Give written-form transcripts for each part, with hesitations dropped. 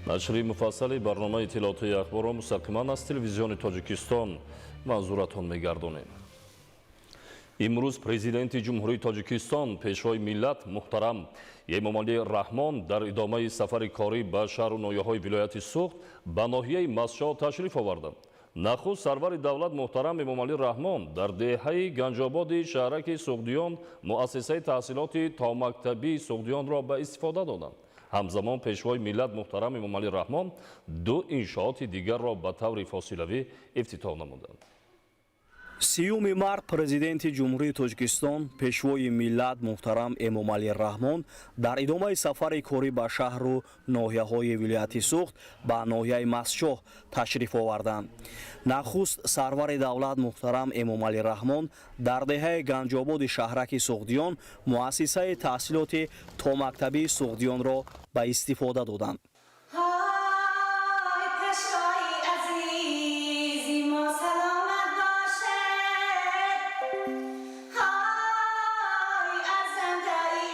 Нашри муфассали барномаи иттилоотии Ахборро мустақиман аз Телевизиони Тоҷикистон манзуратон мегардонем. Имрӯз Президенти Ҷумҳурии Тоҷикистон, Пешвои миллат муҳтарам Эмомалӣ Раҳмон дар идомаи сафари корӣ ба шаҳру ноҳияҳои вилояти Суғд ба ноҳияи Мастчоҳ ташриф оварданд. Нахуст сарвари давлат муҳтарам Эмомалӣ Раҳмон дар деҳаи Ганҷободи шаҳраки Суғдиён муассисаи таҳсилоти томактабии Суғдиёнро ба истифода доданд. Ҳамзамон Пешвои миллат муҳтарам Эмомалӣ Раҳмон ду иншооти дигарро ба таври фосилавӣ ифтитоҳ намуданд. 30-уми март Президенти Ҷумҳурии Тоҷикистон, Пешвои миллат муҳтарам Эмомалӣ Раҳмон дар идомаи сафари корӣ ба шаҳру ноҳияҳои вилояти Суғд ба ноҳияи Мастчоҳ ташриф оварданд. Нахуст сарвари давлат муҳтарам Эмомалӣ Раҳмон дар деҳаи Ганҷободи шаҳраки Суғдиён муассисаи таҳсилоти томактабии Суғдиёнро ба истифода доданд. Ҳой, Пешвои азизи мо, саломат бошед, ҳой, арзандаи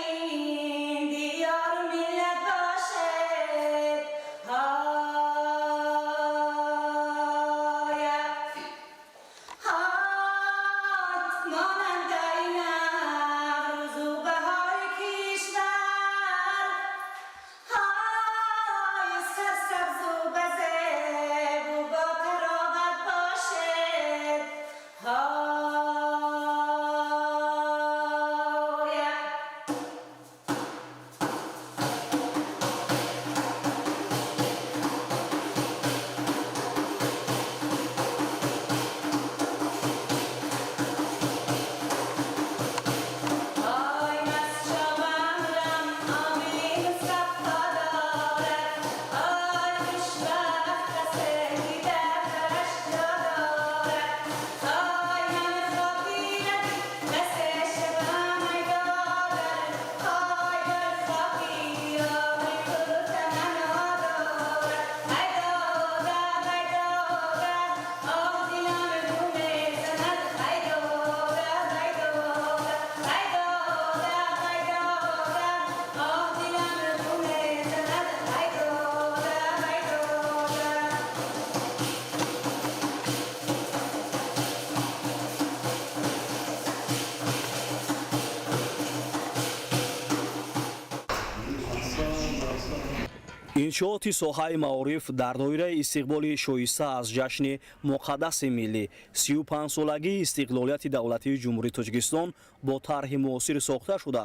диёру миллат бошед, ҳой, ҳой, монандаи Наврӯзу баҳори кишвар, ҳой, сарсабзу базебу бо тароват бошед, ҳой. Ҳой, Мастчоҳ бамрам омили мусаффо дорад, ҳой, хушбахт касе ки дар бараш ҷо дорад, ҳой, ман хотират басе шавам, ай додар, ҳой, бар хоки диёри ту таманно дорад, ай додар, ай додар, оҳ, дилам гу мезанад, ай додар, ай додар, ай додар, ай додар, оҳ, дилам гу мезанад, ай додар, ай додар. Иншооти соҳаи маориф дар доираи истиқболи шоиста аз ҷашни муқаддаси миллӣ, 35-солагии истиқлолияти давлатии Ҷумҳурии Тоҷикистон, бо тарҳи муосир сохта шуда,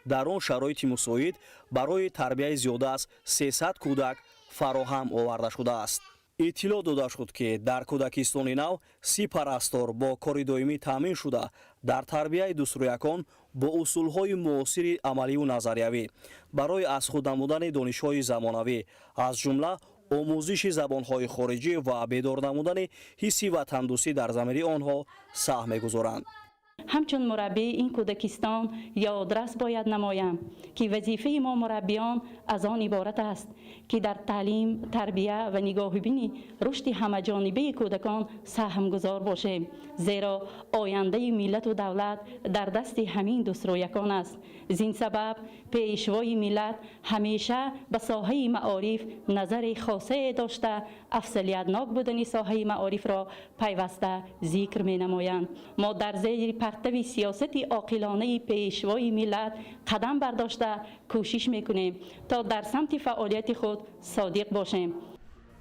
дар он шароити мусоид барои тарбияи зиёда аз 300 кӯдак фароҳам оварда шудааст. Иттилоъ дода шуд, ки дар кӯдакистони нав 30 парастор бо кори доимӣ таъмин шуда, дар тарбияи дӯстрӯякон бо усулҳои муосири амаливу назариявӣ барои аз худ намудани донишҳои замонавӣ, аз ҷумла омӯзиши забонҳои хориҷӣ ва бедор намудани ҳисси ватандӯстӣ дар замири онҳо саҳм мегузоранд. Ҳамчун мураббии ин кӯдакистон ёдрас бояд намоям, ки вазифаи мо мураббиён аз он иборат аст, ки дар таълим, тарбия ва нигоҳубини рушди ҳамаҷонибаи кӯдакон саҳмгузор бошем, зеро ояндаи миллату давлат дар дасти ҳамин дӯстрӯякон аст. Зин сабаб Пешвои миллат ҳамеша ба соҳаи маориф назари хосае дошта, афзалиятнок будани соҳаи маорифро пайваста зикр менамоянд. Мо дар зери партави сиёсати оқилонаи Пешвои миллат қадам бардошта, кӯшиш мекунем, то дар самти фаъолияти худ содиқ бошем.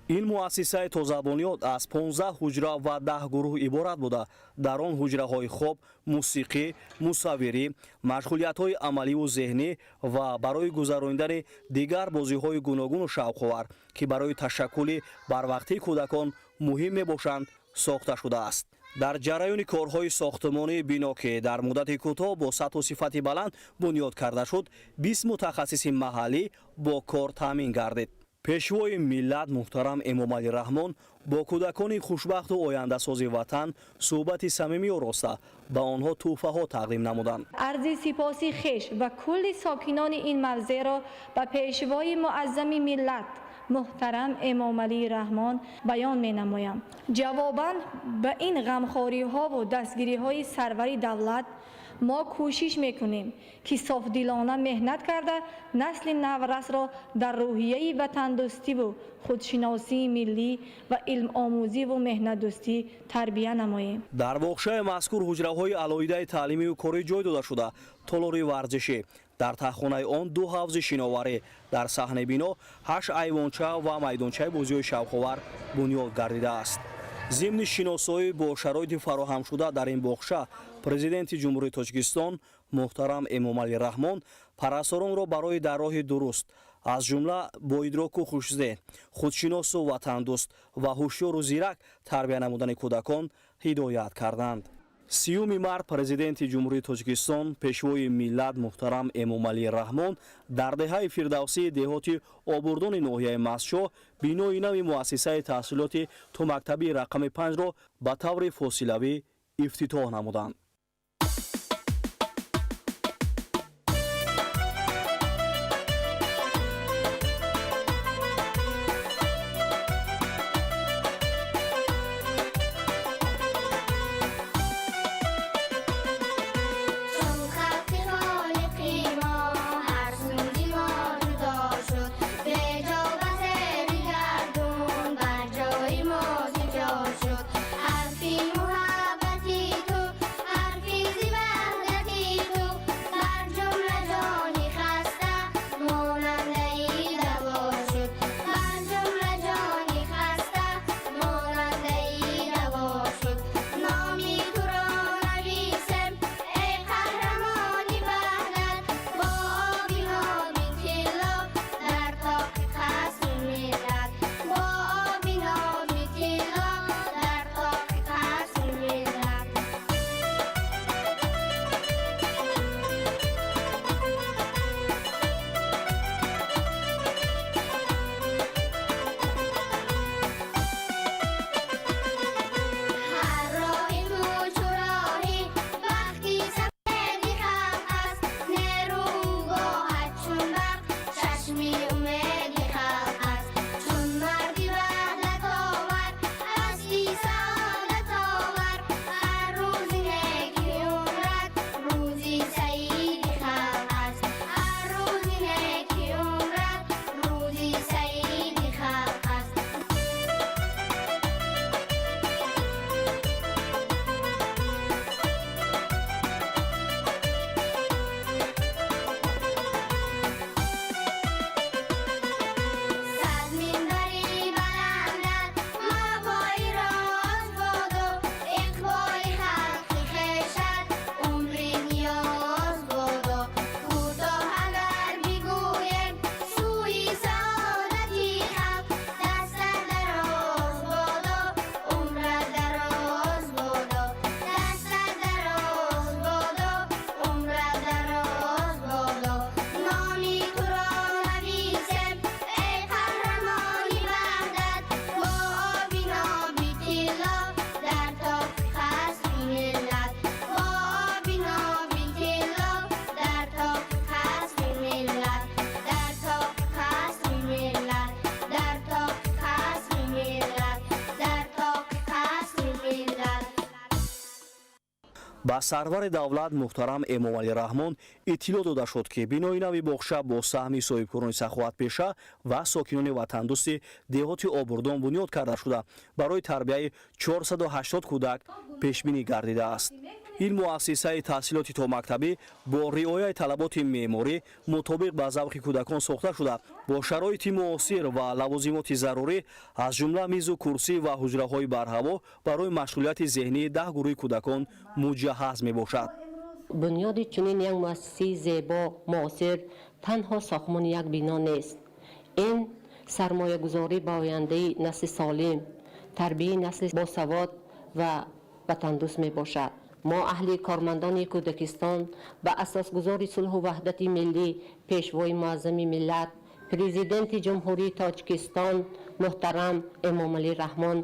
Ин муассисаи тозабунёд аз 15 ҳуҷра ва 10 гурӯҳ иборат буда, дар он ҳуҷраҳои хоб, мусиқӣ, мусаввирӣ, машғулиятҳои амаливу зеҳнӣ ва барои гузаронидани дигар бозиҳои гуногуну шавқовар, ки барои ташаккули барвақтии кӯдакон муҳим мебошанд, сохта шудааст. Дар ҷараёни корҳои сохтмонии бино, ки дар муддати кӯтоҳ бо сатҳу сифати баланд бунёд карда шуд, 20 мутахассиси маҳаллӣ бо кор таъмин гардид. Пешвои миллат муҳтарам Эмомалӣ Раҳмон бо кӯдакони хушбахту ояндасози ватан суҳбати самимӣ ороста, ба онҳо тӯҳфаҳо тақдим намуданд. Арзи сипоси хеш ва кулли сокинони ин мавзеъро ба Пешвои муаззами миллат муҳтарам Эмомалӣ Раҳмон баён менамоям. Ҷавобан ба ин ғамхориҳову дастгириҳои сарвари давлат Мо кӯшиш мекунем, ки софдилона меҳнат карда, насли наврасро дар рӯҳияи ватандӯстиву худшиносии миллӣ ва илмомӯзиву меҳнатдӯстӣ тарбия намоем. Дар боғчаи мазкур ҳуҷраҳои алоҳидаи таълимию корӣ ҷой дода шуда, толори варзишӣ, дар таҳхонаи он ду ҳавзи шиноварӣ, дар саҳни бино ҳашт айвонча ва майдончаи бозиҳои шавқовар бунёд гардидааст. Зимни шиносоӣ бо шароити фароҳамшуда дар ин боғча, Президенти Ҷумҳурии Тоҷикистон муҳтарам Эмомалӣ Раҳмон парасторонро барои дар роҳи дуруст, аз ҷумла бо идроку хушзеҳн, худшиносу ватандӯст ва ҳушёру зирак тарбия намудани кӯдакон ҳидоят карданд. 30-уми март Президенти Ҷумҳурии Тоҷикистон, Пешвои миллат муҳтарам Эмомалӣ Раҳмон дар деҳаи Фирдавсии деҳоти Обурдони ноҳияи Мастчоҳ бинои нави муассисаи таҳсилоти томактабии рақами 5-ро ба таври фосилавӣ ифтитоҳ намуданд. Чун халқи холиқи мо ҳар сӯи мо ҷудо шуд, беҷо ба зери гардун бар ҷои мо ҷо шуд. Ҳарфи муҳаббати ту, ҳарфи зи ваҳдати ту, бар ҷумла ҷони хаста монандаи даво шуд. Бар ҷумла ҷони хаста монандаи даво шуд. Номи туро нависем, эй қаҳрамони ваҳдат, бо оби ноби тилло дар тоқи қасри миллат, бо оби ноби тилло дар тоқи қасри миллат. Ҳар роҳи ту чу роҳи бахти сафеди халқ аст, нерӯгоҳат чун барқ, чашми умеди халқ аст. Чун марди ваҳдатовар ҳасти саодатовар, ҳар рӯзи неки умрат рӯзи саиди халқ аст. Ҳар рӯзи неки умрат рӯзи саиди халқ аст. Сад минбари баландат мавои роз боду, иқболи халқи хешат умри ниёз боду. Кӯтоҳ агар бигӯем сӯи саодати халқ, дастат дароз бодо, умрат дароз бодо, дастат дароз бодо, умрат дароз бодо. Номи туро нависем, эй қаҳрамони ваҳдат, бо оби ноби тилло дар тоқи қасри миллат, бо оби ноби тилло дар тоқи қасри миллат, дар тоқи қасри миллат, дар тоқи қасри миллат, дар тоқи қасри миллат. Ба сарвари давлат муҳтарам Эмомалӣ Раҳмон иттилоъ дода шуд, ки бинои нави боғча бо саҳми соҳибкорони саховатпеша ва сокинони ватандӯсти деҳоти Обурдон бунёд карда шуда, барои тарбияи 480 кӯдак пешбинӣ гардидааст. Ин муассисаи таҳсилоти томактабӣ бо риояи талаботи меъморӣ мутобиқ ба завқи кӯдакон сохта шуда, бо шароити муосир ва лавозимоти зарурӣ, аз ҷумла мизу курсӣ ва ҳуҷраҳои барҳаво барои машғулияти зеҳнии 10 гурӯҳи кӯдакон муҷаҳҳаз мебошад. Бунёди чунин як муассисаи зебо, муосир танҳо сохтмони як бино нест. Ин сармоягузорӣ ба ояндаи насли солим, тарбияи насли босавод ва ватандӯст мебошад. Мо, аҳли кормандони кӯдакистон, ба асосгузори сулҳу ваҳдати миллӣ, Пешвои муаззами миллат, Президенти Ҷумҳурии Тоҷикистон муҳтарам Эмомалӣ Раҳмон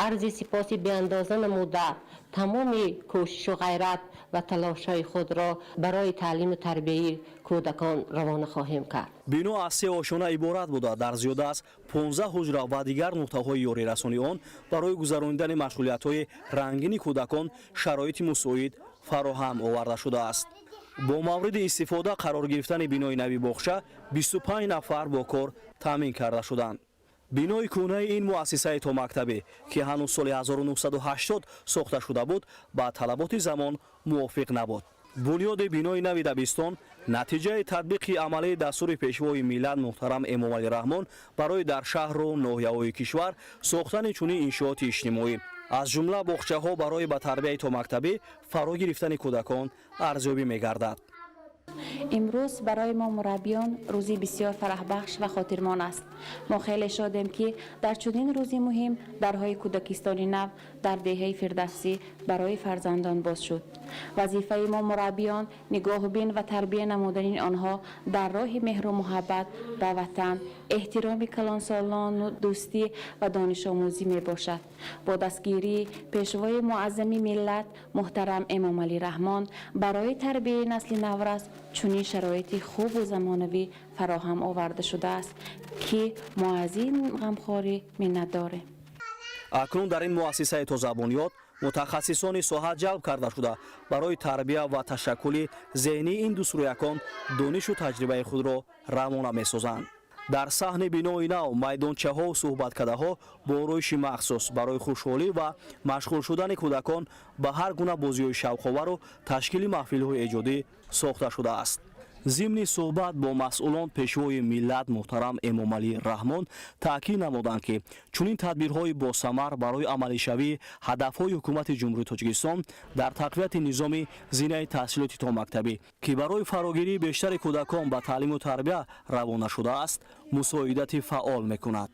арзи сипоси беандоза намуда, тамоми кӯшишу ғайрат ва талошҳои худро барои таълиму тарбияи кӯдакон равона хоҳем кард. Бино аз се ошёна иборат буда, дар зиёда аз 15 ҳуҷра ва дигар нуқтаҳои ёрирасони он барои гузаронидани машғулиятҳои рангини кӯдакон шароити мусоид фароҳам оварда шудааст. Бо мавриди истифода қарор гирифтани бинои нави боғча 25 нафар бо кор таъмин карда шуданд. Бинои кӯҳнаи ин муассисаи томактабӣ, ки ҳанӯз соли 1980 сохта шуда буд, ба талаботи замон мувофиқ набуд. Бунёди бинои нави дабистон натиҷаи татбиқи амалии дастури Пешвои миллат муҳтарам Эмомалӣ Раҳмон барои дар шаҳру ноҳияҳои кишвар сохтани чунин иншооти иҷтимоӣ, аз ҷумла боғчаҳо, барои ба тарбияи томактабӣ фаро гирифтани кӯдакон арзёбӣ мегардад. Имрӯз барои мо мураббиён рӯзи бисёр фараҳбахш ва хотирмон аст. Мо хеле шодем, ки дар чунин рӯзи муҳим дарҳои кӯдакистони нав дар деҳаи Фирдавсӣ барои фарзандон боз шуд. Вазифаи мо мураббиён нигоҳубин ва тарбия намудани онҳо дар роҳи меҳру муҳаббат ба ватан, эҳтироми калонсолону дӯстӣ ва донишомӯзӣ мебошад. Бо дастгирии Пешвои муаззами миллат муҳтарам Эмомалӣ Раҳмон барои тарбияи насли наврас чунин шароити хубу замонавӣ фароҳам оварда шудааст, ки мо аз ин ғамхорӣ миннатдорем. Акнун дар ин муассисаи тозабунёд мутахассисони соҳа ҷалб карда шуда, барои тарбия ва ташаккули зеҳнии ин дӯстрӯякон донишу таҷрибаи худро равона месозанд. Дар саҳни бинои нав майдончаҳову суҳбаткадаҳо бо ороиши махсус барои хушҳолӣ ва машғул шудани кӯдакон ба ҳар гуна бозиҳои шавқовару ташкили маҳфилҳои эҷодӣ сохта шудааст. Зимни суҳбат бо масъулон Пешвои миллат муҳтарам Эмомалӣ Раҳмон таъкид намуданд, ки чунин тадбирҳои босамар барои амалишавии ҳадафҳои Ҳукумати Ҷумҳурии Тоҷикистон дар тақвияти низоми зинаи таҳсилоти томактабӣ, ки барои фарогирии бештари кӯдакон ба таълиму тарбия равона шудааст, мусоидати фаъол мекунад.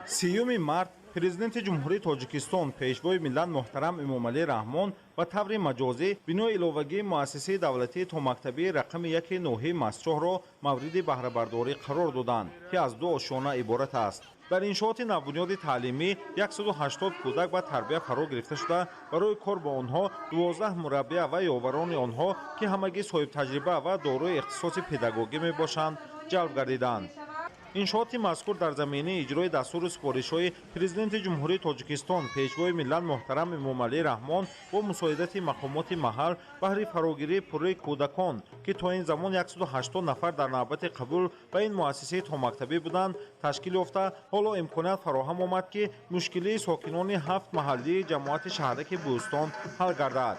30-юми март Президенти Ҷумҳурии Тоҷикистон, Пешвои миллат муҳтарам Эмомалӣ Раҳмон ба таври маҷозӣ бинои иловагии муассисаи давлатии томактабии рақами яки ноҳияи Мастчоҳро мавриди баҳрабардорӣ қарор доданд, ки аз ду ошёна иборат аст. Дар иншооти навбунёди таълимӣ 180 кӯдак ба тарбия фаро гирифта шуда, барои кор бо онҳо 12 мураббия ва ёварони онҳо, ки ҳамагӣ соҳибтаҷриба ва дорои ихтисоси педагогӣ мебошанд, ҷалб гардиданд. Иншооти мазкур дар заминаи иҷрои дастуру супоришҳои Президенти Ҷумҳурии Тоҷикистон, Пешвои миллат муҳтарам Эмомалӣ Раҳмон бо мусоидати мақомоти маҳал баҳри фарогирии пурраи кӯдакон, ки то ин замон 180 нафар дар навбати қабул ба ин муассисаи томактабӣ буданд, ташкил ёфта, ҳоло имконият фароҳам омад, ки мушкилии сокинони ҳафт маҳаллии ҷамоати шаҳраки Бӯстон ҳал гардад.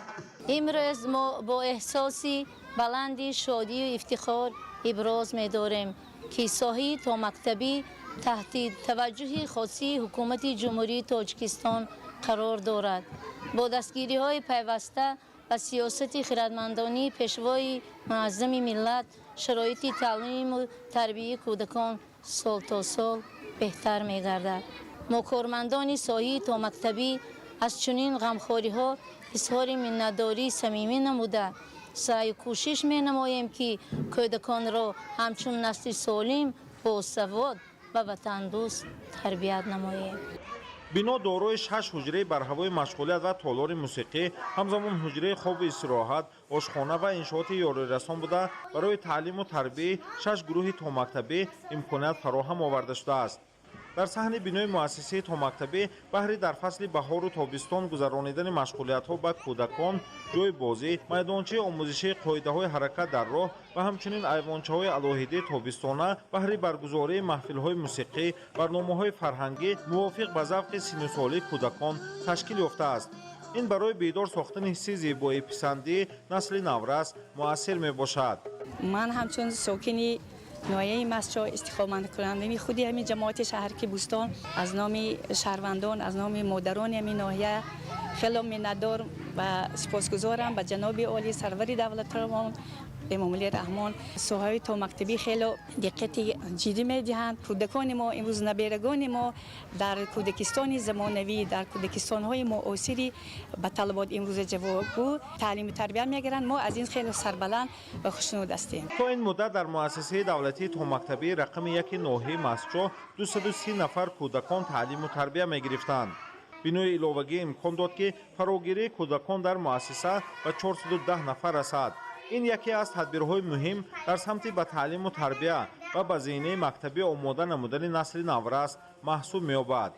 Имрӯз мо бо эҳсоси баланди шодию ифтихор иброз медорем, ки соҳаи томактабӣ таҳти таваҷҷӯҳи хосии Ҳукумати Ҷумҳурии Тоҷикистон қарор дорад. Бо дастгириҳои пайваста ва сиёсати хирадмандонии Пешвои муаззами миллат шароити таълиму тарбияи кӯдакон сол то сол беҳтар мегардад. Мо, кормандони соҳаи томактабӣ, аз чунин ғамхориҳо изҳори миннатдории самимӣ намуда, саъю кӯшиш менамоем, ки кӯдаконро ҳамчун насли солим, босавод ва ватандӯст тарбият намоем. Бино дорои шаш ҳуҷраи барҳавои машғулият ва толори мусиқӣ, ҳамзамон ҳуҷраи хобу истироҳат, ошхона ва иншооти ёрирасон буда, барои таълиму тарбияи шаш гурӯҳи томактабӣ имконият фароҳам оварда шудааст. Дар саҳни бинои муассисаи томактабӣ баҳри дар фасли баҳору тобистон гузаронидани машғулиятҳо ба кӯдакон ҷойи бозӣ, майдончаи омӯзишии қоидаҳои ҳаракат дар роҳ ва ҳамчунин айвончаҳои алоҳидаи тобистона баҳри баргузории маҳфилҳои мусиқӣ, барномаҳои фарҳангӣ мувофиқ ба завқи синну солии кӯдакон ташкил ёфтааст. Ин барои бедор сохтани ҳисси зебоиписандии насли наврас муассир мебошад. Ман ҳамчун сокини ноҳияи Мастчоҳ, истиқоматкунандаи худи ҳамин ҷамоати шаҳраки Бӯстон, аз номи шаҳрвандон, аз номи модарони ҳамин ноҳия хело миннатдор ва сипосгузорам ба ҷаноби олӣ, сарвари давлатамон Эмомалӣ Раҳмон. Соҳаи томактабӣ хело диққати ҷиддӣ медиҳанд. Кӯдакони мо имрӯз, наберагони мо дар кӯдакистони замонавӣ, дар кӯдакистонҳои муосири ба талабот имрӯза ҷавобгӯ таълиму тарбия мегиранд. Мо аз ин хело сарбаланд ва хушнуд ҳастем. То ин муддат дар муассисаи давлатии томактабии рақами яки ноҳияи Мастчоҳ 230 нафар кӯдакон таълиму тарбия мегирифтанд. Бинои иловагӣ имкон дод, ки фарогирии кӯдакон дар муассиса ба 410 нафар расад. Ин яке аз тадбирҳои муҳим дар самти ба таълиму тарбия ва ба зинаи мактабӣ омода намудани насли наврас маҳсуб меёбад.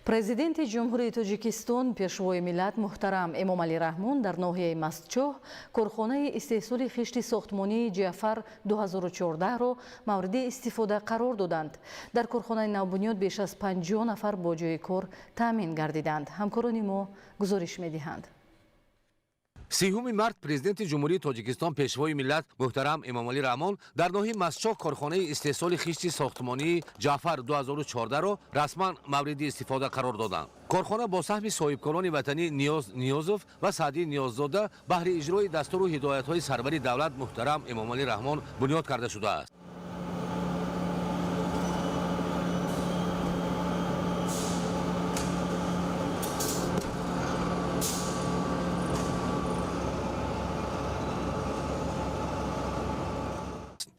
Президенти Ҷумҳурии Тоҷикистон, Пешвои миллат муҳтарам Эмомалӣ Раҳмон дар ноҳияи Мастчоҳ корхонаи истеҳсоли хишти сохтмонии Ҷаъфар 2014-ро мавриди истифода қарор доданд. Дар корхонаи навбунёд беш аз 50 нафар бо ҷойи кор таъмин гардиданд. Ҳамкорони мо гузориш медиҳанд. 30 март Президенти Ҷумҳурии Тоҷикистон, Пешвои миллат муҳтарам Эмомалӣ Раҳмон дар ноҳияи Мастчоҳ корхонаи истеҳсоли хишти сохтмонии Ҷаъфар 2014-ро расман мавриди истифода қарор доданд. Корхона бо саҳми соҳибкорони ватанӣ Ниёз Ниёзов ва Саъдӣ Ниёззода баҳри иҷрои дастуру ҳидоятҳои сарвари давлат муҳтарам Эмомалӣ Раҳмон бунёд карда шудааст.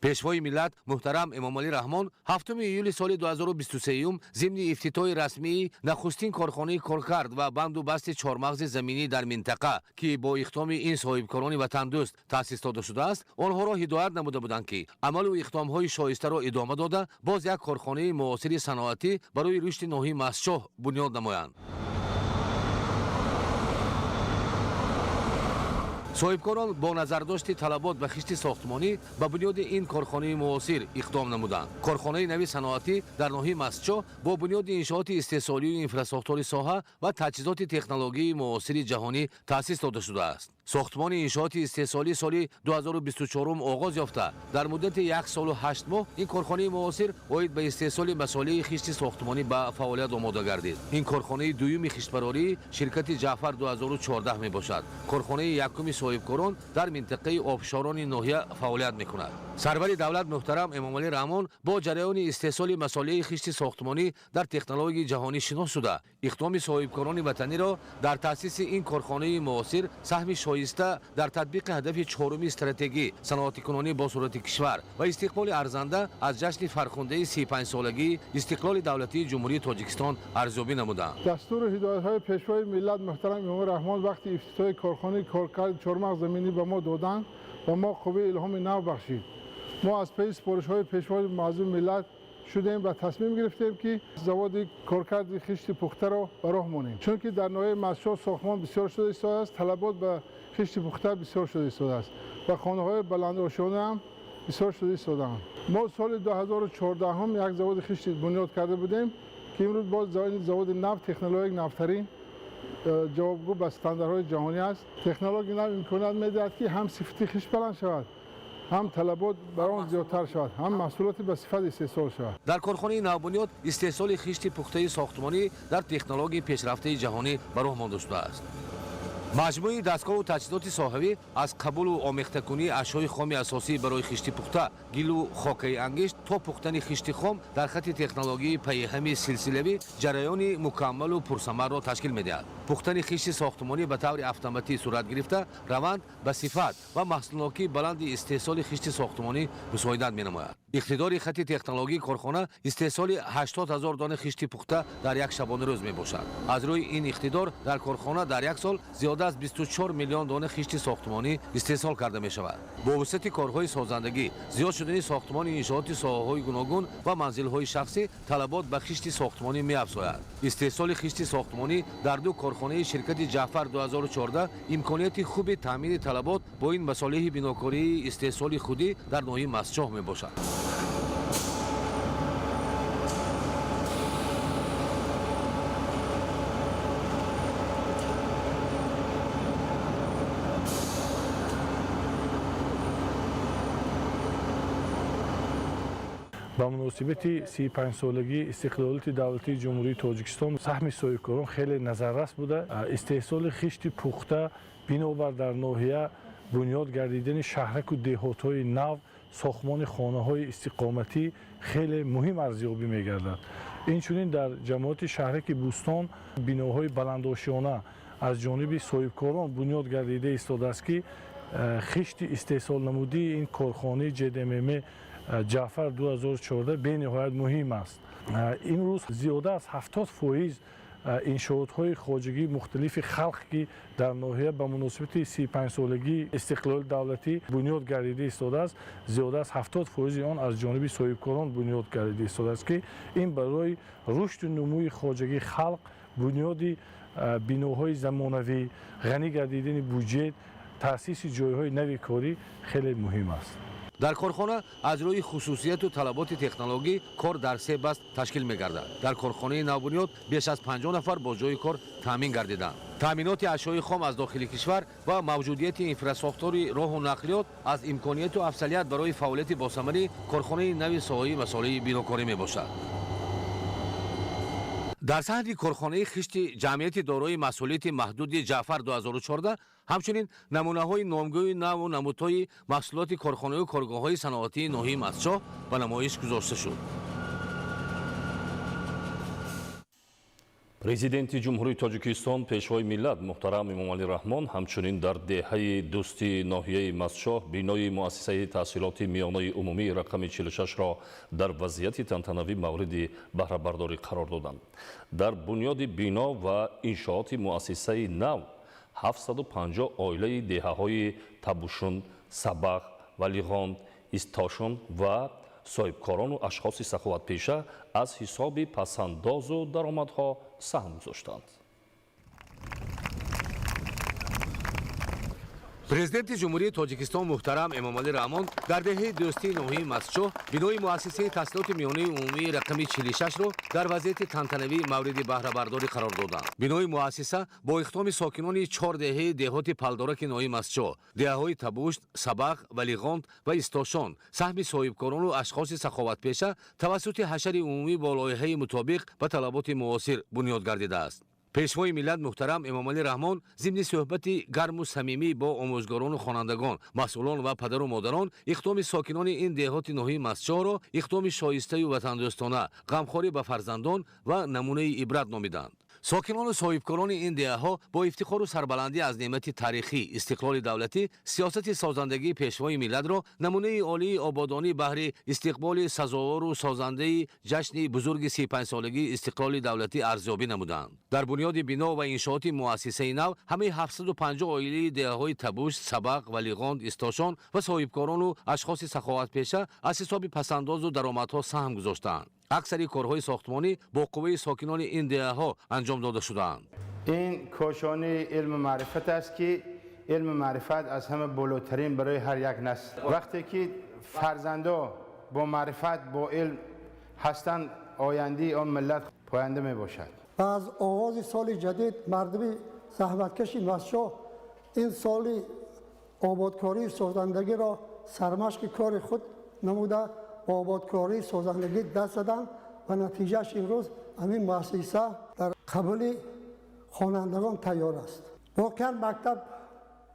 Пешвои миллат муҳтарам Эмомалӣ Раҳмон 7 июли соли 2023 зимни ифтитоҳи расмии нахустин корхонаи коркард ва банду басти чормағзи заминӣ дар минтақа, ки бо иқдоми ин соҳибкорони ватандӯст таъсис дода шудааст, онҳоро ҳидоят намуда буданд, ки амалу иқдомҳои шоистаро идома дода, боз як корхонаи муосири саноатӣ барои рушди ноҳияи Мастчоҳ бунёд намоянд. Соҳибкорон бо назардошти талабот ба хишти сохтмонӣ ба бунёди ин корхонаи муосир иқдом намуданд. Корхонаи нави саноатӣ дар ноҳияи Мастчоҳ бо бунёди иншооти истеҳсолию инфрасохтори соҳа ва таҷҳизоти технологияи муосири ҷаҳонӣ таъсис дода шудааст. Сохтмони иншооти истеҳсолӣ соли 2024 оғоз ёфта, дар муддати 1 солу 8 моҳ ин корхонаи муосир оид ба истеҳсоли масолеҳи хишти сохтмонӣ ба фаъолият омода гардид. Ин корхонаи дуюми хиштбарории ширкати Ҷаъфар 2014 мебошад. Корхонаи якуми соҳибкорон дар минтақаи обшорони ноҳия фаъолият мекунад. Сарвари давлат муҳтарам Эмомалӣ Раҳмон бо ҷараёни истеҳсоли масолеҳи хишти сохтмонӣ дар технологияи ҷаҳонӣ шинос шуда, иқдоми соҳибкорони ватаниро дар таъсиси ин корхонаи муосир саҳми шоиста дар татбиқи ҳадафи чоруми стратегӣ саноатикунонӣ бо суръати кишвар ва истиқболи арзанда аз ҷашни фархундаи 35-солагии истиқлоли давлатии Ҷумҳурии Тоҷикистон арзёбӣ намуданд. Дастуру ҳидоятҳои Пешвои миллат муҳтарам Эмомалӣ Раҳмон вақти ифтитоҳи корхонаи коркарди чормағз заминӣ ба мо доданд ва мо қувваи илҳоми нав бахшид. Мо аз паи супоришҳои Пешвои муаззами миллат шудем ва тасмим гирифтем, ки заводи коркарди хишти пухтаро ба роҳ монем, чунки дар ноҳияи Мастчоҳ сохтмон бисёр шуда истодааст, талабот ба хишти пухта бисёр шуда истодааст ва хонаҳои баландошёна ҳам бисёр шуда истодаанд. Мо соли 2014 як заводи хишти бунёд карда будем, ки имрӯз боз заводи нав, технологияи навтарин, ҷавобгӯ ба стандартҳои ҷаҳонӣ аст. Технологияи нав имконият медиҳад, ки ҳам сифати хишт баланд шавад, ҳам талабот бар он зиёдтар шавад, ҳам маҳсулоти ба сифат истеҳсол шавад. Дар корхонаи навбунёд истеҳсоли хишти пухтаи сохтмонӣ дар технологияи пешрафтаи ҷаҳонӣ ба роҳ монда шудааст. Маҷмӯи дастгоҳу таҷҳизоти соҳавӣ аз қабулу омехтакунии ашёи хоми асосӣ барои хишти пухта, гилу хокаи ангишт то пухтани хишти хом дар хати технологияи пайҳами силсилавӣ ҷараёни мукаммалу пурсамарро ташкил медиҳад. Пухтани хишти сохтмонӣ ба таври автоматӣ сурат гирифта, раванд ба сифат ва маҳсулнокии баланди истеҳсоли хишти сохтмонӣ мусоидат менамояд. Иқтидори хати технологии корхона истеҳсоли 80 000 дона хишти пухта дар як шабонарӯз мебошад. Аз рӯи ин иқтидор дар корхона дар як сол зиёда аз 24 миллион дона хишти сохтмонӣ истеҳсол карда мешавад. Бо вусъати корҳои созандагӣ, зиёд шудани сохтмони иншооти соҳаҳои гуногун ва манзилҳои шахсӣ талабот ба хишти сохтмонӣ меафзояд. Истеҳсоли хишти сохтмонӣ дар ду корхонаи ширкати Ҷаъфар 2014 имконияти хуби таъмини талабот бо ин масолеҳи бинокории истеҳсоли худӣ дар ноҳияи Мастчоҳ мебошад. Ба муносибати 35-солагии истиқлолияти давлатии Ҷумҳурии Тоҷикистон саҳми соҳибкорон хеле назаррас буда, истеҳсоли хишти пухта бинобар дар ноҳия бунёд гардидани шаҳраку деҳотҳои нав, сохтмони хонаҳои истиқоматӣ хеле муҳим арзёбӣ мегардад. Инчунин дар ҷамоати шаҳраки Бӯстон биноҳои баландошёна аз ҷониби соҳибкорон бунёд гардида истодааст, ки хишти истеҳсолнамудии ин корхонаи ҷдмм Ҷаъфар 2014 бениҳоят муҳим аст. Имрӯз зиёда аз 70% иншоотҳои хоҷагии мухталифи халқ, ки дар ноҳия ба муносибати 35-солагии истиқлоли давлатӣ бунёд гардида истодааст, зиёда аз 70%-и он аз ҷониби соҳибкорон бунёд гардида истодааст, ки ин барои рушду нумӯи хоҷагии халқ Бунёди биноҳои замонавӣ, ғанӣ гардидани буҷет, таъсиси ҷойҳои нави корӣ хеле муҳим аст. Дар корхона аз рӯи хусусияту талаботи технологӣ кор дар се баст ташкил мегардад. Дар корхонаи навбунёд беш аз 50 нафар бо ҷойи кор таъмин гардиданд. Таъминоти ашёи хом аз дохили кишвар ва мавҷудияти инфрасохтори роҳу нақлиёт аз имконияту афзалият барои фаъолияти босамари корхонаи нави соҳаи масолеҳи бинокорӣ мебошад. Дар саҳни корхонаи хишти ҷамъияти дорои масъулияти маҳдуди Ҷаъфар 2014 ҳамчунин намунаҳои номгӯи наву намудҳои маҳсулоти корхонаю коргоҳҳои саноатии ноҳияи Мастчоҳ ба намоиш гузошта шуд. Президенти Ҷумҳурии Тоҷикистон, Пешвои миллат муҳтарам Эмомалӣ Раҳмон ҳамчунин дар деҳаи Дӯстии ноҳияи Мастчоҳ бинои муассисаи таҳсилоти миёнаи умумии рақами 46-ро дар вазъияти тантанавӣ мавриди баҳрабардорӣ қарор доданд. Дар бунёди бино ва иншооти муассисаи нав 750 оилаи деҳаҳои Табушун, Сабах, Валиғонд, Истошун ва соҳибкорону ашхоси саховатпеша аз ҳисоби пасандозу даромадҳо саҳм гузоштанд. Президенти Ҷумҳурии Тоҷикистон муҳтарам Эмомалӣ Раҳмон дар деҳаи Дӯстии ноҳияи Мастчоҳ бинои муассисаи таҳсилоти миёнаи умумии рақами 46-ро дар вазъияти тантанавӣ мавриди баҳрабардорӣ қарор доданд. Бинои муассиса бо иқдоми сокинони чор деҳаи деҳоти Палдораки ноҳияи Мастчоҳ, деҳаҳои Табушт, Сабах, Валиғонд ва Истошон, саҳми соҳибкорону ашхоси саховатпеша тавассути ҳашари умумӣ бо лоиҳаи мутобиқ ба талаботи муосир бунёд гардидааст. Пешвои миллат муҳтарам Эмомалӣ Раҳмон зимни суҳбати гарму самимӣ бо омӯзгорону хонандагон, масъулон ва падару модарон иқдоми сокинони ин деҳоти ноҳияи Мастчоҳро иқдоми шоистаю ватандӯстона, ғамхорӣ ба фарзандон ва намунаи ибрат номиданд. Сокинону соҳибкорони ин деҳаҳо бо ифтихору сарбаландӣ аз неъмати таърихӣ, истиқлоли давлатӣ, сиёсати созандагии пешвои миллатро намунаи олии ободонӣ баҳри истиқболи сазовору созандаи ҷашни бузурги 35-солагии истиқлоли давлатӣ арзёбӣ намуданд. Дар бунёди бино ва иншооти муассисаи нав ҳамаи 750 оилаи деҳаҳои Табуш, Сабақ, Валиғонд, Истошон ва соҳибкорону ашхоси саховатпеша аз ҳисоби пасандозу даромадҳо саҳм гузоштаанд. Аксари корҳои сохтмонӣ бо қувваи сокинони ин деҳаҳо анҷом дода шудаанд. Ин кошонаи илму маърифат аст, ки илму маърифат аз ҳама болотарин барои ҳар як насл. Вақте ки фарзандо бо маърифат, бо илм ҳастанд, ояндаи он миллат поянда мебошад. Аз оғози соли ҷадид мардуми заҳматкаши Мастчоҳ ин соли ободкории созандагиро сармашқи кори худ намуда бо ободкории созандагӣ даст заданд ва натиҷааш имрӯз ҳамин муассиса дар қабули хонандагон тайёр аст. Воқеан мактаб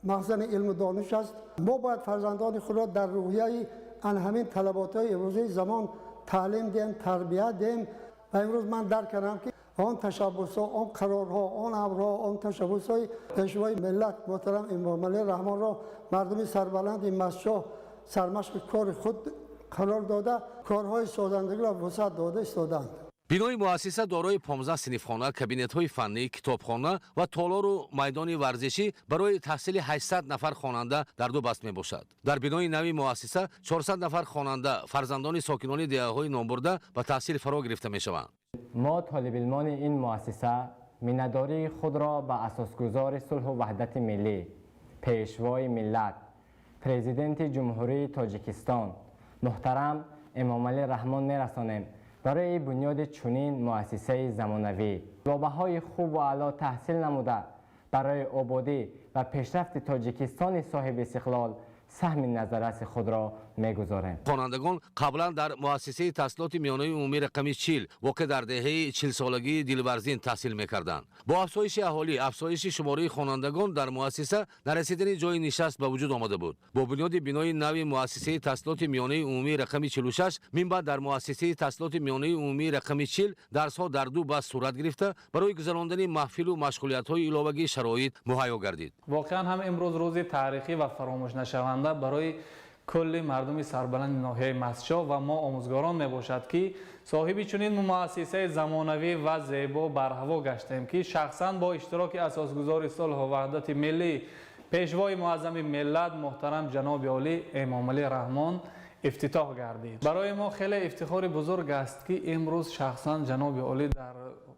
махзани илму дониш аст. Мо бояд фарзандони худро дар рӯҳияи ан ҳамин талаботҳои имрӯзаи замон таълим диҳем, тарбият диҳем ва имрӯз ман дарк кардам, ки он ташаббусҳо, он қарорҳо, он амрҳо, он ташаббусҳои пешвои миллат муҳтарам Эмомалӣ Раҳмонро мардуми сарбаланди Мастчоҳ сармашқи кори худ қарор дода, корҳои созандагиро вусъат дода истоданд. Бинои муассиса дорои 15 синфхона, кабинетҳои фаннӣ, китобхона ва толору майдони варзишӣ барои таҳсили 800 нафар хонанда дар ду баст мебошад. Дар бинои нави муассиса 400 нафар хонанда, фарзандони сокинони деҳаҳои номбурда ба таҳсил фаро гирифта мешаванд. Мо толибилмони ин муассиса миннатдории худро ба асосгузори сулҳу ваҳдати миллӣ, пешвои миллат, президенти Ҷумҳурии Тоҷикистон муҳтарам Эмомалӣ Раҳмон мерасонем барои бунёди чунин муассисаи замонавӣ. Бо баҳои хубу аъло таҳсил намуда барои ободӣ ва пешрафти Тоҷикистони соҳиби истиқлол саҳми назарраси худро мегузорем. Хонандагон қаблан дар муассисаи таҳсилоти миёнаи умумӣ рақами 40 воқеъ дар деҳаи 40-солагии Дилварзин таҳсил мекарданд. Бо афзоиши аҳолӣ, афзоиши шумораи хонандагон дар муассиса нарасидани ҷои нишаст ба вуҷуд омада буд. Бо бунёди бинои нави муассисаи таҳсилоти миёнаи умумӣ рақами 46 минбаъд дар муассисаи таҳсилоти миёнаи умумӣ рақами 40 дарсҳо дар ду баст сурат гирифта, барои гузарондани маҳфилу машғулиятҳои иловагӣ шароит муҳайё гардид. Воқеан ҳам имрӯз рӯзи таърихӣ ва фаромӯшнашаванда барои кулли мардуми сарбаланди ноҳияи Мастчоҳ ва мо омӯзгорон мебошад, ки соҳиби чунин муассисаи замонавӣ ва зебо барҳаво гаштем, ки шахсан бо иштироки асосгузори сулҳу ваҳдати миллӣ, пешвои муаззами миллат муҳтарам ҷаноби олӣ Эмомалӣ Раҳмон ифтитоҳ гардид. Барои мо хеле ифтихори бузург аст, ки имрӯз шахсан ҷаноби олӣ дар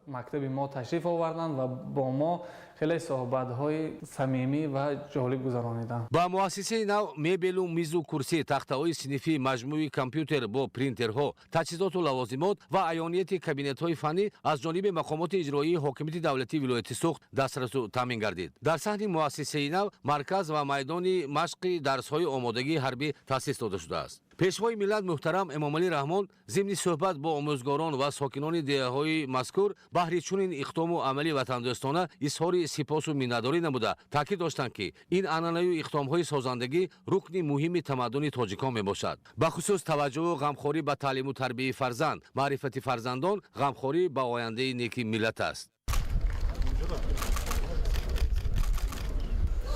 мактаби мо ташриф оварданд ва бо мо хеле суҳбатҳои самимӣ ва ҷолиб гузарониданд. Ба муассисаи нав мебелу мизу курсӣ, тахтаҳои синфӣ, маҷмӯи компютер бо принтерҳо, таҷҳизоту лавозимот ва аёнияти кабинетҳои фаннӣ аз ҷониби мақомоти иҷроии ҳокимияти давлатии вилояти Суғд дастрасу таъмин гардид. Дар саҳни муассисаи нав марказ ва майдони машқи дарсҳои омодагии ҳарбӣ таъсис дода шудааст. Пешвои миллат муҳтарам Эмомалӣ Раҳмон зимни суҳбат бо омӯзгорон ва сокинони деҳаҳои мазкур баҳри чунин иқдому амали ватандӯстона изҳори сипосу миннатдорӣ намуда, таъкид доштанд, ки ин анъанаю иқдомҳои созандагӣ рукни муҳими тамаддуни тоҷикон мебошад. Бахусус таваҷҷӯҳу ғамхорӣ ба таълиму тарбияи фарзанд, маърифати фарзандон, ғамхорӣ ба ояндаи неки миллат аст.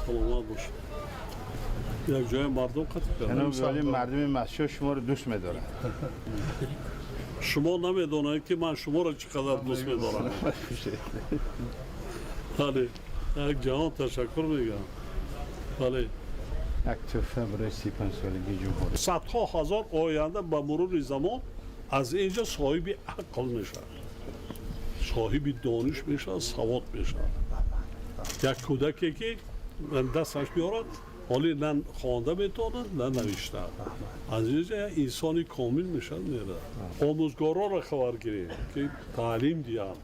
Саломат бошед. Як ҷои мардум қатъ кардам. Мардуми Мастчоҳ шуморо дӯст медоранд. Шумо намедонед, ки ман шуморо чӣ қадар дӯст медорам. Бале, як ҷаҳон ташаккур мегӯям. Бале. Як тӯҳфа барои 35-солагии ҷумҳурӣ. Садҳо ҳазор оянда ба мурури замон аз ин ҷо соҳиби ақл мешавад, соҳиби дониш мешавад, савод мешавад. Як кӯдаке, ки дасташ биёрад, ҳоле на хонда метавонад, на навишта, аз ин ҷо инсони комил мешавад, меравад. Омӯзгоронро хабар гирем, ки таълим диҳанд.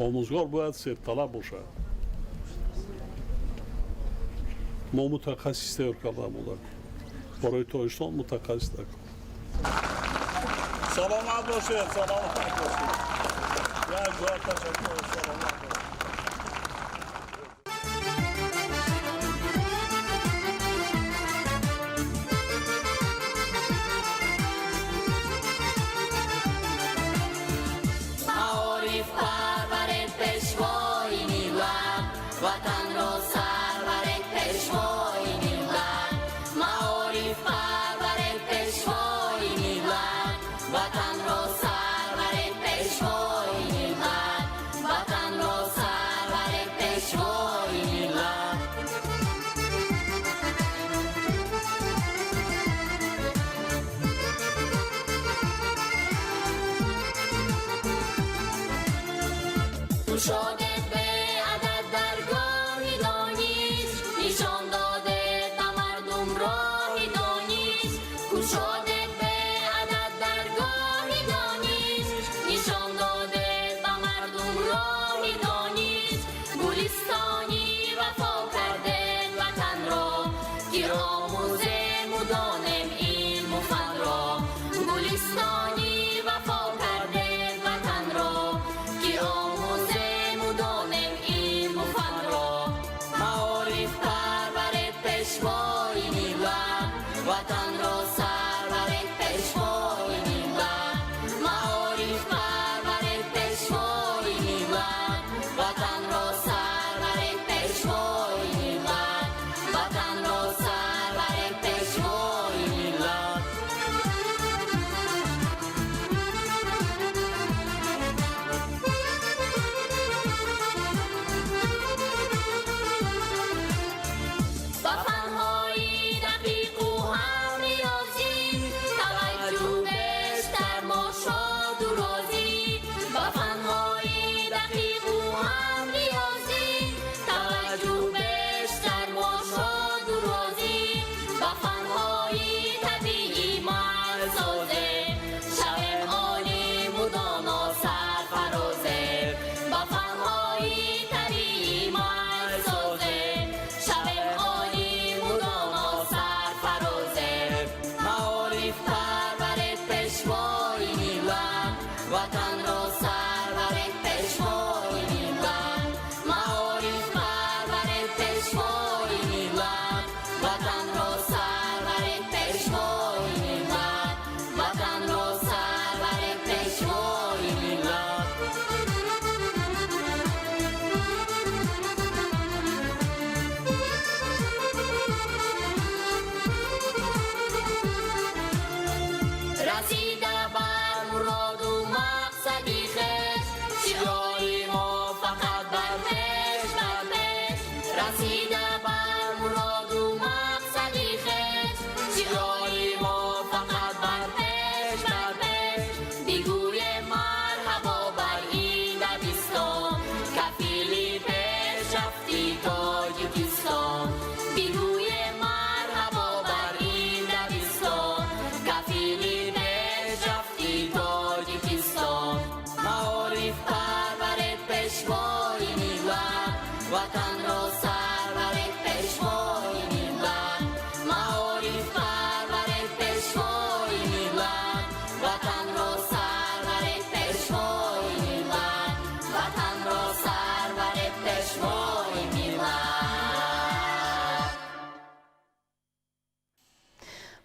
Омӯзгор бояд серталаб бошад. Мо мутахассис тайёр карда буда, барои Тоҷикистон мутахассис накун. Саломат бошед, саломат бошед. Як ҷо ташаккур, саломат бошед. Ба фанҳои дақиқу ҳам риёзӣ.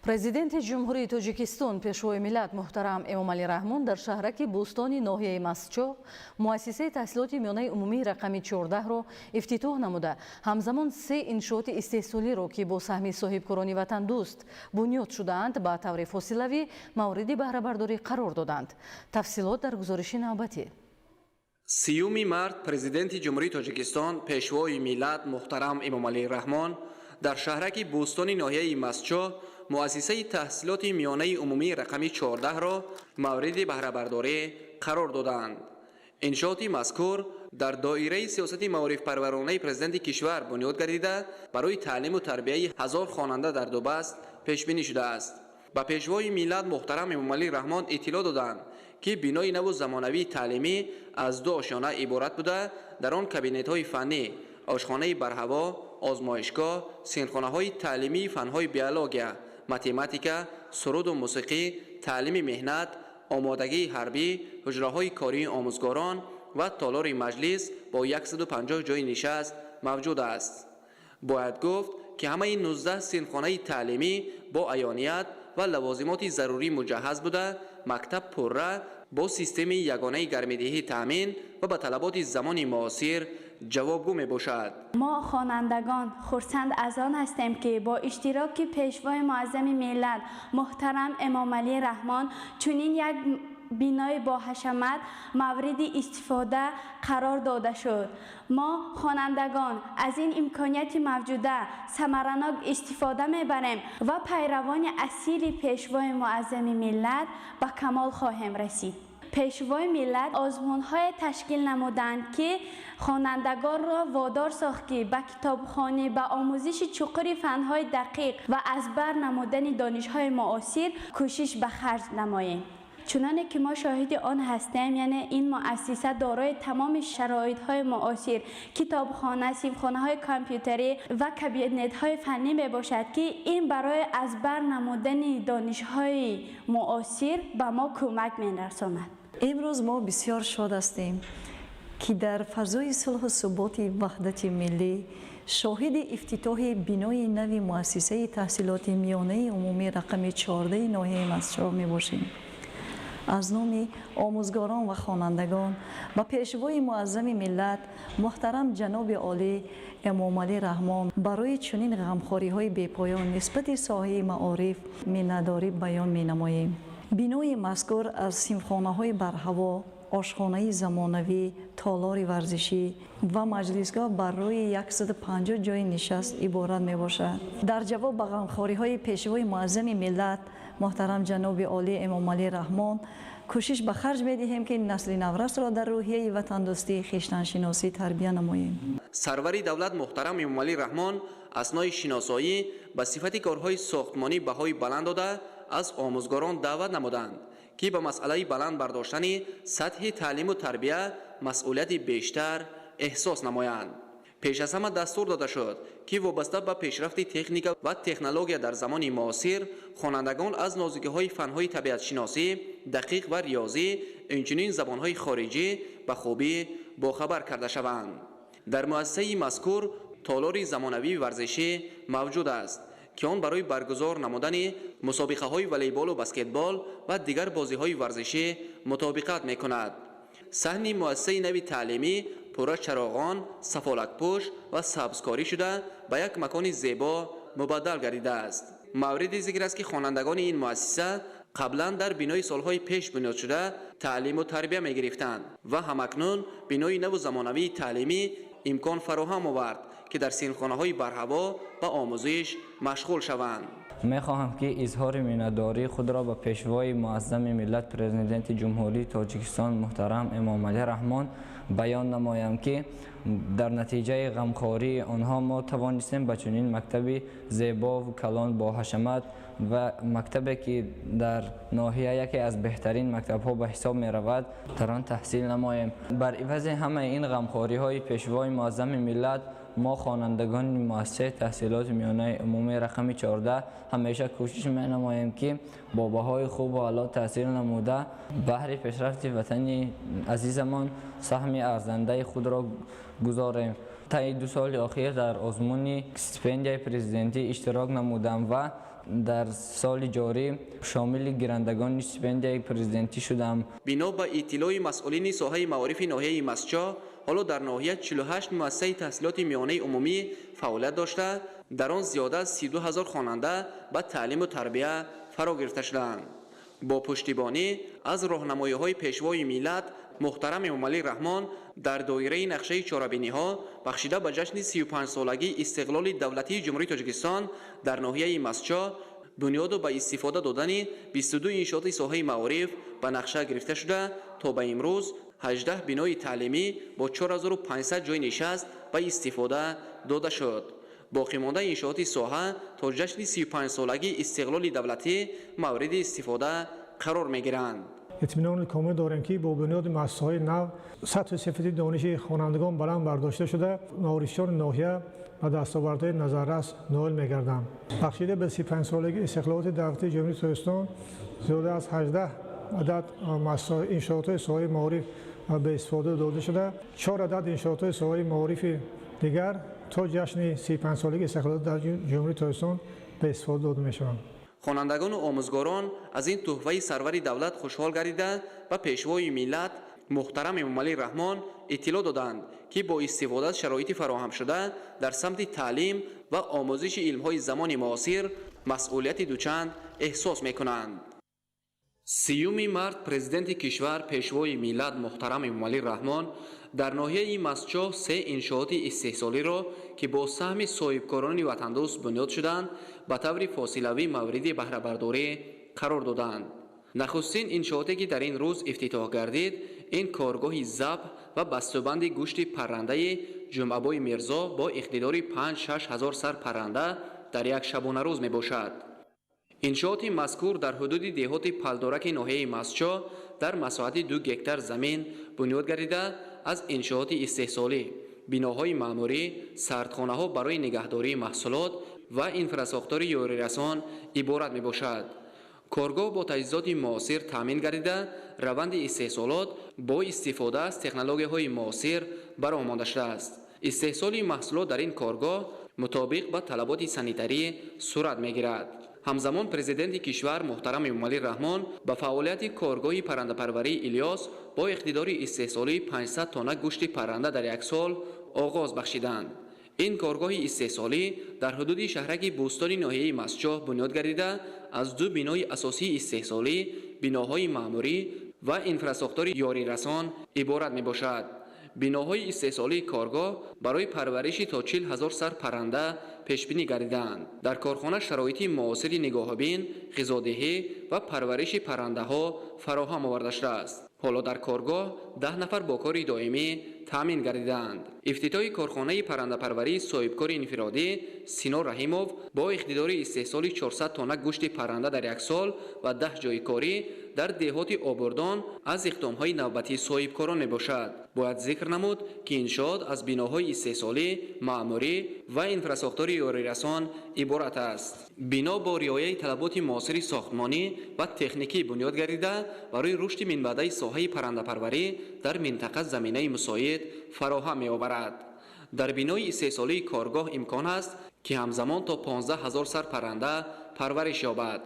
Президенти Ҷумҳурии Тоҷикистон, Пешвои миллат муҳтарам Эмомалӣ Раҳмон дар шаҳраки Бӯстони ноҳияи Мастчоҳ муассисаи таҳсилоти миёнаи умумии рақами 14-ро ифтитоҳ намуда, ҳамзамон се иншооти истеҳсолиро, ки бо саҳми соҳибкорони ватандӯст бунёд шудаанд, ба таври фосилавӣ мавриди баҳрабардорӣ қарор доданд. Тафсилот дар гузориши навбатӣ. 30 март Президенти Ҷумҳурии Тоҷикистон, Пешвои миллат муҳтарам Эмомалӣ Раҳмон дар шаҳраки Бӯстони ноҳияи Мастчоҳ муассисаи таҳсилоти миёнаи умумии рақами 14-ро мавриди баҳрабардорӣ қарор доданд. Иншооти мазкур дар доираи сиёсати маорифпарваронаи президенти кишвар бунёд гардида, барои таълиму тарбияи 1000 хонанда дар дубаст пешбинӣ шудааст. Ба Пешвои миллат муҳтарам Эмомалӣ Раҳмон иттилоъ доданд, ки бинои наву замонавии таълимӣ аз ду ошёна иборат буда, дар он кабинетҳои фаннӣ, ошхонаи барҳаво, озмоишгоҳ, синфхонаҳои таълимии фанҳои биология, математика, суруду мусиқӣ, таълими меҳнат, омодагии ҳарбӣ, ҳуҷраҳои кории омӯзгорон ва толори маҷлис бо 150 ҷойи нишаст мавҷуд аст. Бояд гуфт, ки ҳамаи 19 синфхонаи таълимӣ бо аёният ва лавозимоти зарурӣ муҷаҳҳаз буда, мактаб пурра бо системаи ягонаи гармидиҳӣ таъмин ва ба талаботи замони муосир ҷавобгӯ мебошад. Мо хонандагон хурсанд аз он ҳастем, ки бо иштироки Пешвои муаззами миллат муҳтарам Эмомалӣ Раҳмон чунин як бинои боҳашамат мавриди истифода қарор дода шуд. Мо хонандагон аз ин имконияти мавҷуда самаранок истифода мебарем ва пайравони асили Пешвои муаззами миллат ба камол хоҳем расид. Пешвои миллат озмунҳое ташкил намуданд, ки хонандагонро водор сохт, ки ба китобхонӣ, ба омӯзиши чуқури фанҳои дақиқ ва аз бар намудани донишҳои муосир кӯшиш ба харҷ намоем. Чуноне ки мо шоҳиди он ҳастем, яъне ин муассиса дорои тамоми шароитҳои муосир, китобхона, синфхонаҳои компютерӣ ва кабинетҳои фаннӣ мебошад, ки ин барои аз бар намудани донишҳои муосир ба мо кӯмак мерасонад. Имрӯз мо бисёр шод ҳастем, ки дар фазои сулҳу суботи ваҳдати миллӣ шоҳиди ифтитоҳи бинои нави муассисаи таҳсилоти миёнаи умумӣ рақами 14 ноҳияи Мастчоҳ мебошем. Аз номи омӯзгорон ва хонандагон ба Пешвои муаззами миллат муҳтарам ҷаноби олӣ Эмомалӣ Раҳмон барои чунин ғамхориҳои бепоён нисбати соҳаи маориф миннатдорӣ баён менамоем. Бинои мазкур аз синфхонаҳои барҳаво, ошхонаи замонавӣ, толори варзишӣ ва маҷлисгоҳ барои 150 ҷойи нишаст иборат мебошад. Дар ҷавоб ба ғамхориҳои Пешвои муаззами миллат муҳтарам ҷаноби олӣ Эмомалӣ Раҳмон кӯшиш ба харҷ медиҳем, ки насли наврасро дар рӯҳияи ватандӯстӣ, хештаншиносӣ тарбия намоем. Сарвари давлат муҳтарам Эмомалӣ Раҳмон аснои шиносоӣ ба сифати корҳои сохтмонӣ баҳои баланд дода, аз омӯзгорон даъват намуданд, ки ба масъалаи баланд бардоштани сатҳи таълиму тарбия масъулияти бештар эҳсос намоянд. Пеш аз ҳама дастур дода шуд, ки вобаста ба пешрафти техника ва технология дар замони муосир хонандагон аз нозукиҳои фанҳои табиатшиносӣ, дақиқ ва риёзӣ, инчунин забонҳои хориҷӣ ба хубӣ бохабар карда шаванд. Дар муассисаи мазкур толори замонавии варзишӣ мавҷуд аст, ки он барои баргузор намудани мусобиқаҳои волейболу баскетбол ва дигар бозиҳои варзишӣ мутобиқат мекунад. Саҳни муассисаи нави таълимӣ пурра чароғон, сафолакпӯш ва сабзкорӣ шуда, ба як макони зебо мубаддал гардидааст. Мавриди зикр аст, ки хонандагони ин муассиса қаблан дар бинои солҳои пеш бунёд шуда таълиму тарбия мегирифтанд ва ҳамакнун бинои наву замонавии таълимӣ имкон фароҳам овард, ки дар синфхонаҳои барҳаво ба омӯзиш машғул шаванд. Мехоҳам, ки изҳори миннатдории худро ба Пешвои муаззами миллат, Президенти Ҷумҳурии Тоҷикистон муҳтарам Эмомалӣ Раҳмон баён намоям, ки дар натиҷаи ғамхории онҳо мо тавонистем ба чунин мактаби зебову калон бо ҳашамат ва мактабе, ки дар ноҳия яке аз беҳтарин мактабҳо ба ҳисоб меравад, дар он таҳсил намоем. Бар ивази ҳамаи ин ғамхориҳои Пешвои муаззами миллат мо, хонандагони муассисаи таҳсилоти миёнаи умумии рақами 14, ҳамеша кӯшиш менамоем, ки бо баҳои хубу аъло таҳсил намуда, баҳри пешрафти ватани азизамон саҳми арзандаи худро гузорем. Таи 2 соли охир дар озмуни стипендияи президентӣ иштирок намудам ва Дар соли ҷорӣ шомили гирандагони стипендияи президентӣ шудам. Бино ба иттилои масъулини соҳаи маорифи ноҳияи Мастчоҳ, ҳоло дар ноҳия 48 муассисаи таҳсилоти миёнаи умумӣ фаъолият дошта, дар он зиёда аз 32 ҳазор хонанда ба таълиму тарбия фаро гирифта шудаанд. Бо пуштибонӣ аз роҳнамоиҳои Пешвои миллат муҳтарам Эмомалӣ Раҳмон дар доираи нақшаи чорабиниҳо бахшида ба ҷашни 35-солагии истиқлоли давлатии Ҷумҳурии Тоҷикистон дар ноҳияи Мастчоҳ бунёду ба истифода додани 22 иншооти соҳаи маориф ба нақша гирифта шуда, то ба имрӯз 18 бинои таълимӣ бо 4500 ҷойи нишаст ба истифода дода шуд. Боқимондаи иншооти соҳа то ҷашни 35-солагии истиқлоли давлатӣ мавриди истифода қарор мегиранд. Итминони комил дорем, ки бо бунёди муассисаҳои нав сатҳу сифати дониши хонандагон баланд бардошта шуда, маорифчиёни ноҳия ба дастовардҳои назаррас ноил мегарданд. Бахшида ба 35-солагии истиқлолияти давлатии Ҷумҳурии Тоҷикистон зиёда аз 18 адад иншоотҳои соҳаи маориф ба истифода дода шуда, 4 адад иншоотҳои соҳаи маорифи дигар то ҷашни 35-солагии истиқлолияти давлатии Ҷумҳурии Тоҷикистон ба истифода дода мешаванд. Хонандагону омӯзгорон аз ин туҳфаи сарвари давлат хушҳол гардида, ба Пешвои миллат муҳтарам Эмомалӣ Раҳмон иттилоъ доданд, ки бо истифода аз шароити фароҳамшуда дар самти таълим ва омӯзиши илмҳои замони муосир масъулияти дучанд эҳсос мекунанд. 30 март президенти кишвар, Пешвои миллат муҳтарам Эмомалӣ Раҳмон дар ноҳияи Мастчоҳ се иншооти истеҳсолиро, ки бо саҳми соҳибкорони ватандӯст бунёд шуданд, ба таври фосилавӣ мавриди баҳрабардорӣ қарор доданд. Нахустин иншооте, ки дар ин рӯз ифтитоҳ гардид, ин коргоҳи забҳ ва бастубанди гӯшти паррандаи Ҷумъабои Мирзо бо иқтидори 5-6 ҳазор сар парранда дар як шабонарӯз мебошад. Иншооти мазкур дар ҳудуди деҳоти Палдораки ноҳияи Мастчоҳ дар масоҳати 2 гектар замин бунёд гардида, аз иншооти истеҳсолӣ, биноҳои маъмурӣ, сардхонаҳо барои нигаҳдории маҳсулот ва инфрасохтори ёрирасон иборат мебошад. Коргоҳ бо таҷҳизоти муосир таъмин гардида, раванди истеҳсолот бо истифода аз технологияҳои муосир ба роҳ монда шудааст. Истеҳсоли маҳсулот дар ин коргоҳ мутобиқ ба талаботи санитарӣ сурат мегирад. Ҳамзамон президенти кишвар муҳтарам Эмомалӣ Раҳмон ба фаъолияти коргоҳи паррандапарварии Илёс бо иқтидори истеҳсолии 500 тонна гӯшти парранда дар як сол оғоз бахшиданд. Ин коргоҳи истеҳсолӣ дар ҳудуди шаҳраки Бӯстони ноҳияи Мастчоҳ бунёд гардида, аз ду бинои асосии истеҳсолӣ, биноҳои маъмурӣ ва инфрасохтори ёрирасон иборат мебошад. Биноҳои истеҳсолии коргоҳ барои парвариши то 40 ҳазор сар парранда пешбинӣ гардидаанд. Дар корхона шароити муосири нигоҳубин, ғизодиҳӣ ва парвариши паррандаҳо фароҳам оварда шудааст. Ҳоло дар коргоҳ 10 нафар бо кори доимӣ таъмин гардидаанд. Ифтитоҳи корхонаи паррандапарварии соҳибкори инфиродӣ Сино Раҳимов бо иқтидори истеҳсоли 400 тонна гӯшти парранда дар як сол ва 10 ҷойи корӣ дар деҳоти Обурдон аз иқдомҳои навбатии соҳибкорон мебошад. Бояд зикр намуд, ки иншоот аз биноҳои истеҳсолӣ, маъмурӣ ва инфрасохтори ёрирасон иборат аст. Бино бо риояи талаботи муосири сохтмонӣ ва техникӣ бунёд гардида, барои рушди минбаъдаи соҳаи паррандапарварӣ дар минтақа заминаи мусоид фароҳам меоварад. Дар бинои истеҳсолии коргоҳ имкон аст, ки ҳамзамон то 15 ҳазор сар парранда парвариш ёбад.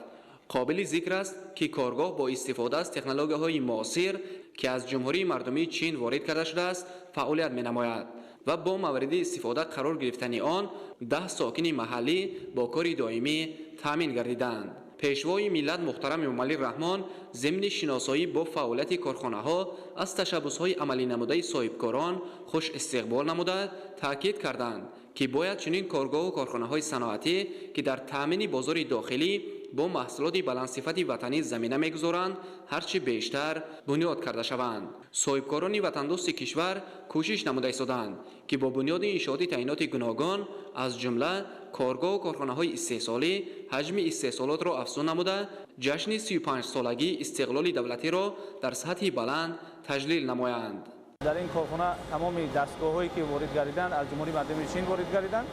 Қобили зикр аст, ки коргоҳ бо истифода аз технологияҳои муосир, ки аз Ҷумҳурии Мардумии Чин ворид карда шудааст, фаъолият менамояд ва бо мавриди истифода қарор гирифтани он 10 сокини маҳаллӣ бо кори доимӣ таъмин гардидаанд. Пешвои миллат муҳтарам Эмомалӣ Раҳмон зимни шиносоӣ бо фаъолияти корхонаҳо аз ташаббусҳои амалӣ намудаи соҳибкорон хуш истиқбол намуда, таъкид карданд, ки бояд чунин коргоҳу корхонаҳои саноатӣ, ки дар таъмини бозори дохилӣ бо маҳсулоти баландсифати ватанӣ замина мегузоранд, ҳарчи бештар бунёд карда шаванд. Соҳибкорони ватандӯсти кишвар кӯшиш намуда истоданд, ки бо бунёди иншооти таъиноти гуногун, аз ҷумла коргоҳу корхонаҳои истеҳсолӣ, ҳаҷми истеҳсолотро афзун намуда, ҷашни 35-солагии истиқлоли давлатиро дар сатҳи баланд таҷлил намоянд. Дар ин корхона тамоми дастгоҳҳое, ки ворид гардиданд, аз Ҷумҳурии Мардумии Чин ворид гардиданд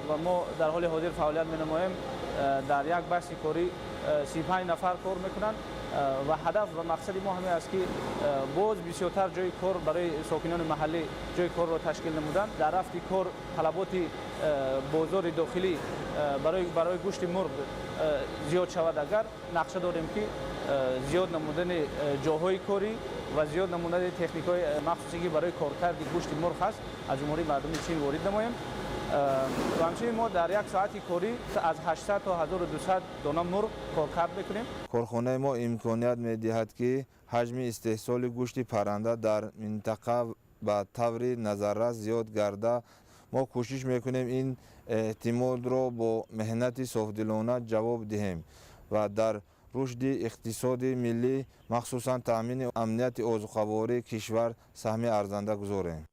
ва мо дар ҳоли ҳозир фаъолият менамоем. Дар як баси корӣ 35 нафар кор мекунанд. Ва ҳадаф ва мақсади мо ҳамин аст, ки боз бисёртар ҷои кор барои сокинони маҳаллӣ ҷои корро ташкил намудан. Дар рафти кор талаботи бозори дохилӣ барои гӯшти мурғ зиёд шавад, агар нақша дорем, ки зиёд намудани ҷоҳои корӣ ва зиёд намудани техникаҳои махсусе, ки барои коркарди гӯшти мурғ ҳаст, аз Ҷумҳурии Мардумии Чин ворид намоем. Ва ҳамчунин мо дар як соати корӣ аз 800 то 1200 дона мурғ коркард мекунем. Корхонаи мо имконият медиҳад, ки ҳаҷми истеҳсоли гӯшти парранда дар минтақа ба таври назаррас зиёд гарда. Мо кӯшиш мекунем, ин эътимодро бо меҳнати софдилона ҷавоб диҳем ва дар рушди иқтисоди миллӣ, махсусан таъмини амнияти озуқавории кишвар саҳми арзанда гузорем.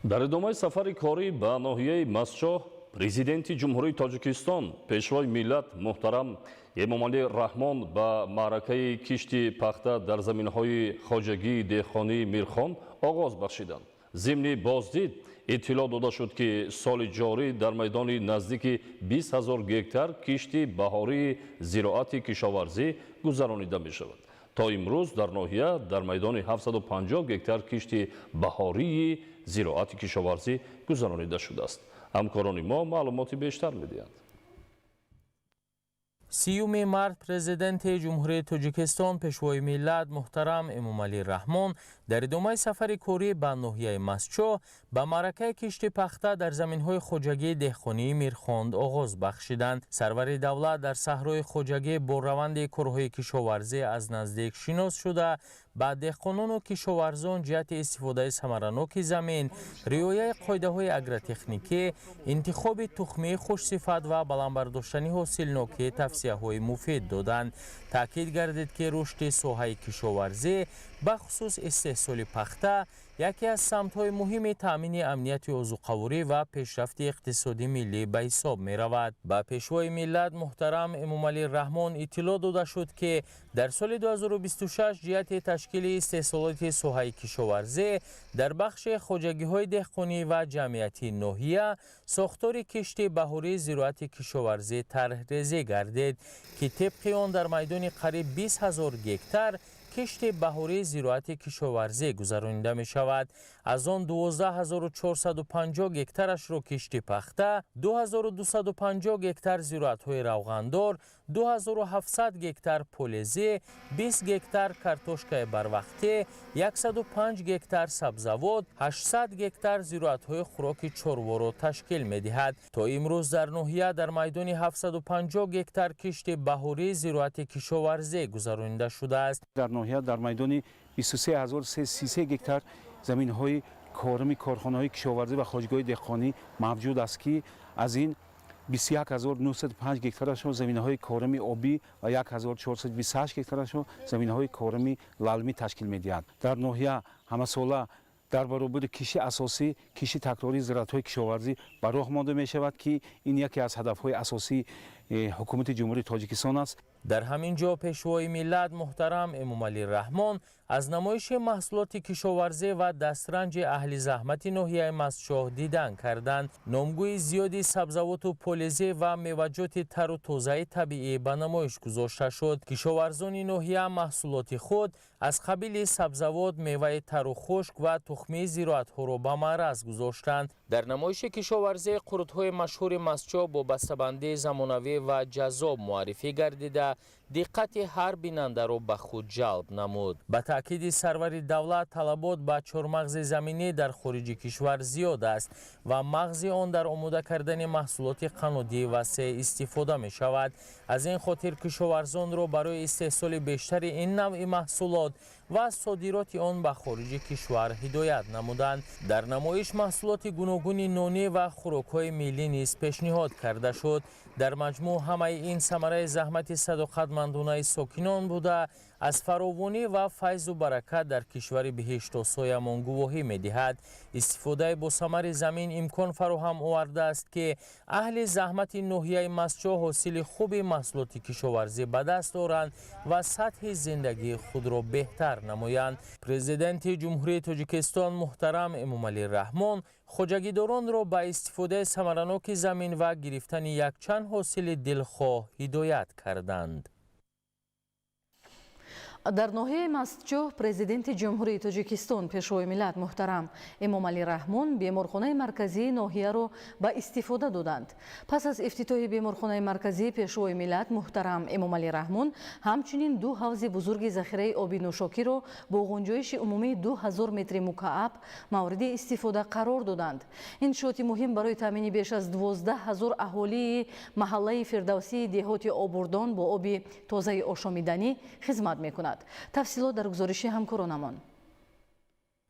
Дар идомаи сафари корӣ ба ноҳияи Мастчоҳ Президенти Ҷумҳурии Тоҷикистон, Пешвои миллат муҳтарам Эмомалӣ Раҳмон ба маъракаи кишти пахта дар заминҳои хоҷагии деҳқонии Мирхон оғоз бахшиданд. Зимни боздид иттилоъ дода шуд, ки соли ҷорӣ дар майдони наздики 20 000 гектар кишти баҳории зироати кишоварзӣ гузаронида мешавад. То имрӯз дар ноҳия дар майдони 750 гектар кишти баҳории зироати кишоварзӣ гузаронида шудааст. Ҳамкорони мо маълумоти бештар медиҳанд. 30-уми март Президенти Ҷумҳурии Тоҷикистон, Пешвои миллат муҳтарам Эмомалӣ Раҳмон дар идомаи сафари корӣ ба ноҳияи Мастчоҳ ба маъракаи кишти пахта дар заминҳои хоҷагии деҳқонии Мирхонд оғоз бахшиданд. Сарвари давлат дар саҳрои хоҷагӣ бо раванди корҳои кишоварзӣ аз наздик шинос шуда, ба деҳқонону кишоварзон ҷиҳати истифодаи самараноки замин, риояи қоидаҳои агротехникӣ, интихоби тухмии хушсифат ва баланд бардоштани ҳосилнокӣ тавсияҳои муфид доданд. Таъкид гардид, ки рушди соҳаи кишоварзӣ, бахусус истеҳсоли пахта, яке аз самтҳои муҳими таъмини амнияти озуқаворӣ ва пешрафти иқтисоди миллӣ ба ҳисоб меравад. Ба Пешвои миллат муҳтарам Эмомалӣ Раҳмон иттилоъ дода шуд, ки дар соли 2026 ҷиҳати ташкили истеҳсолоти соҳаи кишоварзӣ дар бахши хоҷагиҳои деҳқонӣ ва ҷамъиятии ноҳия сохтори кишти баҳории зироати кишоварзӣ тарҳрезӣ гардид, ки тибқи он дар майдони қариб 20 000 гектар кишти баҳории зироати кишоварзӣ гузаронида мешавад. Аз он 12 450 гектарашро кишти пахта, 2250 гектар зироатҳои равғандор, 2700 гектар полезӣ, 20 гектар картошкаи барвақтӣ, 105 гектар сабзавот, 800 гектар зироатҳои хӯроки чорворо ташкил медиҳад. То имрӯз дар ноҳия дар майдони 750 гектар кишти баҳории зироати кишоварзӣ гузаронида шудааст. Дар ноҳия дар майдони 23 033 гектар заминҳои корами корхонаҳои кишоварзӣ ва хоҷагиҳои деҳқонӣ мавҷуд аст, ки аз ин 21 905 гектарашон заминаҳои корами обӣ ва 1428 гектарашон заминаҳои корами лалмӣ ташкил медиҳад. Дар ноҳия ҳамасола дар баробари кишти асосӣ кишти такрории зироатҳои кишоварзӣ ба роҳ монда мешавад, ки ин яке аз ҳадафҳои асосии Ҳукумати Ҷумҳурии Тоҷикистон аст. Дар ҳамин ҷо Пешвои миллат муҳтарам Эмомалӣ Раҳмон аз намоиши маҳсулоти кишоварзӣ ва дастранҷи аҳли заҳмати ноҳияи Мастчоҳ дидан карданд. Номгӯи зиёди сабзавоту полезӣ ва меваҷоти тару тозаи табиӣ ба намоиш гузошта шуд. Кишоварзони ноҳия маҳсулоти худ аз қабили сабзавот, меваи тару хушк ва тухмии зироатҳоро ба маъраз гузоштанд. Дар намоиши кишоварзӣ қурутҳои машҳури Мастчоҳ бо бастабандии замонавӣ ва ҷаззоб муаррифӣ гардида, диққати ҳар бинандаро ба худ ҷалб намуд. Ба таъкиди сарвари давлат, талабот ба чормағзи заминӣ дар хориҷи кишвар зиёд аст ва мағзи он дар омода кардани маҳсулоти қаннодӣ васеъ истифода мешавад. Аз ин хотир кишоварзонро барои истеҳсоли бештари ин навъи маҳсулот ва содироти он ба хориҷи кишвар ҳидоят намуданд. Дар намоиш маҳсулоти гуногуни нонӣ ва хӯрокҳои миллӣ низ пешниҳод карда шуд. Дар маҷмӯъ, ҳамаи ин самараи заҳмати садоқатмандонаи сокинон буда, аз фаровонӣ ва файзу баракат дар кишвари биҳиштосоямон гувоҳӣ медиҳад. Истифодаи босамари замин имкон фароҳам овардааст, ки аҳли заҳмати ноҳияи Мастчоҳ ҳосили хуби маҳсулоти кишоварзӣ ба даст оранд ва сатҳи зиндагии худро беҳтар намоянд. Президенти Ҷумҳурии Тоҷикистон муҳтарам Эмомалӣ Раҳмон хоҷагидоронро ба истифодаи самараноки замин ва гирифтани якчанд ҳосили дилхоҳ ҳидоят карданд. Дар ноҳияи Мастчоҳ Президенти Ҷумҳурии Тоҷикистон, Пешвои миллат муҳтарам Эмомалӣ Раҳмон беморхонаи марказии ноҳияро ба истифода доданд. Пас аз ифтитоҳи беморхонаи марказӣ Пешвои миллат муҳтарам Эмомалӣ Раҳмон ҳамчунин ду ҳавзи бузурги захираи оби нӯшокиро бо ғунҷоиши умумии 2000 метри мукааб мавриди истифода қарор доданд. Иншооти муҳим барои таъмини беш аз 12 000 аҳолии маҳаллаи Фирдавсии деҳоти Обурдон бо оби тозаи ошомиданӣ хизмат мекунад. Тафсилот дар гузориши ҳамкоронамон.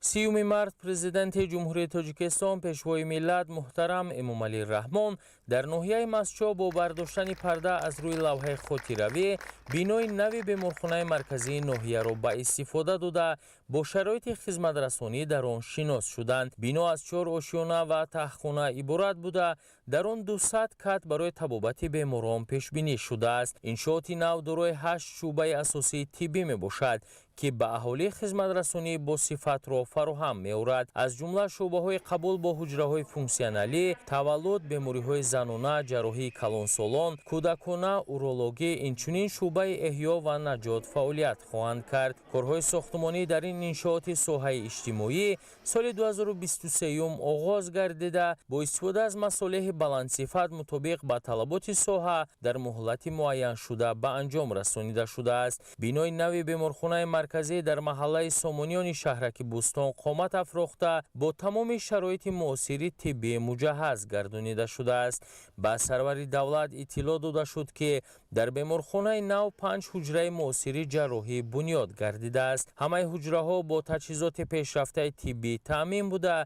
30 март Президенти Ҷумҳурии Тоҷикистон, Пешвои миллат муҳтарам Эмомалӣ Раҳмон дар ноҳияи Мастчоҳ бо бардоштани парда аз рӯи лавҳаи хотиравӣ бинои нави беморхонаи марказии ноҳияро ба истифода дода, бо шароити хизматрасонӣ дар он шинос шуданд. Бино аз чор ошёна ва таҳхона иборат буда, дар он 200 кат барои табобати беморон пешбинӣ шудааст. Иншооти нав дорои ҳашт шӯъбаи асосии тиббӣ мебошад, ки ба аҳолӣ хизматрасонии босифатро фароҳам меорад. Аз ҷумла шӯъбаҳои қабул бо ҳуҷраҳои функсионалӣ, таваллуд, бемориҳои занона, ҷарроҳии калонсолон, кӯдакона, урологӣ, инчунин шӯъбаи эҳё ва наҷот фаъолият хоҳанд кард. Корҳои сохтмонӣ дар ин иншооти соҳаи иҷтимоӣ соли 2023 оғоз гардида, бо истифода аз масолеҳи баландсифат мутобиқ ба талаботи соҳа дар муҳлати муайяншуда ба анҷом расонида шудааст. Бинои нави беморхонаи марказӣ дар маҳаллаи Сомониёни шаҳраки Бӯстон қомат афрохта, бо тамоми шароити муосири тиббӣ муҷаҳҳаз гардонида шудааст. Ба сарвари давлат иттилоъ дода шуд, ки дар беморхонаи нав панҷ ҳуҷраи муосири ҷарроҳӣ бунёд гардидааст. Ҳамаи ҳуҷраҳо бо таҷҳизоти пешрафтаи тиббӣ таъмин буда,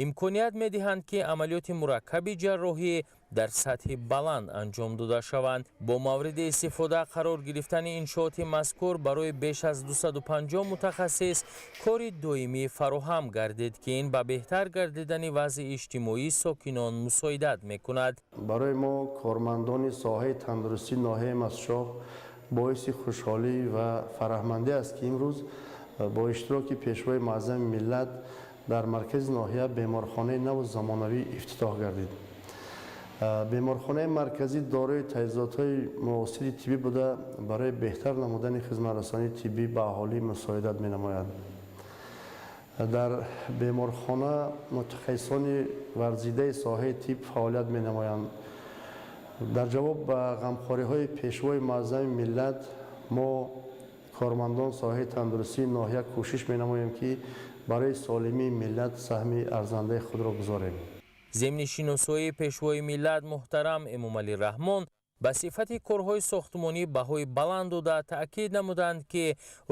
имконият медиҳанд, ки амалиёти мураккаби ҷарроҳӣ дар сатҳи баланд анҷом дода шаванд. Бо мавриди истифода қарор гирифтани иншооти мазкур барои беш аз 250 мутахассис кори доимӣ фароҳам гардид, ки ин ба беҳтар гардидани вазъи иҷтимоии сокинон мусоидат мекунад. Барои мо, кормандони соҳаи тандурустии ноҳияи Мастчоҳ, боиси хушҳолӣ ва фараҳмандӣ аст, ки имрӯз бо иштироки Пешвои муаззами миллат дар маркази ноҳия беморхонаи наву замонавӣ ифтитоҳ гардид. Беморхонаи марказӣ дорои таҷҳизотҳои муосири тиббӣ буда, барои беҳтар намудани хизматрасонии тиббӣ ба аҳолӣ мусоидат менамояд. Дар беморхона мутахассисони варзидаи соҳаи тиб фаъолият менамоянд. Дар ҷавоб ба ғамхориҳои Пешвои муаззами миллат мо, кормандон соҳаи тандурустии ноҳия, кӯшиш менамоем, ки барои солимии миллат саҳми арзандаи худро гузорем. Зимни шиносоии Пешвои миллат муҳтарам Эмомалӣ Раҳмон ба сифати корҳои сохтмонӣ баҳои баланд дода, таъкид намуданд, ки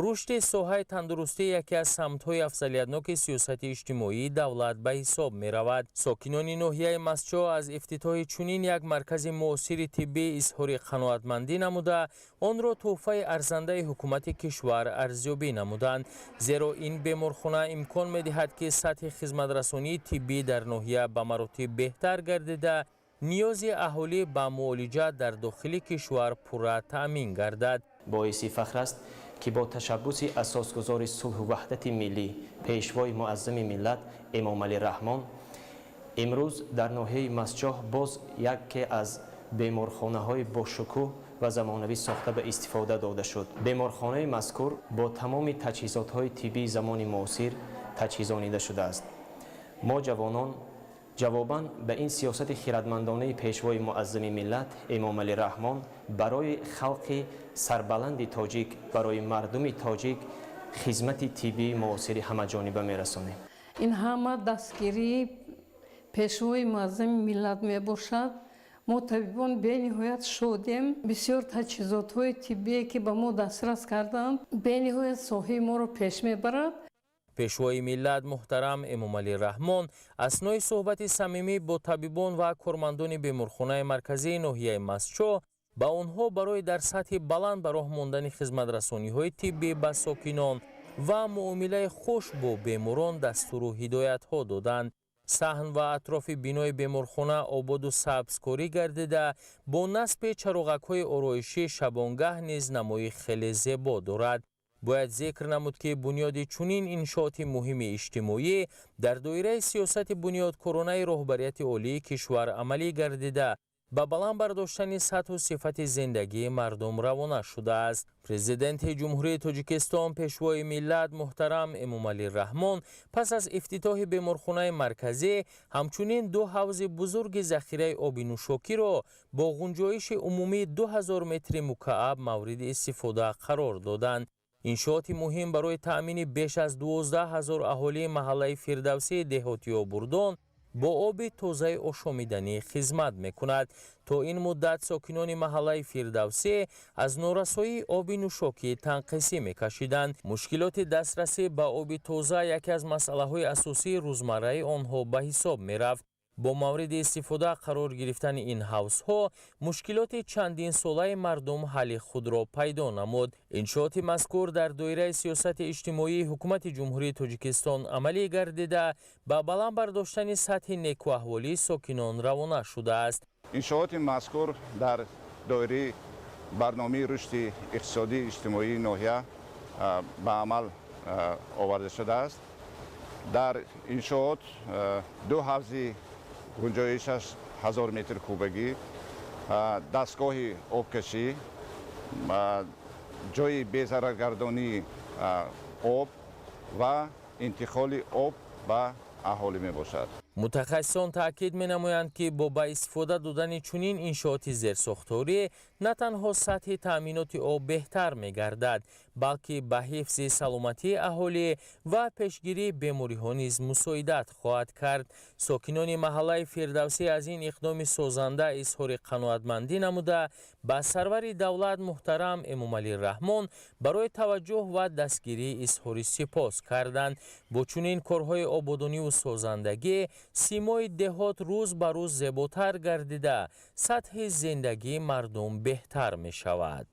рушди соҳаи тандурустӣ яке аз самтҳои афзалиятноки сиёсати иҷтимоии давлат ба ҳисоб меравад. Сокинони ноҳияи Мастчоҳ аз ифтитоҳи чунин як маркази муосири тиббӣ изҳори қаноатмандӣ намуда, онро тӯҳфаи арзандаи ҳукумати кишвар арзёбӣ намуданд, зеро ин беморхона имкон медиҳад, ки сатҳи хизматрасонии тиббӣ дар ноҳия ба маротиб беҳтар гардида, ниёзи аҳолӣ ба муолиҷа дар дохили кишвар пурра таъмин гардад. Боиси фахр аст, ки бо ташаббуси асосгузори сулҳу ваҳдати миллӣ, Пешвои муаззами миллат Эмомалӣ Раҳмон имрӯз дар ноҳияи Мастчоҳ боз яке аз беморхонаҳои бошукӯҳ ва замонавӣ сохта ба истифода дода шуд. Беморхонаи мазкур бо тамоми таҷҳизотҳои тиббии замони муосир таҷҳизонида шудааст. Мо, ҷавонон, ҷавобан ба ин сиёсати хирадмандонаи Пешвои муаззами миллат Эмомалӣ Раҳмон барои халқи сарбаланди тоҷик, барои мардуми тоҷик хизмати тиббии муосири ҳамаҷониба мерасонем. Ин ҳама дастгирии Пешвои муаззами миллат мебошад. Мо, табибон, бениҳоят шодем. Бисёр таҷҳизотҳои тиббие, ки ба мо дастрас карданд, бениҳоят соҳаи моро пеш мебарад. Пешвои миллат муҳтарам Эмомалӣ Раҳмон аснои суҳбати самимӣ бо табибон ва кормандони беморхонаи марказии ноҳияи Мастчоҳ ба онҳо барои дар сатҳи баланд ба роҳ мондани хизматрасониҳои тиббӣ ба сокинон ва муомилаи хуш бо беморон дастуру ҳидоятҳо доданд. Саҳн ва атрофи бинои беморхона ободу сабзкорӣ гардида, бо насби чароғакҳои ороишӣ шабонгаҳ низ намои хеле зебо дорад. Бояд зикр намуд, ки бунёди чунин иншооти муҳими иҷтимоӣ дар доираи сиёсати бунёдкоронаи роҳбарияти олии кишвар амалӣ гардида, ба баланд бардоштани сатҳу сифати зиндагии мардум равона шудааст. Президенти Ҷумҳурии Тоҷикистон, Пешвои миллат муҳтарам Эмомалӣ Раҳмон пас аз ифтитоҳи беморхонаи марказӣ ҳамчунин ду ҳавзи бузурги захираи оби нӯшокиро бо ғунҷоиши умумии 2000 метри мукааб мавриди истифода қарор доданд. Иншооти муҳим барои таъмини беш аз 12 ҳазор аҳолии маҳаллаи Фирдавсии деҳоти Обурдон бо оби тозаи ошомиданӣ хизмат мекунад. То ин муддат сокинони маҳаллаи Фирдавсӣ аз норасоии оби нӯшокӣ танқисӣ мекашиданд. Мушкилоти дастрасӣ ба оби тоза яке аз масъалаҳои асосии рӯзмарраи онҳо ба ҳисоб мерафт. Бо мавриди истифода қарор гирифтани ин ҳавзҳо мушкилоти чандинсолаи мардум ҳалли худро пайдо намуд. Иншооти мазкур дар доираи сиёсати иҷтимоии Ҳукумати Ҷумҳурии Тоҷикистон амалӣ гардида, ба баланд бардоштани сатҳи некуаҳволии сокинон равона шудааст. Иншооти мазкур дар доираи барномаи рушди иқтисодии иҷтимоии ноҳия ба амал оварда шудааст. Дар иншоот ду ҳавзи гунҷоишаш 1000 метр кубагӣ, дастгоҳи обкашӣ, ҷойи безараргардонии об ва интиқоли об ба аҳолӣ мебошад. Мутахассисон таъкид менамоянд, ки бо ба истифода додани чунин иншооти зерсохторӣ на танҳо сатҳи таъминоти об беҳтар мегардад, балки ба ҳифзи саломатии аҳолӣ ва пешгирии бемориҳо низ мусоидат хоҳад кард. Сокинони маҳаллаи Фирдавсӣ аз ин иқдоми созанда изҳори қаноатмандӣ намуда, ба сарвари давлат муҳтарам Эмомалӣ Раҳмон барои таваҷҷӯҳ ва дастгирӣ изҳори сипос карданд. Бо чунин корҳои ободониву созандагӣ симои деҳот рӯз ба рӯз зеботар гардида, сатҳи зиндагии мардум беҳтар мешавад.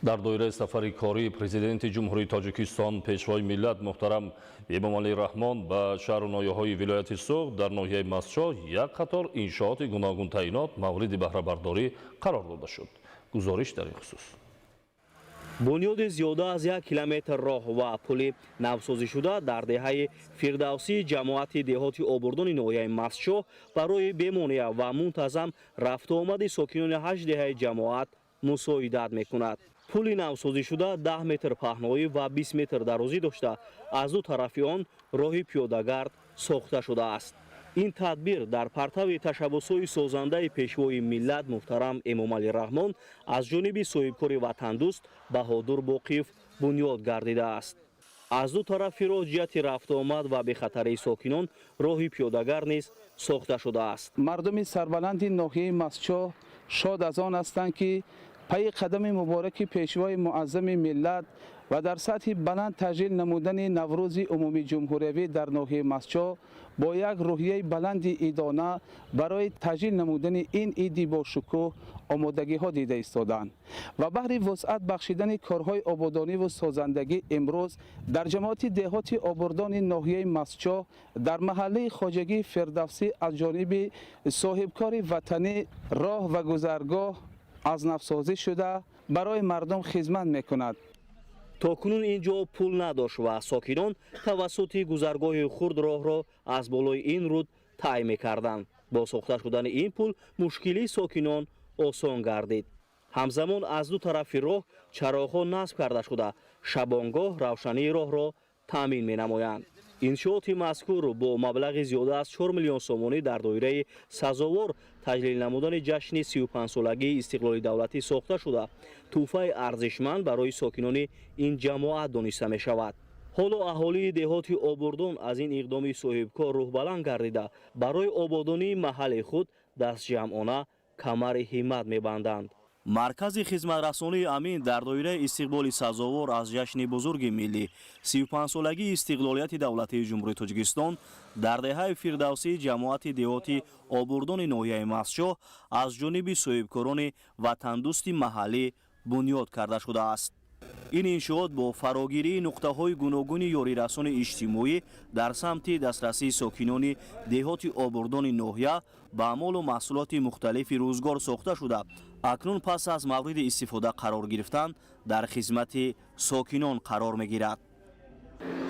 Дар доираи сафари кории Президенти Ҷумҳурии Тоҷикистон, Пешвои миллат муҳтарам Эмомалӣ Раҳмон ба шаҳру ноҳияҳои вилояти Суғд, дар ноҳияи Мастчоҳ як қатор иншооти гуногунтаъинот мавриди баҳрабардорӣ қарор дода шуд. Гузориш дар ин хусус. Бунёди зиёда аз 1 километр роҳ ва пули навсозишуда дар деҳаи Фирдавсии ҷамоати деҳоти Обурдони ноҳияи Мастчоҳ барои бемонеа ва мунтазам рафтуомади сокинони ҳашт деҳаи ҷамоат мусоидат мекунад. Пули навсозишуда 10 метр паҳноӣ ва 20 метр дарозӣ дошта, аз ду тарафи он роҳи пиёдагард сохта шудааст. Ин тадбир дар партави ташаббусҳои созандаи Пешвои миллат муҳтарам Эмомалӣ Раҳмон аз ҷониби соҳибкори ватандӯст Баҳодур Боқиев бунёд гардидааст. Аз ду тарафи роҳ ҷиҳати рафтуомад ва бехатарии сокинон роҳи пиёдагард низ сохта шудааст. Мардуми сарбаланди ноҳияи Мастчоҳ шод аз он ҳастанд, ки пайи қадами мубораки Пешвои муаззами миллат ва дар сатҳи баланд таҷлил намудани Наврӯзи умумии ҷумҳуриявӣ дар ноҳияи Мастчоҳ бо як рӯҳияи баланди идона барои таҷлил намудани ин иди бошукӯҳ омодагиҳо дида истоданд ва баҳри вусъат бахшидани корҳои ободониву созандагӣ имрӯз дар ҷамоати деҳоти Обурдони ноҳияи Мастчоҳ дар маҳаллаи хоҷагии Фирдавсӣ аз ҷониби соҳибкори ватанӣ роҳ ва гузаргоҳ аз навсозӣ шуда барои мардум хизмат мекунад. То кунун ин ҷо пул надошт ва сокинон тавассути гузаргоҳи хурд роҳро аз болои ин руд тай мекарданд. Бо сохта шудани ин пул мушкилии сокинон осон гардид. Ҳамзамон аз ду тарафи роҳ чароғҳо насб карда шуда, шабонгоҳ равшании роҳро таъмин менамоянд. Иншооти мазкур бо маблағи зиёда аз 4 миллион сомонӣ дар доираи сазовор таҷлил намудани ҷашни 35-солагии истиқлоли давлатӣ сохта шуда, тӯҳфаи арзишманд барои сокинони ин ҷамоат дониста мешавад. Ҳоло аҳолии деҳоти Обурдон аз ин иқдоми соҳибкор рӯҳбаланд гардида, барои ободонии маҳалли худ дастҷамъона камари ҳиммат мебанданд. Маркази хизматрасонии Амин дар доираи истиқболи сазовор аз ҷашни бузурги миллӣ 35-солагии истиқлолияти давлатии Ҷумҳурии Тоҷикистон дар деҳаи Фирдавсии ҷамоати деҳоти Обурдони ноҳияи Мастчоҳ аз ҷониби соҳибкорони ватандӯсти маҳаллӣ бунёд карда шудааст. Ин иншоот бо фарогирии нуқтаҳои гуногуни ёрирасони иҷтимоӣ дар самти дастрасии сокинони деҳоти Обурдони ноҳия ба молу маҳсулоти мухталифи рӯзгор сохта шуда, акнун пас аз мавриди истифода қарор гирифтан дар хизмати сокинон қарор мегирад.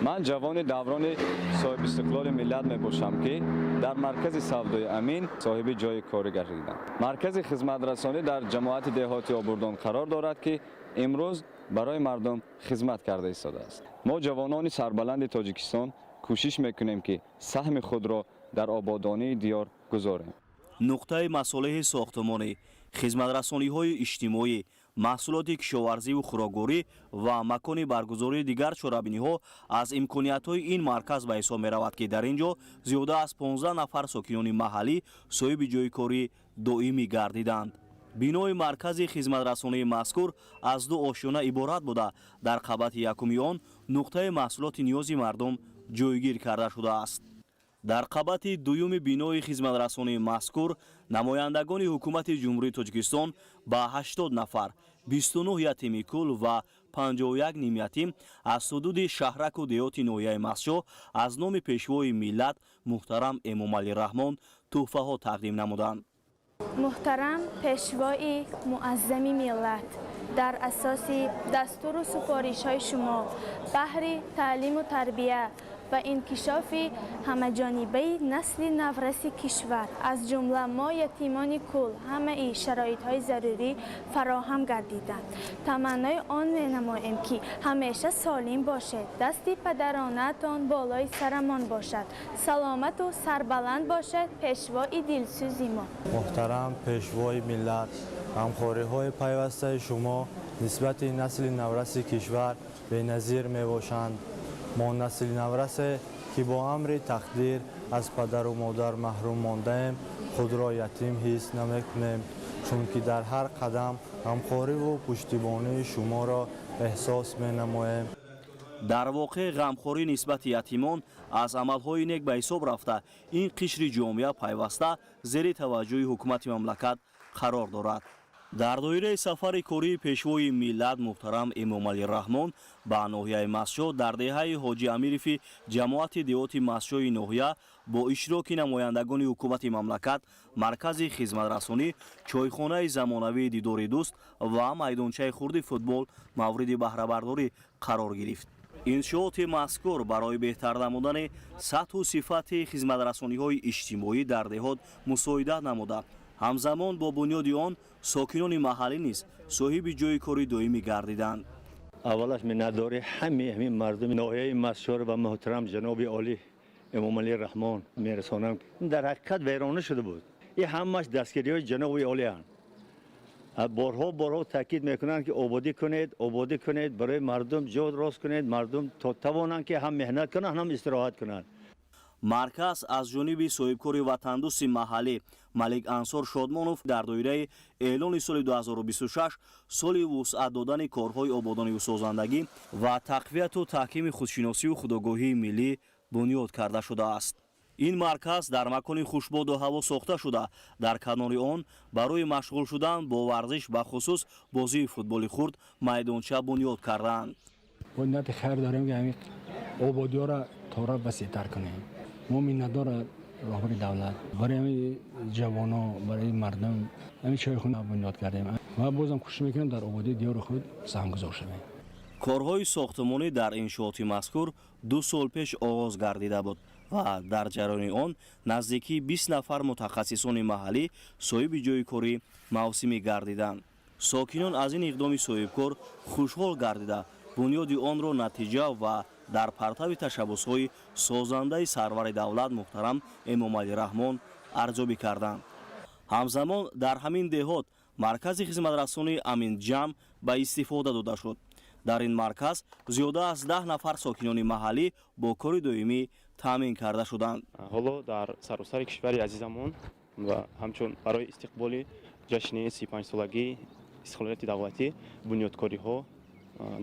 Ман ҷавони даврони соҳибистиқлоли миллат мебошам, ки Дар маркази савдои Амин соҳиби ҷойи корӣ гардиданд. Маркази хизматрасонӣ дар ҷамоати деҳоти Обурдон қарор дорад, ки имрӯз барои мардум хизмат карда истодааст. Мо, ҷавонони сарбаланди Тоҷикистон, кӯшиш мекунем, ки саҳми худро дар ободонии диёр гузорем. Нуқтаи масолеҳи сохтмонӣ, хизматрасониҳои иҷтимоӣ, маҳсулоти кишоварзиву хӯрокворӣ ва макони баргузории дигар чорабиниҳо аз имкониятҳои ин марказ ба ҳисоб меравад, ки дар ин ҷо зиёда аз 15 нафар сокинони маҳаллӣ соҳиби ҷойи корӣ доимӣ гардиданд. Бинои маркази хизматрасонии мазкур аз ду ошёна иборат буда, дар қабати якуми он нуқтаи маҳсулоти ниёзи мардум ҷойгир карда шудааст. Дар қабати дуюми бинои хизматрасонии мазкур намояндагони ҳукумати Ҷумҳурии Тоҷикистон ба 80 нафар, 29 ятими кул ва 51 нимятим аз ҳудуди шаҳраку деҳоти ноҳияи Мастчоҳ аз номи Пешвои миллат муҳтарам Эмомалӣ Раҳмон тӯҳфаҳо тақдим намуданд. Муҳтарам Пешвои Муаззами миллат, дар асоси дастуру супоришҳои шумо баҳри таълиму тарбия ва инкишофи ҳамаҷонибаи насли навраси кишвар, аз ҷумла мо ятимони кул, ҳамаи шароитҳои зарурӣ фароҳам гардиданд. Таманнои он менамоем, ки ҳамеша солим бошед, дасти падаронаатон болои сарамон бошад, саломату сарбаланд бошед, Пешвои дилсӯзи мо. Муҳтарам Пешвои миллат, ғамхориҳои пайвастаи шумо нисбати насли навраси кишвар беназир мебошанд. Мо, насли наврасе, ки бо амри тақдир аз падару модар маҳрум мондаем, худро ятим ҳис намекунем, чунки дар ҳар қадам ғамхориву пуштибонии шуморо эҳсос менамоем. Дар воқеъ, ғамхорӣ нисбати ятимон аз амалҳои нек ба ҳисоб рафта, ин қишри ҷомеа пайваста зери таваҷҷӯҳи ҳукумати мамлакат қарор дорад. Дар доираи сафари кории Пешвои миллат муҳтарам Эмомалӣ Раҳмон ба ноҳияи Мастчоҳ, дар деҳаи Ҳоҷи Амирови ҷамоати деҳоти Мастчоҳи ноҳия бо иштироки намояндагони ҳукумати мамлакат маркази хизматрасонӣ, чойхонаи замонавии «Дидори дӯст» ва майдончаи хурди футбол мавриди баҳрабардорӣ қарор гирифт. Иншооти мазкур барои беҳтар намудани сатҳу сифати хизматрасониҳои иҷтимоӣ дар деҳот мусоидат намуда, ҳамзамон бо бунёди он сокинони маҳаллӣ низ соҳиби ҷойи кори доимӣ гардиданд. Аввалаш миннатдори ҳамаи ҳамин мардуми ноҳияи Мастчоҳ ва муҳтарам ҷаноби олӣ Эмомалӣ Раҳмон мерасонам. Дар ҳақиқат вайрона шуда буд. Ин ҳамаш дастгириҳои ҷаноби олианд. Борҳо борҳо таъкид мекунанд, ки ободӣ кунед, ободӣ кунед, барои мардум ҷо рост кунед, мардум то тавонанд, ки ҳам меҳнат кунанд, ҳам истироҳат кунанд. Марказ аз ҷониби соҳибкори ватандӯсти маҳаллӣ Малик Ансор Шодмонов дар доираи эълони соли 2026 соли вусъат додани корҳои ободониву созандагӣ ва тақвияту таҳкими худшиносию худогоҳии миллӣ бунёд карда шудааст. Ин марказ дар макони хушбоду ҳаво сохта шуда, дар канори он барои машғул шудан бо варзиш, бахусус бозии футболи хурд, майдонча бунёд кардаанд. Бо нияти хайр дорем, ки ҳамин ободиёро тора васеътар кунем. Мо миннатдор роҳбари давлат. Барои ҳамин ҷавоно, барои мардум ҳамин чойхона бунёд кардем ва бозам кӯшиш мекунем, дар ободии диёри худ саҳмгузор шавем. Корҳои сохтмонӣ дар иншооти мазкур 2 сол пеш оғоз гардида буд ва дар ҷараёни он наздикии 20 нафар мутахассисони маҳаллӣ соҳиби ҷойи корӣ мавсимӣ гардиданд. Сокинон аз ин иқдоми соҳибкор хушҳол гардида, бунёди онро натиҷа ва дар партави ташаббусҳои созандаи сарвари давлат муҳтарам Эмомалӣ Раҳмон арзёбӣ карданд. Ҳамзамон дар ҳамин деҳот маркази хизматрасонии «Аминҷамъ» ба истифода дода шуд. Дар ин марказ зиёда аз 10 нафар сокинони маҳаллӣ бо кори доимӣ таъмин карда шуданд. Ҳоло дар саросари кишвари азизамон ва ҳамчун барои истиқболи ҷашни 35-солагии истиқлолияти давлатӣ бунёдкориҳо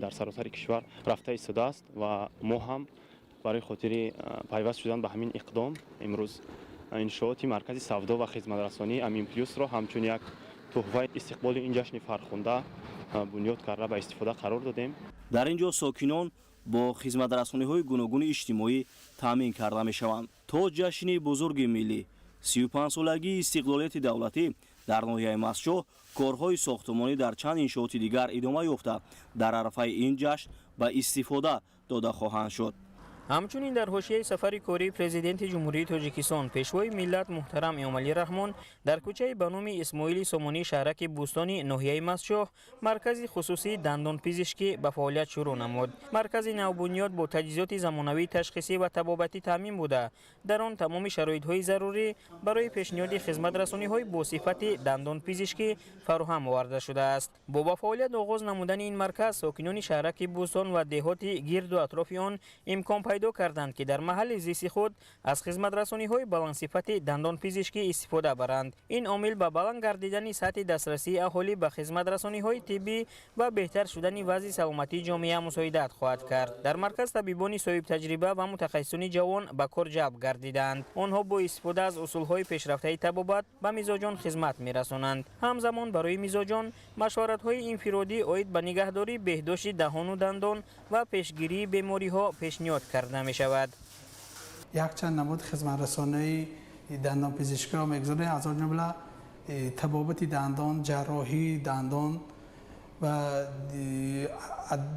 дар саросари кишвар рафта истодааст ва мо ҳам барои хотири пайваст шудан ба ҳамин иқдом имрӯз иншооти маркази савдо ва хизматрасонии Амин Плюсро ҳамчун як туҳфаи истиқболи ин ҷашни фархунда бунёд карда, ба истифода қарор додем. Дар ин ҷо сокинон бо хизматрасониҳои гуногуни иҷтимоӣ таъмин карда мешаванд. То ҷашни бузурги миллӣ, 35-солагии истиқлолияти давлатӣ, дар ноҳияи Мастчоҳ корҳои сохтмонӣ дар чанд иншооти дигар идома ёфта, дар арафаи ин ҷашн ба истифода дода хоҳанд шуд. Ҳамчунин дар ҳошияи сафари кории Президенти Ҷумҳурии Тоҷикистон, Пешвои миллат муҳтарам Эмомалӣ Раҳмон дар кӯчаи ба номи Исмоили Сомонӣ шаҳраки Бӯстони ноҳияи Мастчоҳ маркази хусусии дандонпизишкӣ ба фаъолият шурӯъ намуд. Маркази навбунёд бо таҷҳизоти замонавии ташхисӣ ва табобатӣ таъмин буда, дар он тамоми шароитҳои зарурӣ барои пешниҳоди хизматрасониҳои босифати дандонпизишкӣ фароҳам оварда шудааст. Бо ба фаъолият оғоз намудани ин марказ сокинони шаҳраки Бӯстон ва деҳоти гирду атрофи он имкон пайдо карданд, ки дар маҳалли зисти худ аз хизматрасониҳои баландсифати дандонпизишкӣ истифода баранд. Ин омил ба баланд гардидани сатҳи дастрасии аҳолӣ ба хизматрасониҳои тиббӣ ва беҳтар шудани вазъи саломатии ҷомеа мусоидат хоҳад кард. Дар марказ табибони соҳибтаҷриба ва мутахассисони ҷавон ба кор ҷалб гардиданд. Онҳо бо истифода аз усулҳои пешрафтаи табобат ба мизоҷон хизмат мерасонанд. Ҳамзамон барои мизоҷон машваратҳои инфиродӣ оид ба нигаҳдории беҳдошти даҳону дандон ва пешгирии бемориҳо пешниҳод карда мешавад. Якчанд намуд хизматрасонии дандонпизишкиро мегузорем, аз он ҷумла табобати дандон, ҷарроҳии дандон ва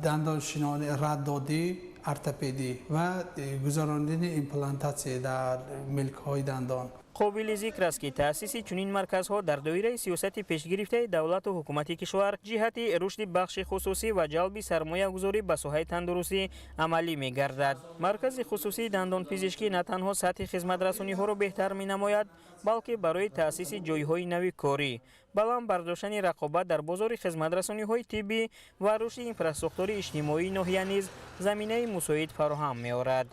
дандоншинони раддодӣ, ортопедӣ ва гузарондани имплантатсия дар милкҳои дандон. Қобили зикр аст, ки таъсиси чунин марказҳо дар доираи сиёсати пешгирифтаи давлату ҳукумати кишвар ҷиҳати рушди бахши хусусӣ ва ҷалби сармоягузорӣ ба соҳаи тандурустӣ амалӣ мегардад. Маркази хусусии дандонпизишкӣ на танҳо сатҳи хизматрасониҳоро беҳтар менамояд, балки барои таъсиси ҷойҳои нави корӣ, баланд бардоштани рақобат дар бозори хизматрасониҳои тиббӣ ва рушди инфраструктури иҷтимоии ноҳия низ заминаи мусоид фароҳам меорад.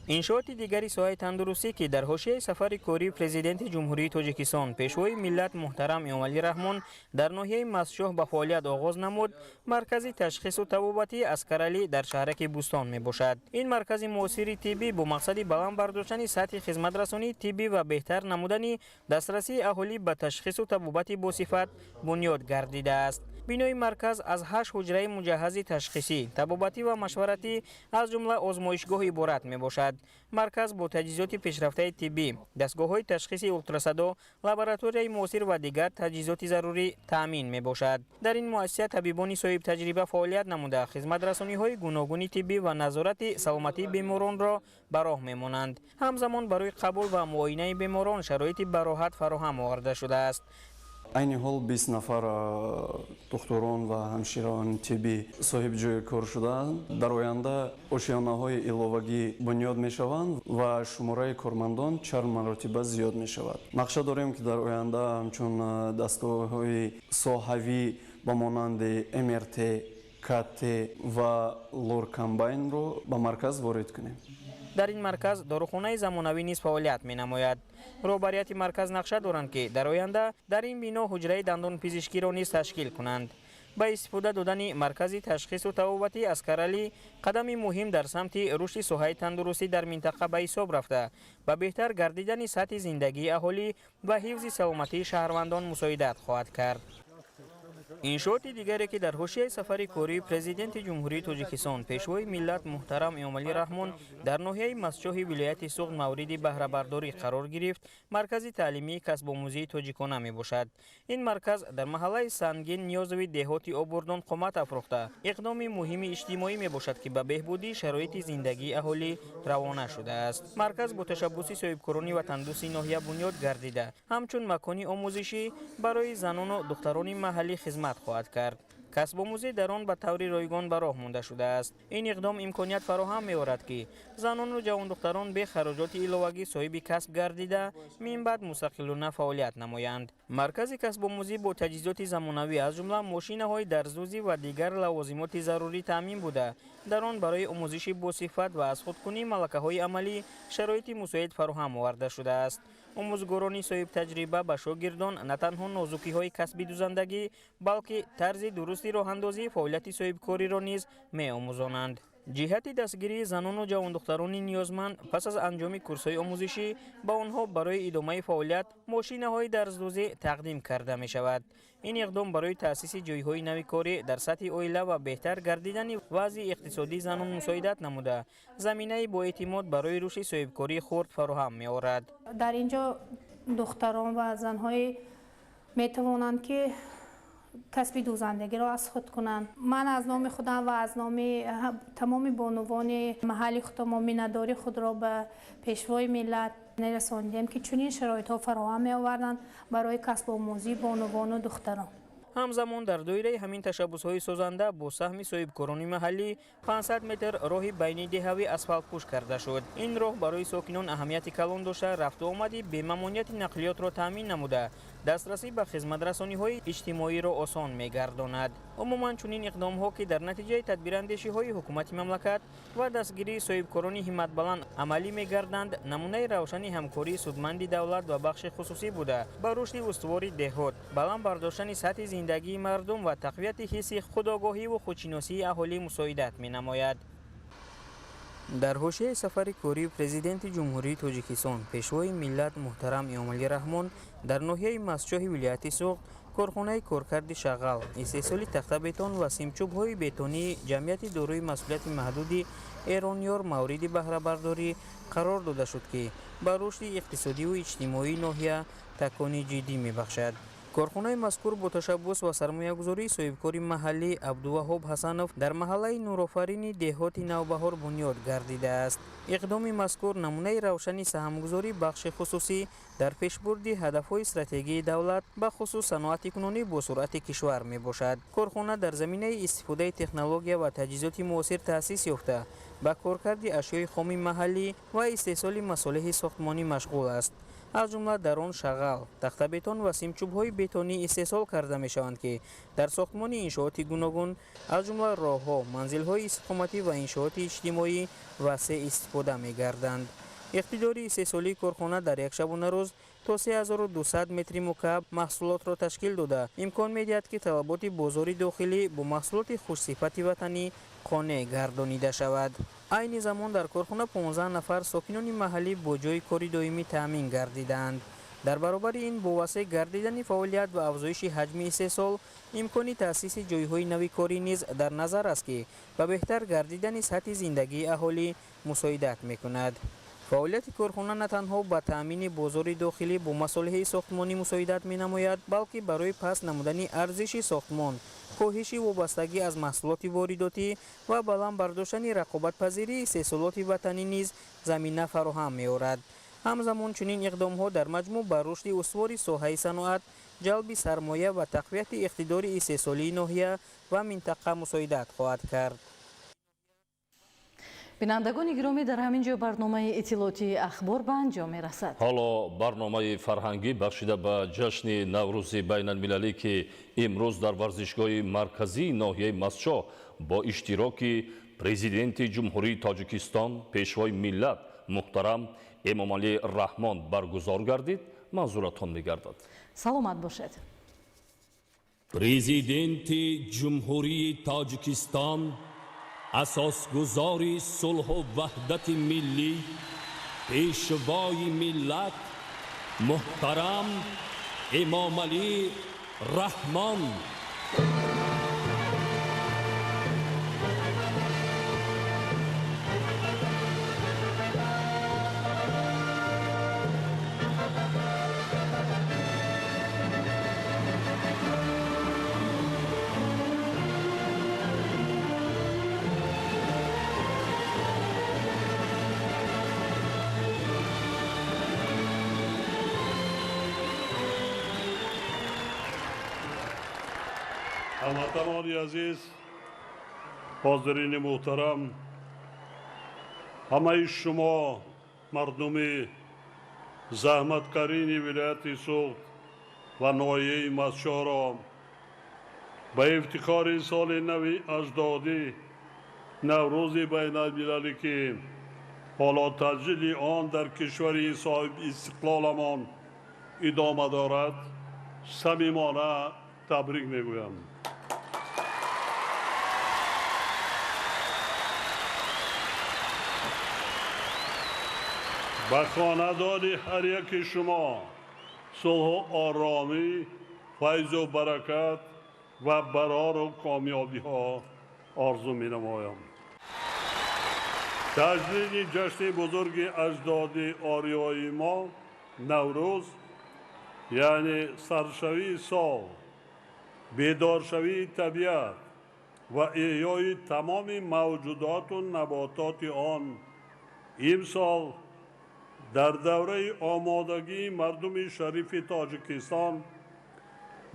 Иншооти дигари соҳаи тандурустӣ, ки дар ҳошияи сафари кории Президенти Ҷумҳурии Тоҷикистон, Пешвои миллат муҳтарам Эмомалӣ Раҳмон дар ноҳияи Мастчоҳ ба фаъолият оғоз намуд, маркази ташхису табобатии Аскаралӣ дар шаҳраки Бӯстон мебошад. Ин маркази муосири тиббӣ бо мақсади баланд бардоштани сатҳи хизматрасонии тиббӣ ва беҳтар намудани дастрасии аҳолӣ ба ташхису табобати босифат бунёд гардидааст. Бинои марказ аз 8 ҳуҷраи муҷаҳҳази ташхисӣ, табобатӣ ва машваратӣ, аз ҷумла озмоишгоҳ иборат мебошад. Марказ бо таҷҳизоти пешрафтаи тиббӣ, дастгоҳҳои ташхиси ултрасадо, лабораторияи муосир ва дигар таҷҳизоти зарурӣ таъмин мебошад. Дар ин муассиса табибони соҳибтаҷриба фаъолият намуда, хизматрасониҳои гуногуни тиббӣ ва назорати саломатии беморонро ба роҳ мемонанд. Ҳамзамон барои қабул ва муоинаи беморон шароити бароҳат фароҳам оварда шудааст. Айни ҳол 20 нафар духтурон ва ҳамширони тиббӣ соҳиби ҷойи кор шудаанд. Дар оянда ошёнаҳои иловагӣ бунёд мешаванд ва шумораи кормандон чанд маротиба зиёд мешавад. Нақша дорем, ки дар оянда ҳамчун дастгоҳҳои соҳавӣ ба монанди МРТ, КТ ва лоркомбайнро ба марказ ворид кунем. Дар ин марказ дорухонаи замонавӣ низ фаъолият менамояд. Роҳбарияти марказ нақша доранд, ки дар оянда дар ин бино ҳуҷраи дандонпизишкиро низ ташкил кунанд. Ба истифода додани маркази ташхису табобатии Аскаралӣ қадами муҳим дар самти рушди соҳаи тандурустӣ дар минтақа ба ҳисоб рафта, ба беҳтар гардидани сатҳи зиндагии аҳолӣ ва ҳифзи саломатии шаҳрвандон мусоидат хоҳад кард. Иншооти дигаре, ки дар ҳошияи сафари кории Президенти Ҷумҳурии Тоҷикистон, Пешвои миллат муҳтарам Эмомалӣ Раҳмон дар ноҳияи Мастчоҳи вилояти Суғд мавриди баҳрабардорӣ қарор гирифт, маркази таълимии касбомӯзии тоҷикона мебошад. Ин марказ дар маҳаллаи Сангин Ниёзови деҳоти Обурдон қомат афрохта, иқдоми муҳими иҷтимоӣ мебошад, ки ба беҳбудии шароити зиндагии аҳолӣ равона шудааст. Марказ бо ташаббуси соҳибкорони ватандӯсти ноҳия бунёд гардида, ҳамчун макони омӯзишӣ барои занону духтарони маҳаллӣ хизмат хоҳад кард. Касбомӯзӣ дар он ба таври ройгон ба роҳ монда шудааст. Ин иқдом имконият фароҳам меорад, ки занону ҷавондухтарон бе хароҷоти иловагӣ соҳиби касб гардида, минбаъд мустақилона фаъолият намоянд. Маркази касбомӯзӣ бо таҷҳизоти замонавӣ, аз ҷумла мошинаҳои дарздӯзӣ ва дигар лавозимоти зарурӣ таъмин буда, дар он барои омӯзиши босифат ва аз худкунии малакаҳои амалӣ шароити мусоид фароҳам оварда шудааст. Омӯзгорони соҳибтаҷриба ба шогирдон на танҳо нозукиҳои касби дузандагӣ, балки тарзи дурусти роҳандозии фаъолияти соҳибкориро низ меомӯзонанд. Ҷиҳати дастгирии занону ҷавондухтарони ниёзманд пас аз анҷоми курсҳои омӯзишӣ ба онҳо барои идомаи фаъолият мошинаҳои дарздӯзӣ тақдим карда мешавад. Ин иқдом барои таъсиси ҷойҳои нави корӣ дар сатҳи оила ва беҳтар гардидани вазъи иқтисодии занон мусоидат намуда, заминаи боэътимод барои рушди соҳибкории хурд фароҳам меорад. Дар ин ҷо духтарон ва занҳои метавонанд, ки Касби дӯзандагиро аз худ кунанд. Ман аз номи худам ва аз номи тамоми бонувони маҳалли худамон миннатдории худро ба Пешвои миллат мерасондем, ки чунин шароитҳо фароҳам меоварданд барои касбомӯзии бонувону духтарон. Ҳамзамон дар доираи ҳамин ташаббусҳои созанда бо саҳми соҳибкорони маҳаллӣ 500 метр роҳи байнидеҳавӣ асфалтпӯш карда шуд. Ин роҳ барои сокинон аҳамияти калон дошта, рафту омади бемамониати нақлиётро таъмин намуда, дастрасӣ ба хизматрасониҳои иҷтимоиро осон мегардонад. Умуман, чунин иқдомҳо, ки дар натиҷаи тадбирандешиҳои ҳукумати мамлакат ва дастгирии соҳибкорони ҳимматбаланд амалӣ мегарданд, намунаи равшани ҳамкории судманди давлат ва бахши хусусӣ буда, ба рушди устувори деҳот, баланд бардоштани сатҳи зиндагии мардум ва тақвияти ҳисси худогоҳиву худшиносии аҳолӣ мусоидат менамояд. Дар ҳошияи сафари кории Президенти Ҷумҳурии Тоҷикистон, Пешвои миллат муҳтарам Эмомалӣ Раҳмон дар ноҳияи Мастчоҳи вилояти Суғд корхонаи коркарди шағал, истеҳсоли тахтабетон ва симчӯбҳои бетонии ҷамъияти дорои масъулияти маҳдуди Эронёр мавриди баҳрабардорӣ қарор дода шуд, ки ба рушди иқтисодиву иҷтимоии ноҳия такони ҷиддӣ мебахшад. Корхонаи мазкур бо ташаббус ва сармоягузории соҳибкори маҳаллӣ Абдуваҳоб Ҳасанов дар маҳаллаи Нурофарини деҳоти Навбаҳор бунёд гардидааст. Иқдоми мазкур намунаи равшани саҳмгузории бахши хусусӣ дар пешбурди ҳадафҳои стратегии давлат, ба хусус саноати кунунӣ бо суръати кишвар мебошад. Корхона дар заминаи истифодаи технология ва таҷҳизоти муосир таъсис ёфта, ба коркарди ашёи хоми маҳаллӣ ва истеҳсоли масолеҳи сохтмонӣ машғул аст. Аз ҷумла дар он шағал, тахтабетон ва симчӯбҳои бетонӣ истеҳсол карда мешаванд, ки дар сохтмони иншооти гуногун, аз ҷумла роҳҳо, манзилҳои истиқоматӣ ва иншооти иҷтимоӣ васеъ истифода мегарданд. Иқтидори истеҳсолии корхона дар як шабонарӯз то 3200 метри мукааб маҳсулотро ташкил дода, имкон медиҳад, ки талаботи бозори дохилӣ бо маҳсулоти хушсифати ватанӣ қонеъ гардонида шавад. Айни замон дар корхона 15 нафар сокинони маҳаллӣ бо ҷойи кори доимӣ таъмин гардидаанд. Дар баробари ин, бо васеъ гардидани фаъолият ва афзоиши ҳаҷми истеҳсол, имкони таъсиси ҷойҳои нави корӣ низ дар назар аст, ки ба беҳтар гардидани сатҳи зиндагии аҳолӣ мусоидат мекунад. Фаъолияти корхона на танҳо ба таъмини бозори дохилӣ бо масолеҳи сохтмонӣ мусоидат менамояд, балки барои паст намудани арзиши сохтмон, коҳиши вобастагӣ аз маҳсулоти воридотӣ ва баланд бардоштани рақобатпазирии истеҳсолоти ватанӣ низ замина фароҳам меорад. Ҳамзамон, чунин иқдомҳо дар маҷмӯъ ба рушди устувори соҳаи саноат, ҷалби сармоя ва тақвияти иқтидори истеҳсолии ноҳия ва минтақа мусоидат хоҳад кард. Бинандагони гиромӣ, дар ҳамин ҷо барномаи иттилоотии ахбор ба анҷом мерасад. Ҳоло барномаи фарҳангӣ бахшида ба ҷашни Наврӯзи байналмилалӣ, ки имрӯз дар варзишгоҳи марказии ноҳияи Мастчоҳ бо иштироки Президенти Ҷумҳурии Тоҷикистон, Пешвои миллат муҳтарам Эмомалӣ Раҳмон баргузор гардид, манзуратон мегардад. Саломат бошед. Президенти Ҷумҳурии Тоҷикистон, асосгузори сулҳу ваҳдати миллӣ, Пешвои миллат муҳтарам Эмомалӣ Раҳмон. Ҳамватанони азиз, ҳозирини муҳтарам, ҳамаи шумо мардуми заҳматкарини вилояти Суғд ва ноҳияи Мастчоҳро ба ифтихори соли нави аҷдодӣ, Наврӯзи байналмилалӣ, ки ҳоло таҷлили он дар кишвари соҳибистиқлоламон идома дорад, самимона табрик мегӯям. Ба хонадони ҳар яки шумо сулҳу оромӣ, файзу баракат ва барору комёбиҳо орзу менамоям. Таҷлили ҷашни бузурги аҷдоди ориёи мо, Наврӯз, яъне саршавии сол Бедоршавии табиат ва эҳёи тамоми мавҷудоту набототи он имсол дар давраи омодагии мардуми шарифи Тоҷикистон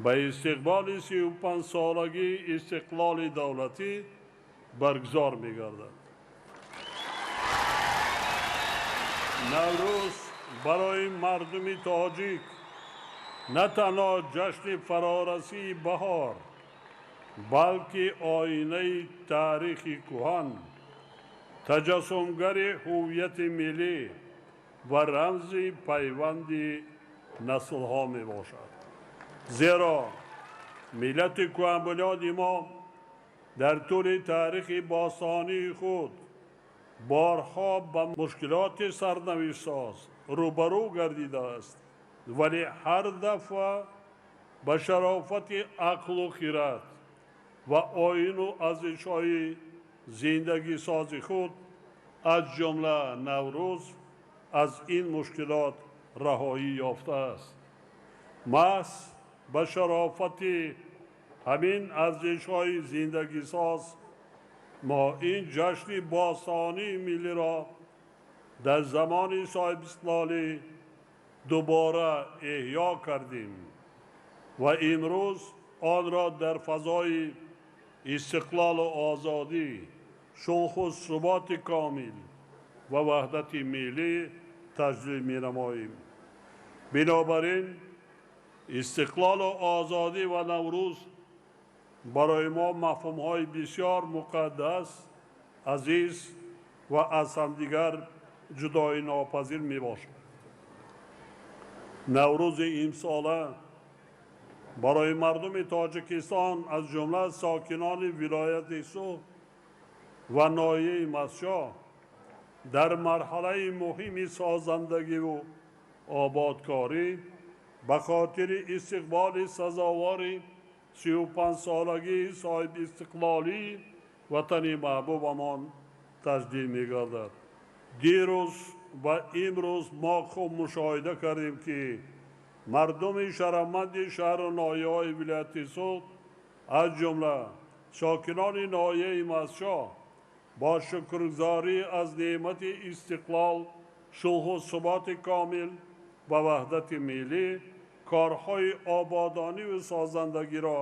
ба истиқболи 35-солагии истиқлоли давлатӣ баргузор мегардад. Наврӯз барои мардуми тоҷик на танҳо ҷашни фарорасии баҳор, балки оинаи таърихи кӯҳан, таҷассумгари ҳуввияти миллӣ ва рамзи пайванди наслҳо мебошад. Зеро миллати кӯҳанбунёди мо дар тӯли таърихи бостонии худ борҳо ба мушкилоти сарнавиштсоз рӯбарӯ гардидааст, вале ҳар дафъа ба шарофати ақлу хират ва оину арзишҳои зиндагисози худ, аз ҷумла Наврӯз, аз ин мушкилот раҳоӣ ёфтааст. Маҳз ба шарофати ҳамин арзишҳои зиндагисоз мо ин ҷашни бостонии миллиро дар замони соҳибистиқлолӣ дубора эҳё кардем ва имрӯз онро дар фазои истиқлолу озодӣ, шӯху суботи комил ва ваҳдати миллӣ таҷлил менамоем. Бинобар ин истиқлолу озодӣ ва Наврӯз барои мо мафҳумҳои бисёр муқаддас, азиз ва аз ҳамдигар ҷудоӣ нопазир мебошад. Наврӯзи имсола барои мардуми Тоҷикистон, аз ҷумла сокинони вилояти Суғд ва ноҳияи Мастчоҳ, дар марҳалаи муҳими созандагиву ободкорӣ ба хотири истиқболи сазовори 35-солагии соҳибистиқлолии ватани маҳбубамон таҷдид мегардад. Дирӯз ва имрӯз мо хуб мушоҳида кардем, ки мардуми шарафманди шаҳру ноҳияҳои вилояти Суғд, аз ҷумла сокинони ноҳияи Мастчоҳ, бо шукргузорӣ аз неъмати истиқлол, сулҳу суботи комил ва ваҳдати миллӣ корҳои ободониву созандагиро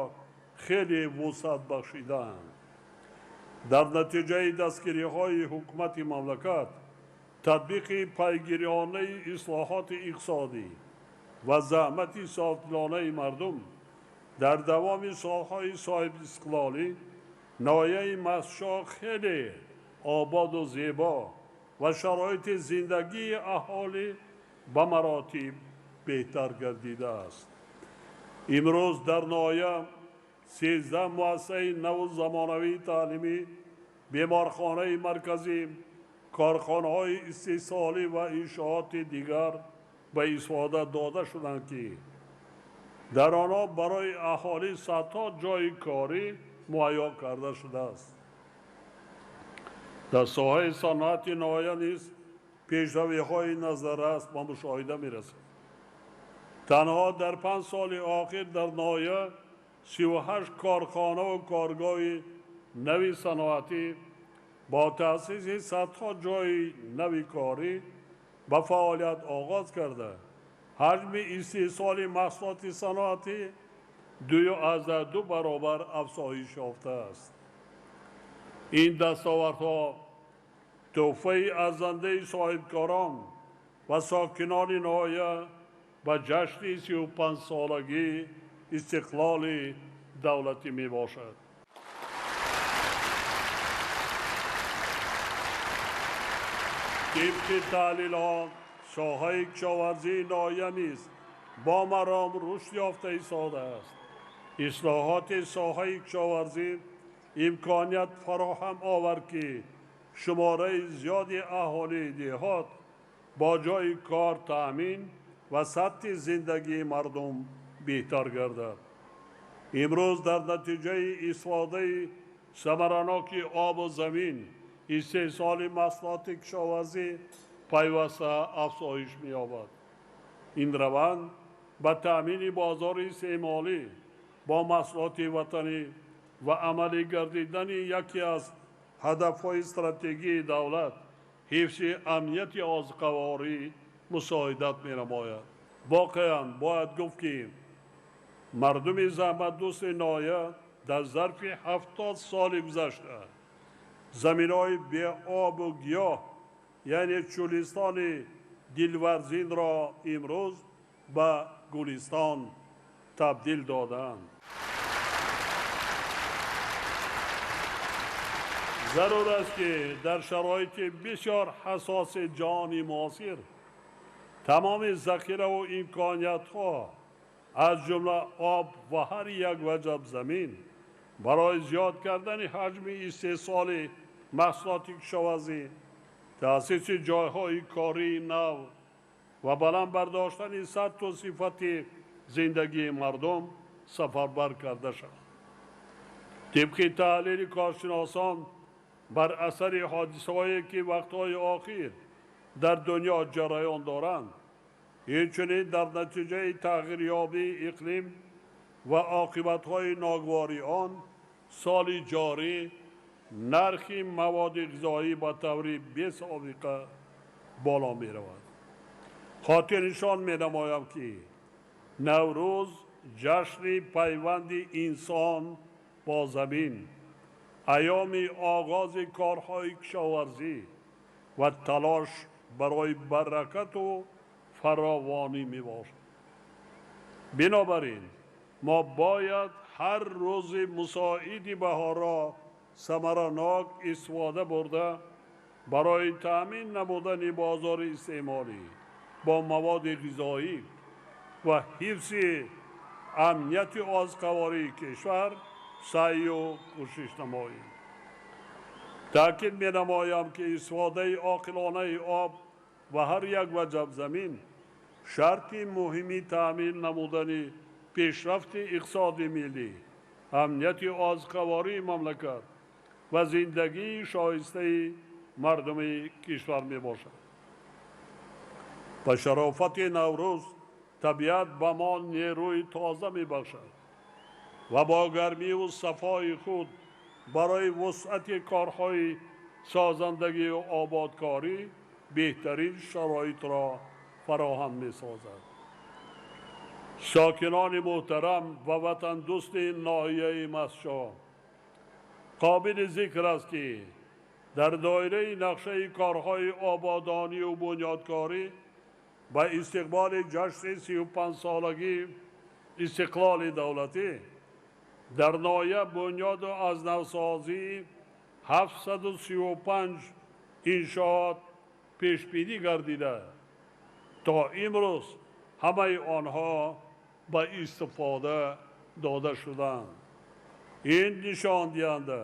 хеле вусъат бахшидаанд. Дар натиҷаи дастгириҳои ҳукумати мамлакат, татбиқи пайгириёнаи ислоҳоти иқтисодӣ ва заҳмати софдилонаи мардум дар давоми солҳои соҳибистиқлолӣ ноҳияи Мастчоҳ хеле ободу зебо ва шароити зиндагии аҳолӣ ба маротиб беҳтар гардидааст. Имрӯз дар ноҳия 13 муассисаи наву замонавии таълимӣ, беморхонаи марказӣ, корхонаҳои истеҳсолӣ ва иншооти дигар ба истифода дода шуданд, ки дар онҳо барои аҳолӣ садҳо ҷойи корӣ муҳайё карда шудааст. Дар соҳаи саноати ноҳия низ пешравиҳои назаррас ба мушоҳида мерасад. Танҳо дар 5 соли охир дар ноҳия 38 корхонаву коргоҳи нави саноатӣ бо таъсиси садҳо ҷойи нави корӣ ба фаъолият оғоз карда, ҳаҷми истеҳсоли маҳсулоти саноатӣ 2,2 баробар афзоиш ёфтааст. Ин дастовардҳо тӯҳфаи арзандаи соҳибкорон ва сокинони ноҳия ба ҷашни 35-солагии истиқлоли давлатӣ мебошад. Тибқи таҳлилҳо, соҳаи кишоварзии ноҳия низ бо маром рушд ёфта истодааст. Ислоҳоти соҳаи кишоварзӣ имконият фароҳам овард, ки шумораи зиёди аҳолии деҳот бо ҷойи кор таъмин ва сатҳи зиндагии мардум беҳтар гардад. Имрӯз дар натиҷаи истифодаи самараноки обу замин истеҳсоли маҳсулоти кишоварзӣ пайваста афзоиш меёбад. Ин раванд ба таъмини бозори истеъмолӣ бо маҳсулоти ватанӣ ва амалӣ гардидани яке аз ҳадафҳои стратегии давлат ҳифзи амнияти озуқаворӣ мусоидат менамояд. Воқеан бояд гуфт, ки мардуми заҳматдӯсти ноҳия дар зарфи 70 соли гузашта заминҳои беобу гиёҳ, яъне чӯлистони дилварзинро имрӯз ба гулистон табдил додаанд. Зарур аст, ки дар шароити бисёр ҳассоси ҷаҳони муосир тамоми захираву имкониятҳо, аз ҷумла об ва ҳар як ваҷаб замин, барои зиёд кардани ҳаҷми истеҳсоли маҳсулоти кишоварзӣ, таъсиси ҷойҳои кории нав ва баланд бардоштани сатҳу сифати зиндагии мардум сафарбар карда шавад. Тибқи таҳлили коршиносон, бар асари ҳодисаҳое, ки вақтҳои охир дар дунё ҷараён доранд, инчунин дар натиҷаи тағйирёбии иқлим ва оқибатҳои ногувори он, соли ҷорӣ нархи маводи ғизоӣ ба таври бесобиқа боло меравад. Хотирнишон менамоям, ки Наврӯз ҷашни пайванди инсон бо замин, айёми оғози корҳои кишоварзӣ ва талош барои баракату фаровонӣ мебошад. Бинобар ин мо бояд ҳар рӯзи мусоиди баҳорро самаранок истифода бурда, барои таъмин намудани бозори истеъмолӣ бо маводи ғизоӣ ва ҳифзи амнияти озуқавории кишвар саъю кӯшиш намоем. Таъкид менамоям, ки истифодаи оқилонаи об ва ҳар як ваҷаб замин шарти муҳими таъмин намудани пешрафти иқтисоди миллӣ, амнияти озуқавории мамлакат ва зиндагии шоистаи мардуми кишвар мебошад. Ба шарофати Наврӯз табиат ба мо нерӯи тоза мебахшад ва бо гармиву сафои худ барои вусъати корҳои созандагию ободкорӣ беҳтарин шароитро фароҳам месозад. Сокинони муҳтарам ва ватандӯсти ноҳияи Мастчоҳ, қобили зикр аст, ки дар доираи нақшаи корҳои ободонию бунёдкорӣ ба истиқболи ҷашни 35-солагии истиқлоли давлатӣ дар ноҳия бунёду аз навсозии 735 иншоот пешбинӣ гардида, то имрӯз ҳамаи онҳо ба истифода дода шуданд. Ин нишондиҳанда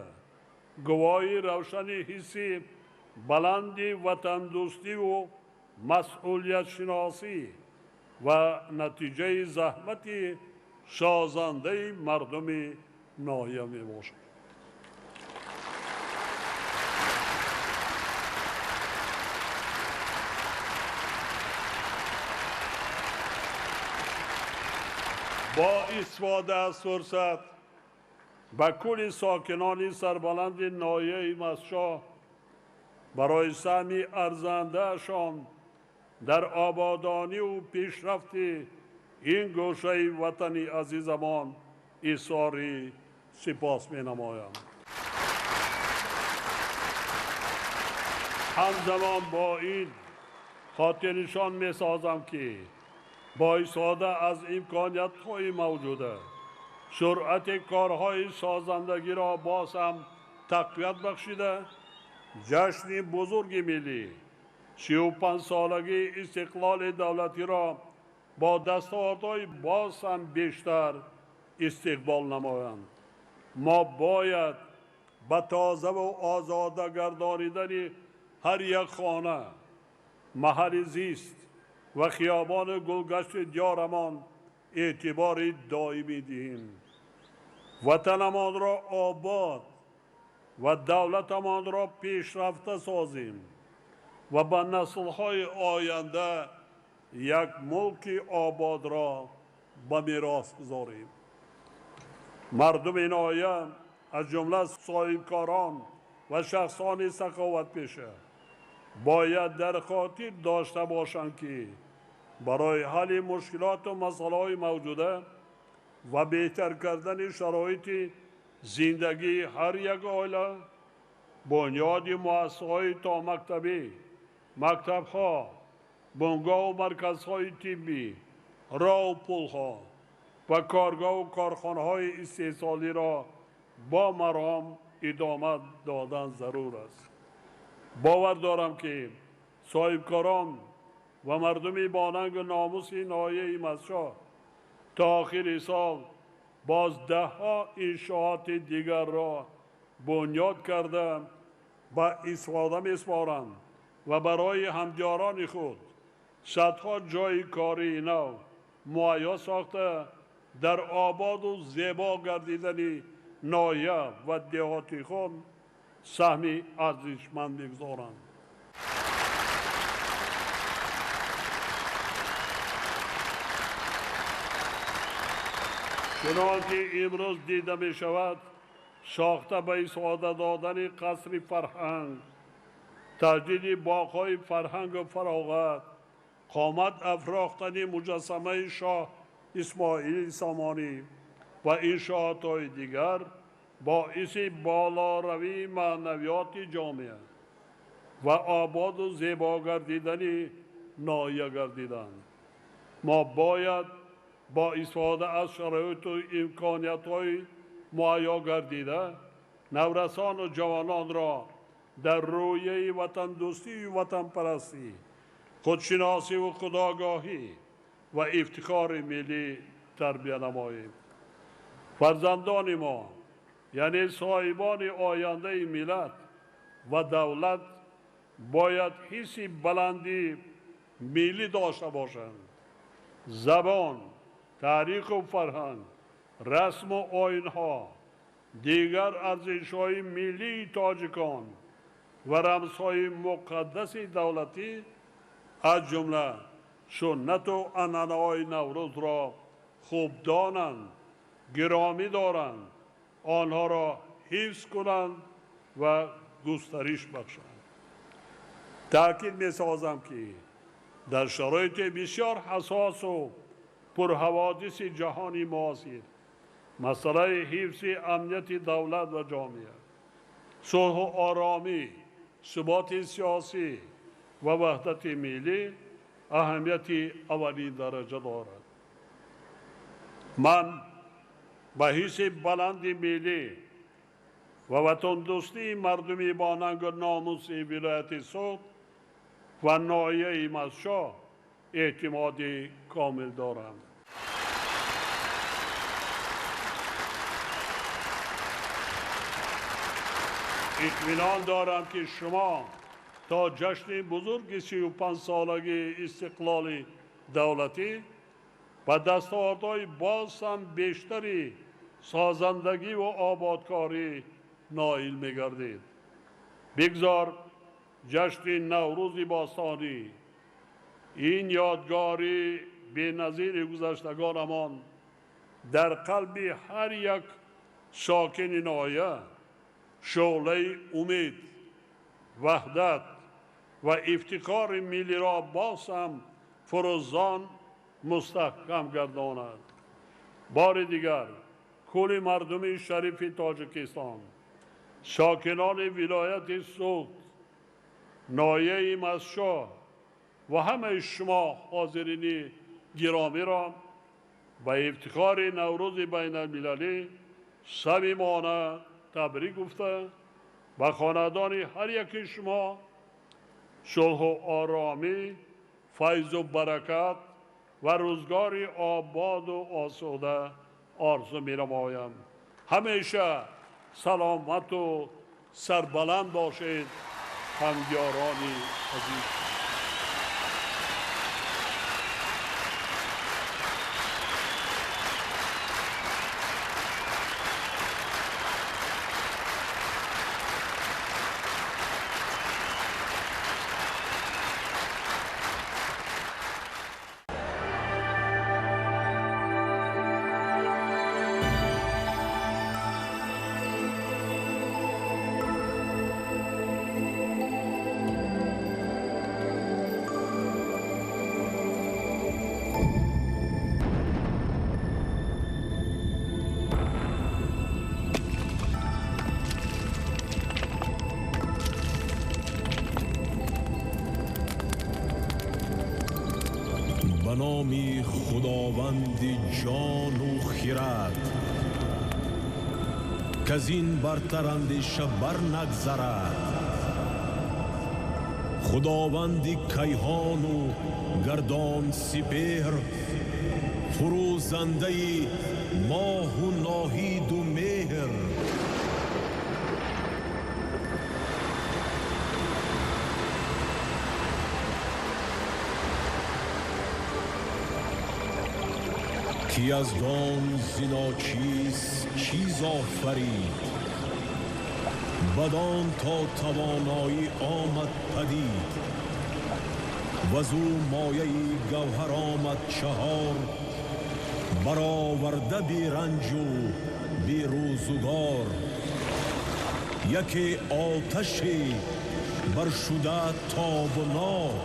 гувоҳи равшани ҳисси баланди ватандӯстиву масъулиятшиносӣ ва натиҷаи заҳмати созандаи мардуми ноҳия мебошад. Бо истифода аз фурсат ба кулли сокинони сарбаланди ноҳияи Мастчоҳ барои саҳми арзандаашон дар ободониву пешрафти ин гӯшаи ватани азизамон изҳори сипос менамоям. Ҳамзамон бо ин хотирнишон месозам, ки бо истифода аз имкониятҳои мавҷуда суръати корҳои созандагиро боз ҳам тақвият бахшида, ҷашни бузурги миллӣ 35-солагии истиқлоли давлатиро бо дастовардҳои боз ҳам бештар истиқбол намоянд. Мо бояд ба тозаву озода гардонидани ҳар як хона, маҳалли зист ва хиёбону гулгашти диёрамон эътибори доимӣ диҳем. Ватанамонро обод ва давлатамонро пешрафта созем ва ба наслҳои оянда як мулки ободро ба мерос гузорем. Мардуми ноҳия аз ҷумла соҳибкорон ва шахсони саховатпеша бояд дар хотир дошта бошанд, ки барои ҳалли мушкилоту масъалаҳои мавҷуда ва беҳтар кардани шароити зиндагии ҳар як оила бунёди муассисаҳои томактабӣ, мактабҳо, бунгоҳу марказҳои тиббӣ, роҳу пулҳо ва коргоҳу корхонаҳои истеҳсолиро бо маром идома додан зарур аст. Бовар дорам, ки соҳибкорон ва мардуми бонангу номуси ноҳияи Мастчоҳ то охири сол боз даҳҳо иншооти дигарро бунёд карда ба истифода месупоранд ва барои ҳамдиёрони худ садҳо ҷойи кории нав муҳайё сохта дар ободу зебо гардидани ноҳия ва деҳоти худ саҳми арзишманд мегузоранд. Чунон ки имрӯз дида мешавад, сохта ба истифода додани қасри фарҳанг, таҷдиди боғҳои фарҳангу фароғат, қомат афрохтани муҷассамаи шоҳ Исмоили Сомонӣ ва иншоотҳои дигар боиси болоравии маънавиёти ҷомеа ва ободу зебо гардидани ноҳия гардиданд. Мо бояд бо истифода аз шароиту имкониятҳои муҳайё гардида наврасону ҷавононро дар рӯяи ватандӯстию ватанпарастӣ, худшиносиву худогоҳӣ ва ифтихори миллӣ тарбия намоем. Фарзандони мо, яъне соҳибони ояндаи миллат ва давлат, бояд ҳисси баланди миллӣ дошта бошанд. Забон, таъриху фарҳанг, расму оинҳо, дигар арзишҳои миллии тоҷикон ва рамзҳои муқаддаси давлатӣ, аз ҷумла суннату анъанаҳои Наврӯзро хуб донанд, гиромӣ доранд, онҳоро ҳифз кунанд ва густариш бахшанд. Таъкид месозам, ки дар шароити бисёр ҳассосу пурҳаводиси ҷаҳони муосир масъалаи ҳифзи амнияти давлат ва ҷомеа, сулҳу оромӣ, суботи сиёсӣ ва ваҳдати миллӣ аҳамияти аввалин дараҷа дорад. Ман ба ҳисси баланди миллӣ ва ватандӯстии мардуми бонангу номуси вилояти Суғд ва ноҳияи Мастчоҳ эътимоди комил дорам. Итминон дорам, ки шумо то ҷашни бузурги 35-солагии истиқлоли давлатӣ ба дастовардҳои боз ҳам бештари созандагӣ ва ободкорӣ ноил мегардид. Бигзор ҷашни Наврӯзи бостонӣ, ин ёдгори беназири гузаштагонамон, дар қалби ҳар як сокини ноҳия шӯълаи умед, ваҳдат ва ифтихори миллиро боз ҳам фурӯзон мустаҳкам гардонад. Бори дигар кулли мардуми шарифи Тоҷикистон, сокинони вилояти Суғд, ноҳияи Мастчоҳ ва ҳамаи шумо ҳозирини гиромиро ба ифтихори Наврӯзи байналмилалӣ самимона табрик гуфта, ба хонадони ҳар яки шумо сулҳу оромӣ, файзу баракат ва рӯзгори ободу осуда орзу менамоям. Ҳамеша саломату сарбаланд бошед, ҳамдиёрони азиз. Номи Худованди ҷону хирад, каз ин бартар андеша барнагзарад. Худованди кайҳону гардон сипеҳр, фурӯзандаи моҳу ноҳиду меҳр. Ки аз дон зиночиз чиз офарид, бадон то тавоноӣ омад падид. Вазу мояи гавҳар омад чаҳор, бароварда беранҷу берӯзугор. Яке оташе баршуда тобнок,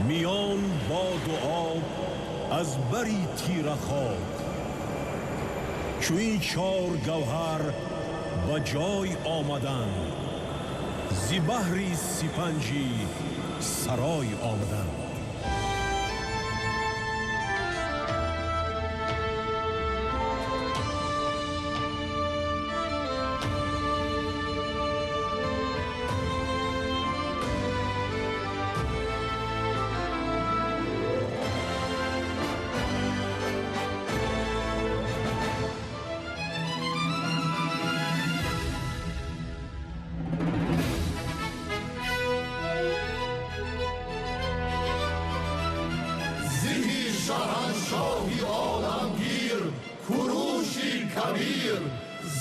миён боду об аз бари тира хок. Чу ин чор гавҳар ба ҷой омаданд, зи баҳри сипанҷи сарой омаданд. Шоҳи оламгир, Куруши Кабир,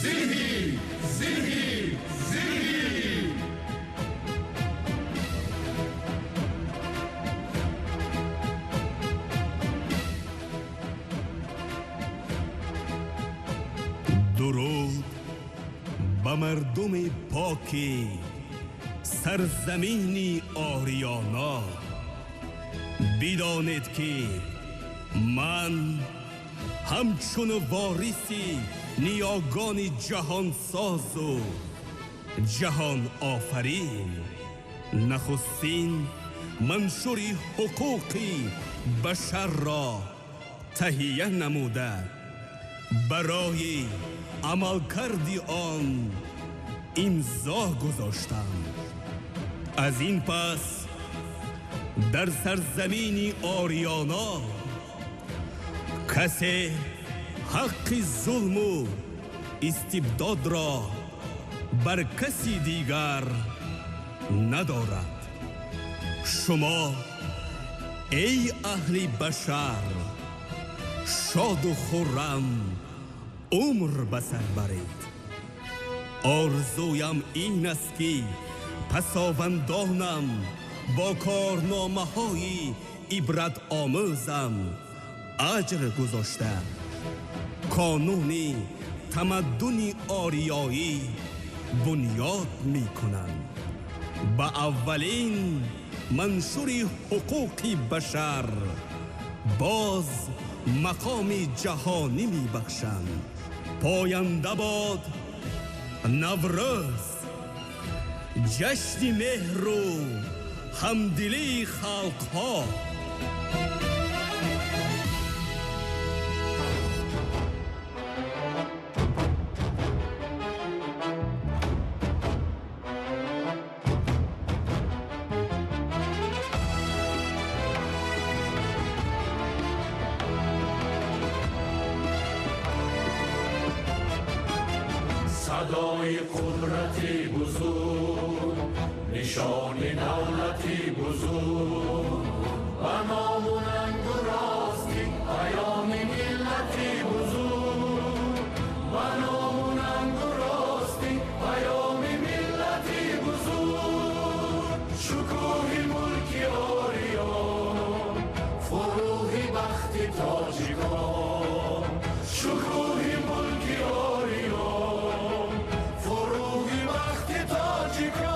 зиҳи, зиҳи, зиҳи. Дуруд ба мардуми поки сарзамини Ориёно. Бидонед, ки ман ҳамчун вориси ниёгони ҷаҳонсозу ҷаҳонофарин нахустин маншури ҳуқуқи башарро таҳия намуда, барои амалкарди он имзо гузоштам. Аз ин пас дар сарзамини Ориёно касе ҳаққи зулму истибдодро бар каси дигар надорад. Шумо, эй аҳли башар, шоду хуррам умр ба сар баред. Орзуям ин аст, ки пасовандонам бо корномаҳои ибратомӯзам аҷр гузошта, қонуни тамаддуни ориёӣ бунёд мекунанд. Ба аввалин маншури ҳуқуқи башар боз мақоми ҷаҳонӣ мебахшанд. Поянда бод Наврӯз, ҷашни меҳру ҳамдилии халқҳо. Садои қудрати бузург, нишони давлати бузург, ба ному нангу ростӣ паёми миллати бузург, ба ному нангу ростӣ паёми миллати бузург. Шукӯҳи мулки ориён, фурӯғи бахти тоҷикон, шукӯҳи мулки ориён, фурӯғи бахти тоҷикон.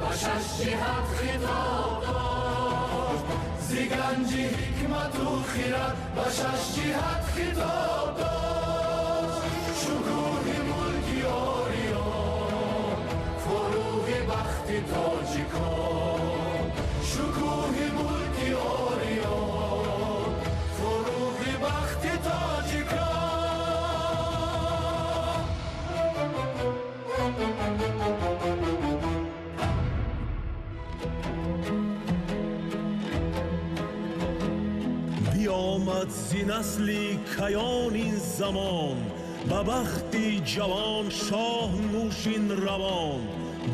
ба шаш ҷиҳат хитоб дошт, зи ганҷи ҳикмату хирад ба шаш ҷиҳат хитоб дошт. Шукӯҳи мулки ориён, фуруғи бахти тоҷикон, шукӯҳи мулки ориён, фуруғи бахти тоҷикон. Биомад зи насли каён ин замон, ба бахти ҷавон шоҳ нӯшин равон,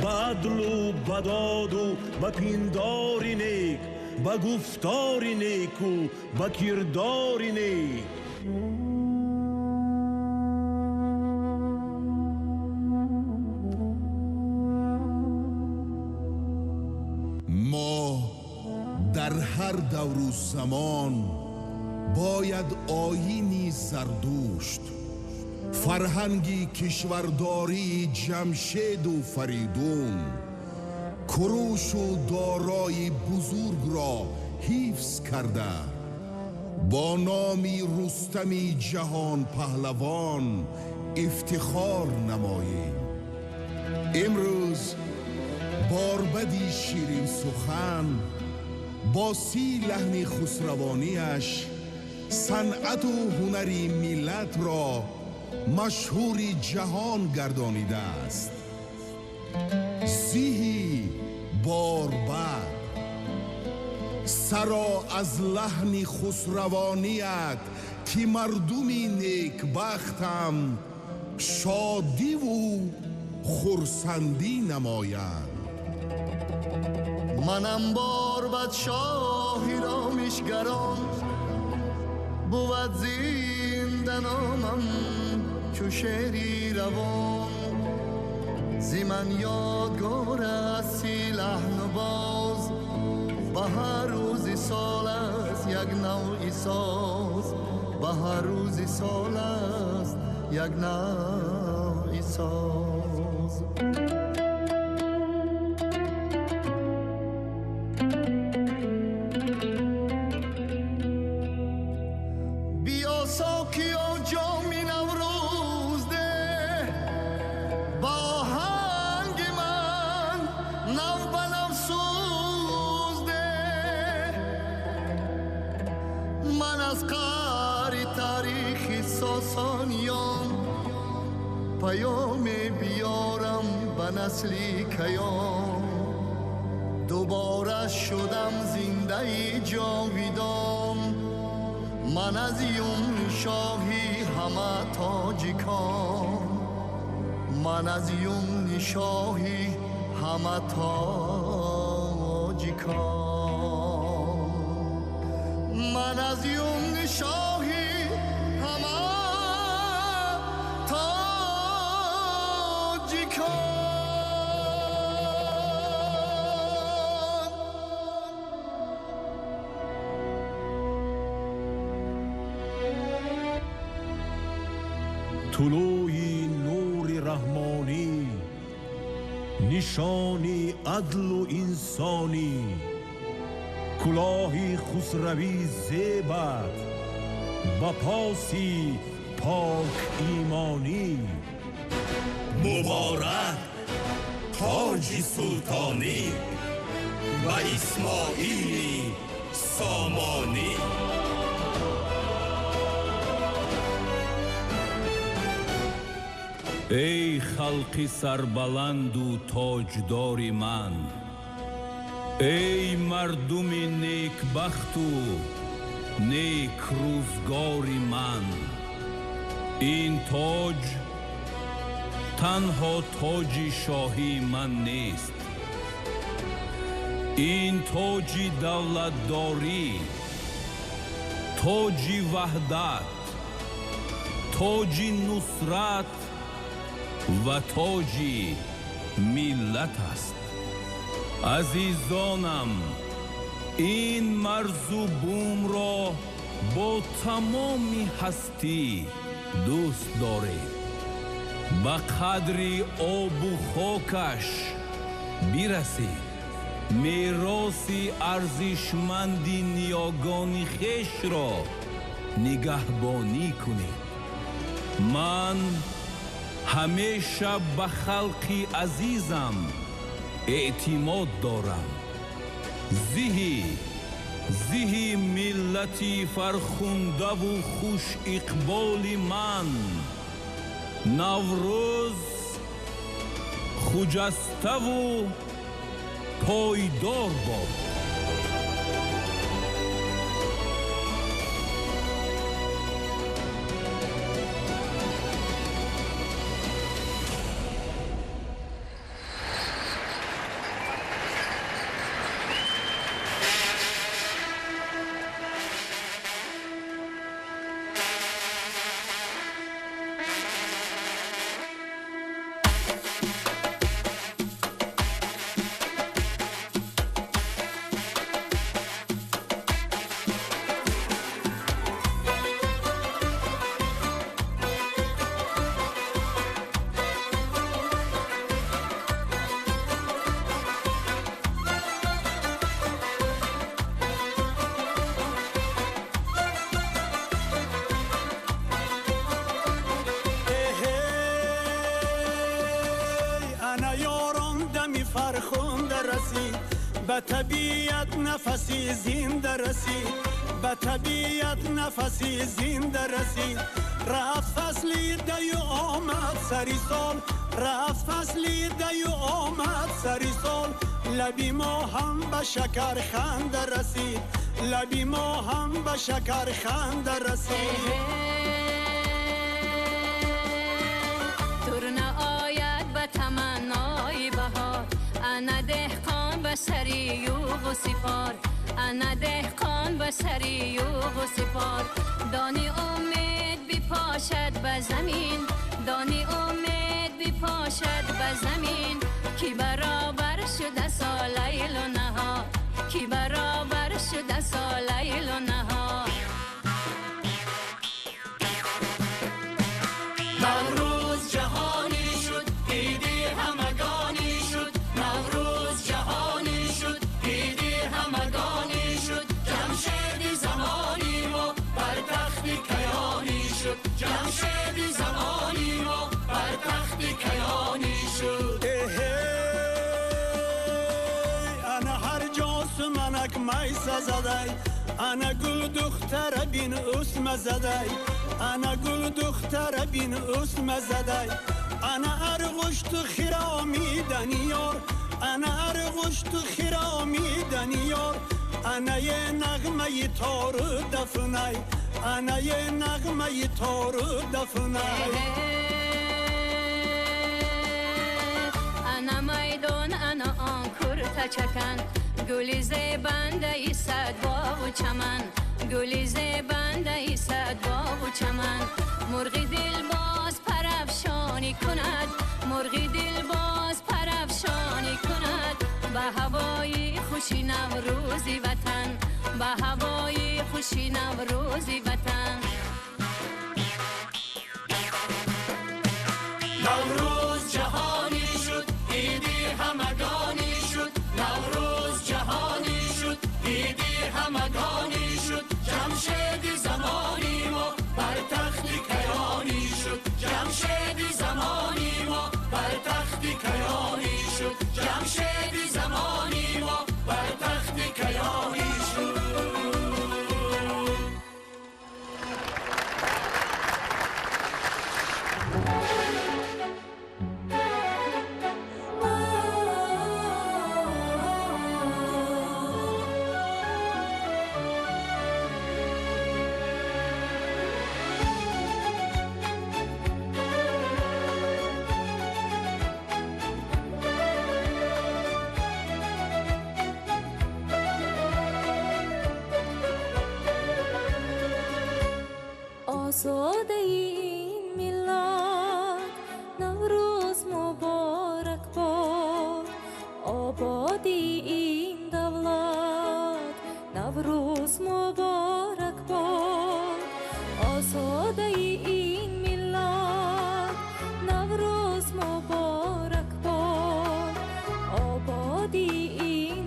ба адлу ба доду ба пиндори нек, ба гуфтори неку ба кирдори нек. Мо дар ҳар давру замон бояд оини Зардушт, фарҳанги кишвардории Ҷамшеду Фаридун, Курушу Дорои бузургро ҳифз карда, бо номи Рустами ҷаҳонпаҳлавон ифтихор намоем. Имрӯз Борбади ширинсухан бо 30 лаҳни хусравонияш санъату ҳунари миллатро машҳури ҷаҳон гардонидааст. Зиҳи Борбад, саро аз лаҳни хусравоният, ки мардуми некбахтам шодиву хурсандӣ намоянд. Манам Борбад шоҳи ромишгарон, бувад зинда номам чу шеъри равон. Зи ман ёдгор аст си лаҳну боз, ба ҳар рӯзи сол аст як навъи соз, ба ҳар рӯзи сол аст як навъи соз. Биё соқиё ҷоми Наврӯз деҳ, ба оҳанги ман нав ба нав сӯз деҳ. Ман аз қаъри таърихи Сосониён паёме биёрам ба насли каён. Дубора шудам зиндаи ҷовидон, ман аз юмни шоҳи ҳама тоҷикон, ман аз юмни шоҳи ҳама тоҷикон, ман аз юмни шоҳи ҳама тоҷикон. Тулӯи нури раҳмонӣ, нишони адлу инсонӣ, кулоҳи хусравӣ зебад ба поси пок имонӣ. Муборак тоҷи султонӣ ба Исмоили Сомонӣ. Эй халқи сарбаланду тоҷдори ман, эй мардуми некбахту некрӯзгори ман, ин тоҷ танҳо тоҷи шоҳии ман нест, ин тоҷи давлатдорӣ, тоҷи ваҳдат, тоҷи нусрат ва тоҷи миллат аст. Азизонам, ин марзу бумро бо тамоми ҳастӣ дӯст доред. Ба қадри обу хокаш бирасед. Мероси арзишманди ниёгони хешро нигаҳбонӣ кунед. Ман ҳамеша ба халқи азизам эътимод дорам. Зиҳи миллати фархундаву хушиқболи ман Наврӯз хуҷаставу пойдор бод. Ба табиат нафаси зинда расид, ба табиат нафаси зинда расид. Рафт фасли даю омад сари сол, рафт фасли даю омад сари сол. Лаби мо ҳам ба шакар ханда расид, лаби мо ҳам ба шакар ханда расид. Турна ояд ба таманнои баҳор, ана деҳқон ба сари юғу сипор, ана деҳқон ба сари юғу сипор. Дони умед бипошад ба замин, дони умед бипошад ба замин, ки баробар шуда солайлу наҳор, ки баробар шуда солайлу наҳор. Наврӯз ҷаҳонӣ шуд, иди ҳамагонӣ шуд. Наврӯз ҷаҳонӣ шуд, иди ҳамагонӣ шуд. Ҷамшеди замони мо бар тахти каёнӣ шуд. Ҷамшеди замони мо бар тахти каёнӣ шуд. Ана ҳар ҷо суманак майса задай, ана гул духтара бин усма задай, ана гул духтара бин усма задай. Ана арғушту хиромидани ёр, ана арғушту хиромидани ёр. Ана е нағмаи тору дафнай, ана е нағмаи тору дафнай. Ана майдон, ана он куртачакан, гули зебандаи сад боғу чаман, гули зебандаи сад боғу чаман. Мурғи дилбоз парафшонӣ кунад, мурғи дилбоз парафшонӣ кунад. Ба ҳавои хуши наврӯзи ватан, ба ҳавои хуши наврӯзи ватан. Наврӯз ҷаҳонӣ шуд, иди ҳамагонӣ шуд. Наврӯз ҷаҳонӣ шуд, иди ҳамагонӣ шуд. Ҷамшеди замони мо бар тахти каёнӣ шуд. Ҷамшеди замони мо бар тахти каёнӣ шуд. Ҷамшеди замони мо бар тахти каёнӣ шуд. Озодаи ин миллат Наврӯз муборак бод, ободии ин давлат Наврӯз муборак бод. Озодаи ин миллат Наврӯз муборак бод, ободии ин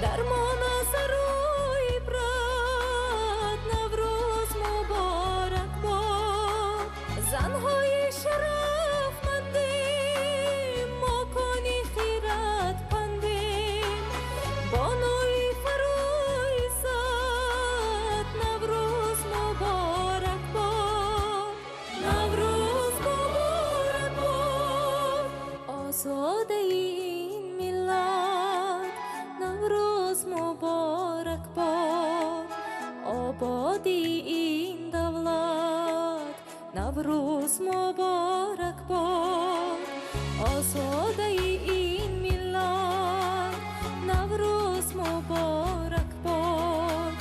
Дармон сарои ибрат, Наврӯз муборак бод. Занҳои шарафмандем, мо кони хират пандем, бонуи фарои сад, Наврӯз муборак бод. Наврӯз муборак бод, озодаи ин миллат, Наврӯз муборак бод, ободии ин давлат, Наврӯз муборак бод, озодаи ин миллат, Наврӯз муборак бод,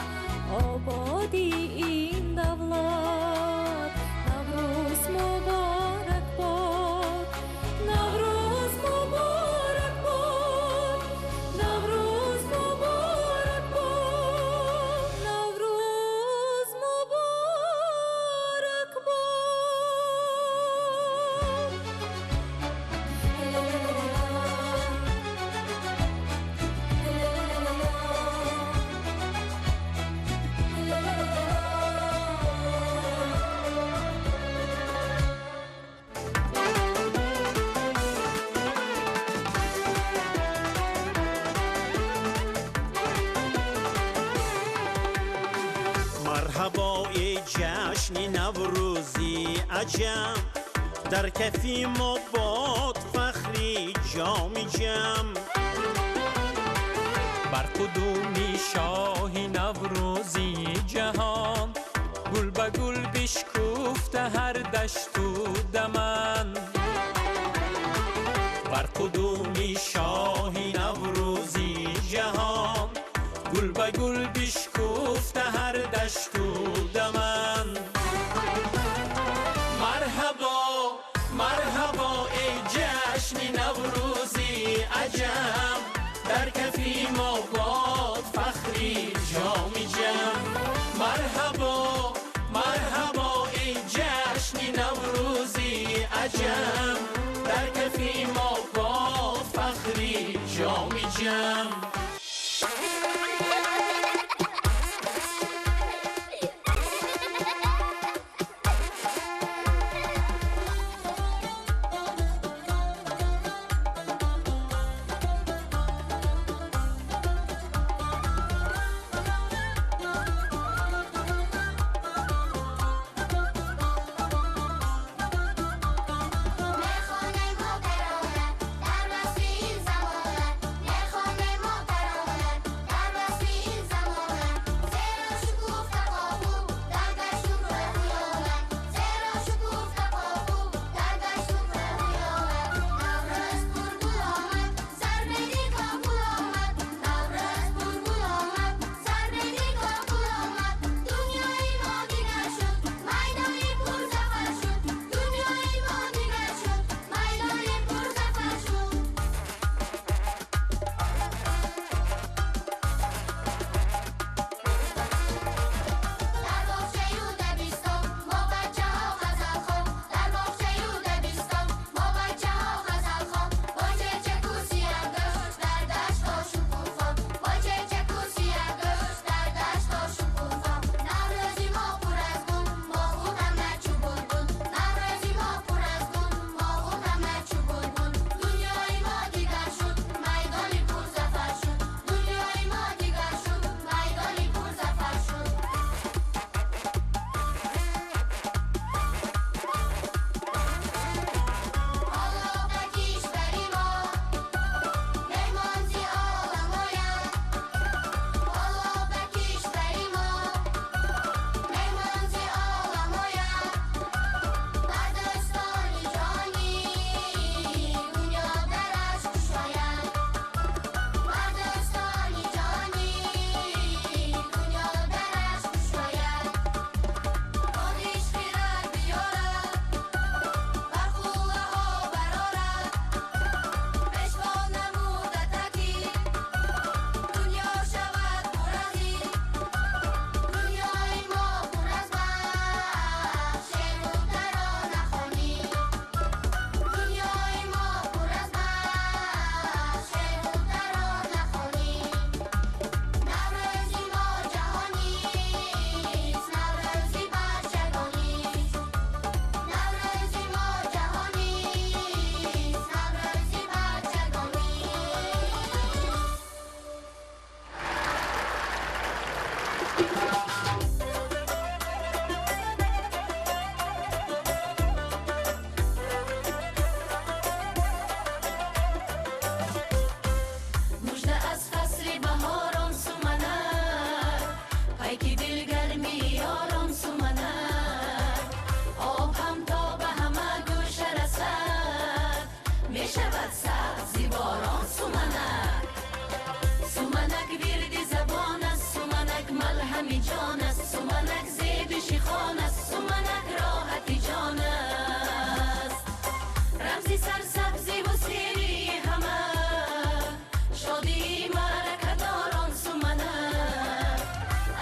ободии ин давлат, Наврӯз муборак бод, Наврӯз муборак бод, Наврӯз муборак бод, Наврӯз муборак бод. Марҳабо, эй ҷашни наврӯзи аҷам, дар кафи мо бод фахри ҷоми ҷам. Бар қудуми шоҳи наврӯзи ҷаҳон, гул ба гул бишкуфта ҳар дашту даман. Бар қудуми шоҳи наврӯзи ҷаҳон, гул ба гул бишкуфта ҳар дашту даман. Марҳабо, марҳабо, эй ҷашни наврӯзи аҷам, дар кафи мо бод фахри ҷоми ҷам. Марҳабо, марҳабо, эй ҷашни наврӯзи аҷам, дар кафи мо бод фахри ҷоми ҷам. Рамзи сарсабзи ва сири ҳама, шодии маъракадорон суманак.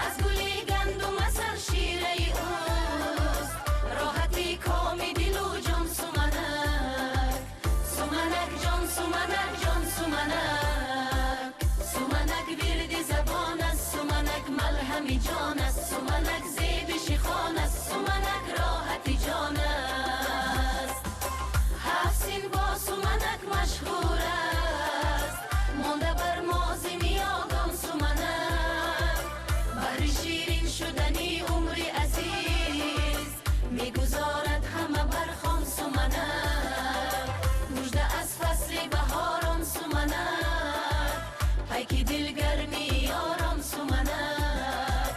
Аз гули гандум асал шираи ӯст, роҳати коми дилу ҷон суманак. Суманак ҷон, суманак ҷон, суманак. Суманак вирди забон аст, суманак малҳами ҷон аст, суманак зеби шихон аст, суманак роҳати ҷон аст. Ҳафт син бо суманак машҳур аст, монда бар мози миёгон суманак. Баҳри ширин шудани умри азиз, мегузорад ҳама бар хон суманак. Мужда аз фасли баҳорон суманак, пайки дилгарми ёрон суманак.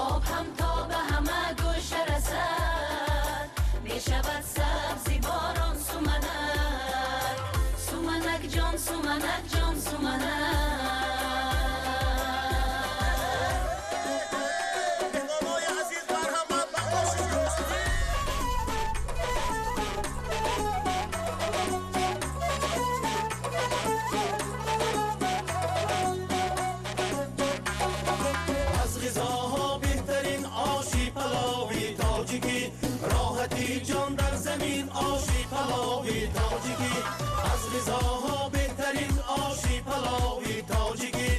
Об ҳам то ба ҳама гӯша расад, мешавад сабзи борон суманак. Суманак ҷон, суманак ҷон, суманак. Аз ғизоҳо беҳтарин оши палови тоҷикӣ, роҳати ҷон дар замин оши палови тоҷикӣ. Аз ғизоҳо беҳтарин оши палови тоҷикӣ,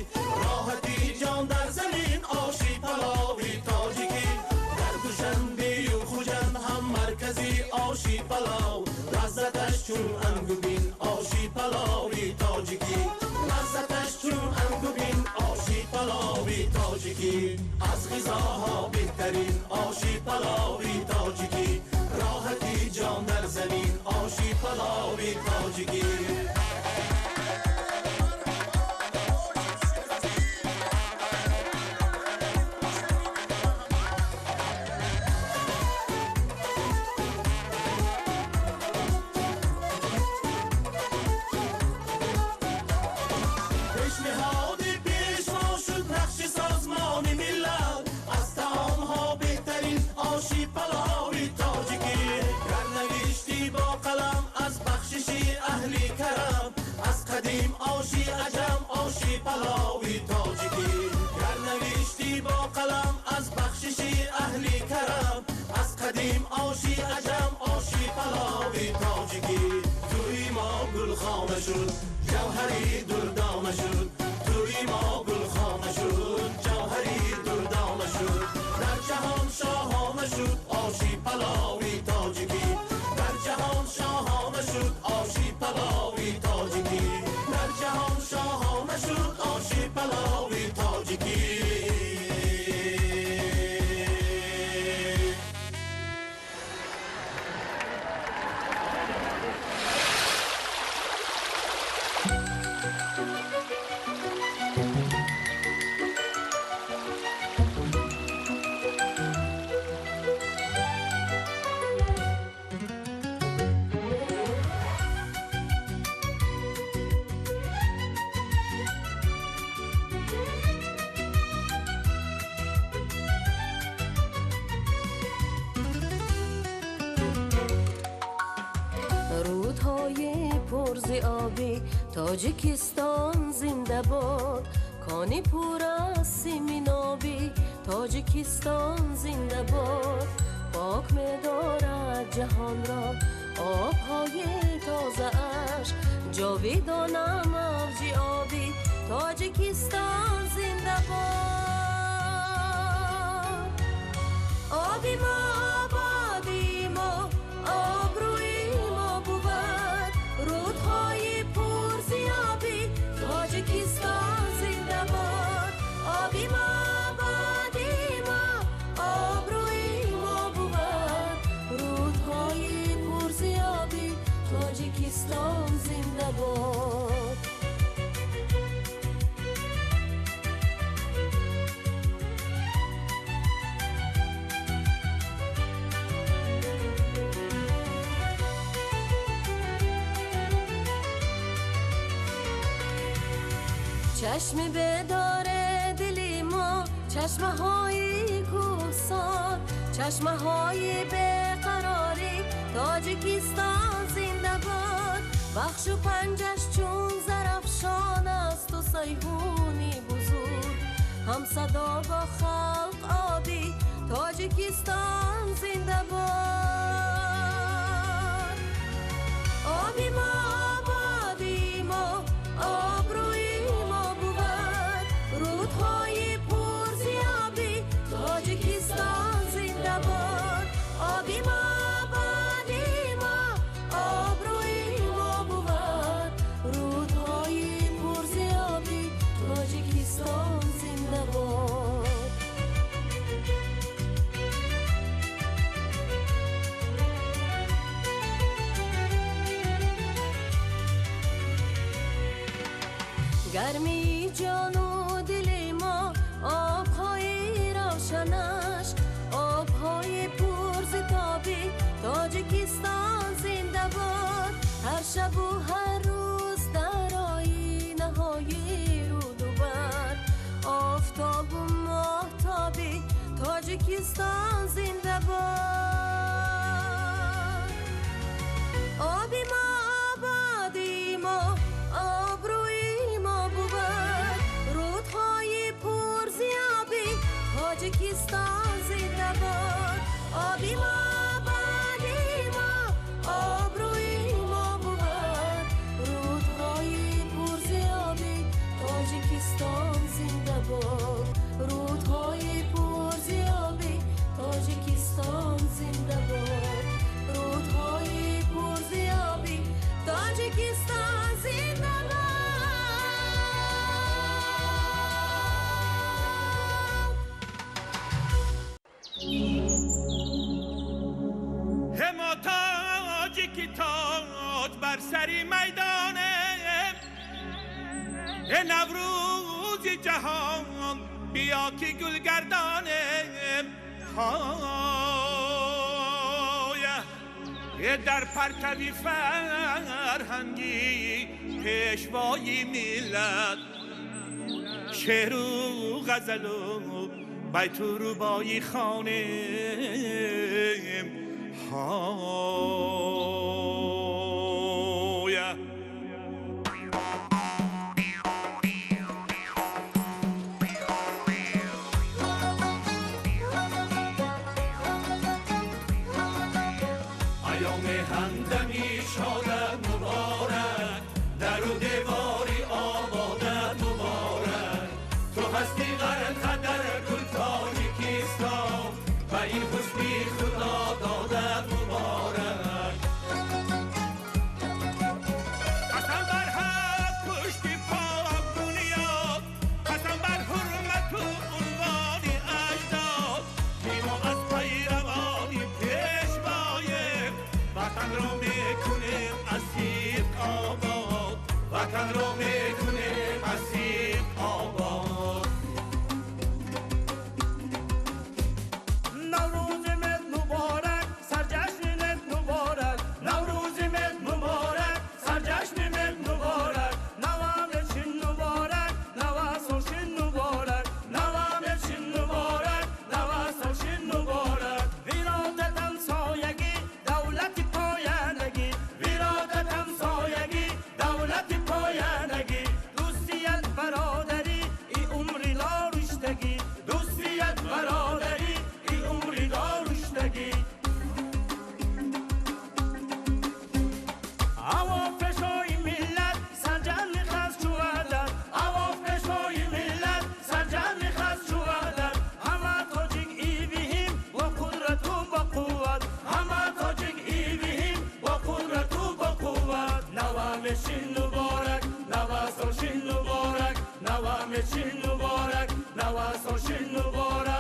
роҳати ҷон дар замин оши палови тоҷикӣ. Дар Душанбею Хуҷанд ҳам маркази оши палов, лаззаташ чун ангубин оши палови тоҷикӣ, лаззаташ чун ангубин оши палови тоҷикӣ. Аз ғизоҳо беҳтарин оши палови тоҷикӣ, роҳати ҷон дар замин оши палови тоҷикӣ. Пешниҳоди пешво шуд нақши созмони миллат, аз таомҳо беҳтарин оши палови тоҷикӣ. Гар навиштӣ бо қалам аз бахшиши аҳли карам, аз қадим оши аҷам оши палови тоҷикӣ. Гар навиштӣ бо қалам аз бахшиши аҳли карам, аз қадим оши аҷам оши палови тоҷикӣ. Тӯи мо гулхона шуд, ҷавҳари дурдона шуд, тӯи мо гулхона шуд, ҷавҳари дурдона шуд. Дар ҷаҳон шоҳона шуд оши палови тоҷикӣ, дар ҷаҳон шоҳона шуд оши палови тоҷикӣ, дар ҷаҳон шоҳона шуд оши палови тоҷикӣ. Рӯдҳои пурзи обӣ Тоҷикистон зинда бод, кони пур аз сими нобӣ Тоҷикистон зинда бод. Пок медорад ҷаҳонро обҳои тозааш, ҷовидона мавҷи обӣ Тоҷикистон зинда бод. Оби мо, ободи мо, обрӯи мо бувад, рӯдҳои пурзи обӣ Тоҷикистон зинда бод. Оби мо, ободи мо, обрӯи мо бувад, рӯдҳои пурзи обӣ Тоҷикистон зинда бод. Чашми бедори дили мо, чашмаҳои кӯҳсор, чашмаҳои беқарорӣ Тоҷикистон зинда бод. Бахшу панҷаш чун зарафшон аст у сайҳуни бузург, ҳамсадо бо халқ оби Тоҷикистон зинда бод. Оби мо, ободи мо, обрӯи мо бувад, рӯдҳои пурзиёби Тоҷикистон зинда бод. Оби мо, ободи мо, обрӯи мо бувад, рӯдҳои пурзиёби Тоҷикистон зинда бод. Гармии ҷону дили мо, обҳои равшанаш, обҳои пурзитоби Тоҷикистон зинда бод. Ҳар шабу ҳар рӯз дар оинаҳои руду бар, офтобу моҳтоби Тоҷикистон зинда бод. Оби мо, ободи мо, обрӯи мо бувад, рӯдҳои пурзиёби Тоҷикистон зинда бод. Оби мо, ободи мо, обрӯи мо бувад, рӯдҳои пурзиёби Тоҷикистон зинда бод. Рӯдҳои пурзиёби Тоҷикистон зинда бод. Рӯдҳои пурзиёби Тоҷикистон зинда бод. Ҳемо тоҷики тоҷ бар сари майдонем, э Наврӯзи ҷаҳон биё ки гулгардонем. Ҳоя э дар партави фарҳангӣ пешвои миллат, шеъру ғазалу байту рубоӣ хонем. Ҳоя айёми ҳамдами шодат муборак, дару девори ободат муборак. Ту ҳасти ғарқа дар гул Тоҷикистон, ба ин ҳусни худо додат муборак. Қасам бар ҳақ пушти пок бунёд, қасам бар ҳурмату унвони аҷдод, ки мо аз пайравони пешвоем, ватанро мекунем асир обод, ватанро мекунем асир обод. Наврӯзи мед муборак, сарҷашни мед муборак. Наврӯзи мед муборак, сарҷашни мед муборак. Навамешин муборак, навасолшин муборак. Навамешин муборак, навасолшин муборак. Виродат ҳамсоягӣ, давлати поянагӣ. Виродат ҳамсоягӣ, давлати поянагӣ. Дӯстият бародарӣ, и умри лоруштагӣ. Дӯстият бародарӣ, и умри лоруштагӣ. Аво пешвои миллат, сарҷамъи хас чу ваҳдат. Аво пешвои миллат, сарҷамъи хас чу ваҳдат. Ҳама тоҷик ивиҳим бо қудрату бо қувват. Ҳама тоҷик ивиҳим бо қудрату бо қувват. Навамешин муборак, навасолшин муборак. Навамешин муборак, навасолшин муборак.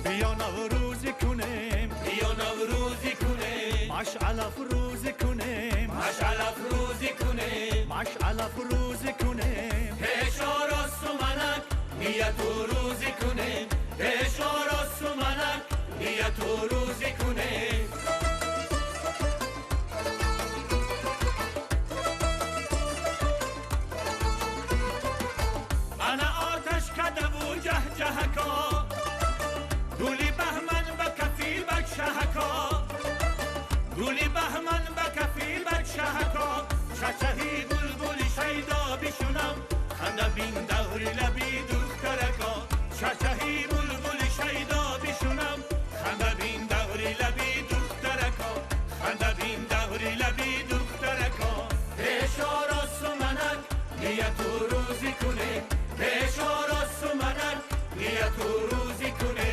Биё Наврӯзӣ кунем, биё Наврӯзӣ кунем, машъал афрӯзӣ кунем, машъал афрӯзӣ кунем, машъал афрӯзӣ кунем. Пешоро суманак нияту рӯзӣ кунем, пешоро суманак нияту рӯзӣ кунем. Ана оташ кадаву ҷаҳҷаҳако, гули баҳман ба кафи گلی بهمن به کفی بچه‌ها چچهی بلبل شیدا بشونم خنده بین دوری لبی دخترکا چچهی بلبل شیدا بشونم خنده بین دوری لبی دخترکا خنده بین دوری لبی دخترکا پیشارا سمنک نیت و روزی کنه پیشارا سمنک نیت و روزی کنه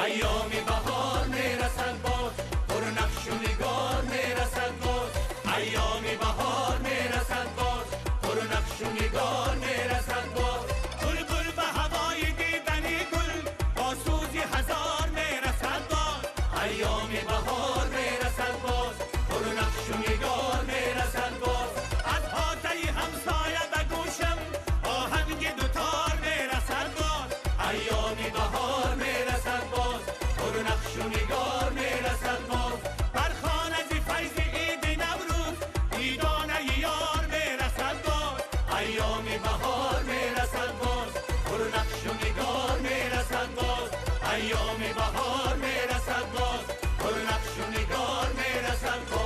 ایام بهار میرسد باز پر نقش و نگار میرسد باز ایام بهار میرسد باز پر نقش و نگار میرسد باز بلبل به هوای دیدن گل با سوزی هزار میرسد باز ایام بهار میرسد باز پر نقش و نگار میرسد باز از پاته همسایه به گوشم آهنگ دوتار میرسد باز ایام بهار میرسد باز پر نقش و نگار میرسد باز برخوان از فیض عید نوروز عیدانه یار میرسد باز ایام بهار میرسد باز پر نقش و نگار میرسد باز ایام بهار میرسد باز پر نقش و نگار میرسد باز.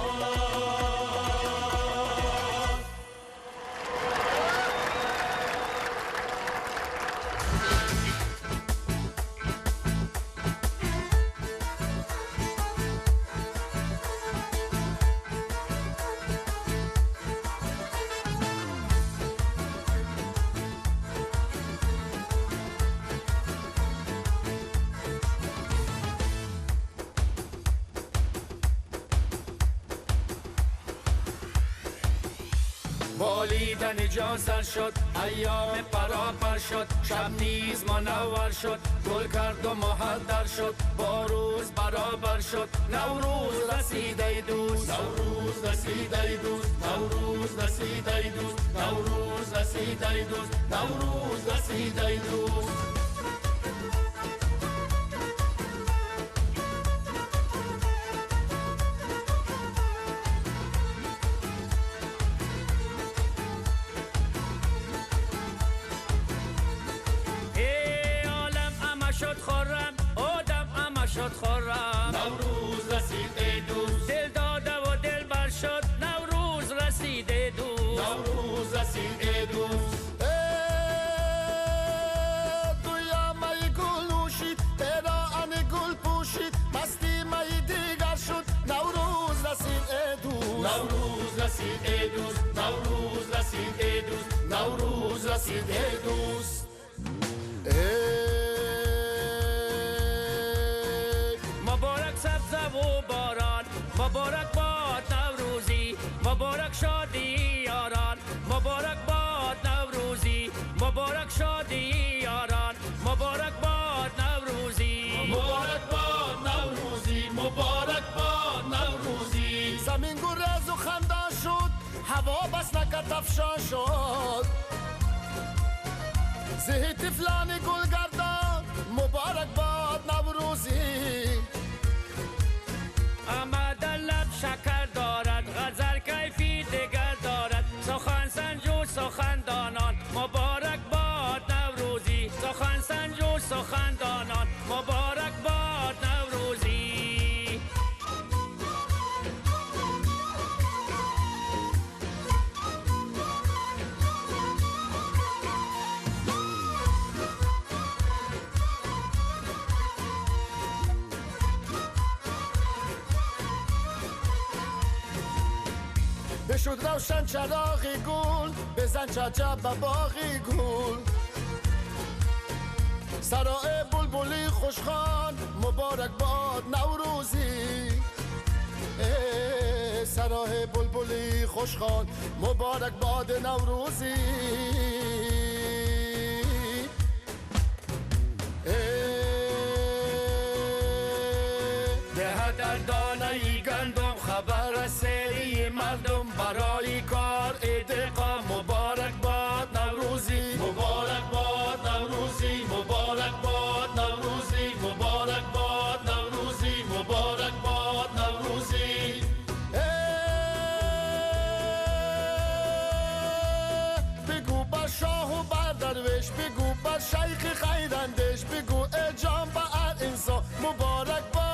بالیدن جان سر شد ایام پراپر شد شب نیز منور شد گل کرد و محدر شد با روز برابر شد نوروز رسید ای دوست نوروز رسید ای دوست نوروز رسید ای دوست نوروز رسید ای دوست نوروز رسید ای دوست. خورم نوروز رسید ای دوست دل داده و دل بر شد نوروز رسید ای دوست نوروز رسید ای دوست. دویا می گل نوشید پیراهن گل پوشید مستی می دیگر شد نوروز رسید ای دوست نوروز رسید ای دوست نوروز رسید ای دوست نوروز رسید ای دوست. مبارک سبزه و باران مبارک باد نوروزی مبارک شادی یاران مبارک باد نوروزی مبارک شادی یاران مبارک باد نوروزی مبارک باد نوروزی مبارک باد نوروزی. زمین گریز و خندان شد هوا بس نکرد افشان شد زهی طفلان گل گردان مبارک باد نوروزی. آمد لب شکر دارد غزل کیفی دیگر دارد سخن سنج و سخن دانان مبارک باد نوروزی سخن سنج و سخن دانان مبارک باد نوروزی. بشد روشن چراغی گل بزن چچه به باغی گل سرای بلبلی خوشخوان مبارک باد نوروزی سرای بلبلی خوشخوان مبارک باد نوروزی. ده در دانه گندم خبر سری مردم برای کار ادقا مبارک باد نوروزی مبارک باد نوروزی مبارک باد نوروزی مبارک باد نوروزی مبارک باد نوروزی. بگو بر شاه و بر درویش بگو بر شیخ خیراندیش بگو ای جان به هر انسان مبارک باد.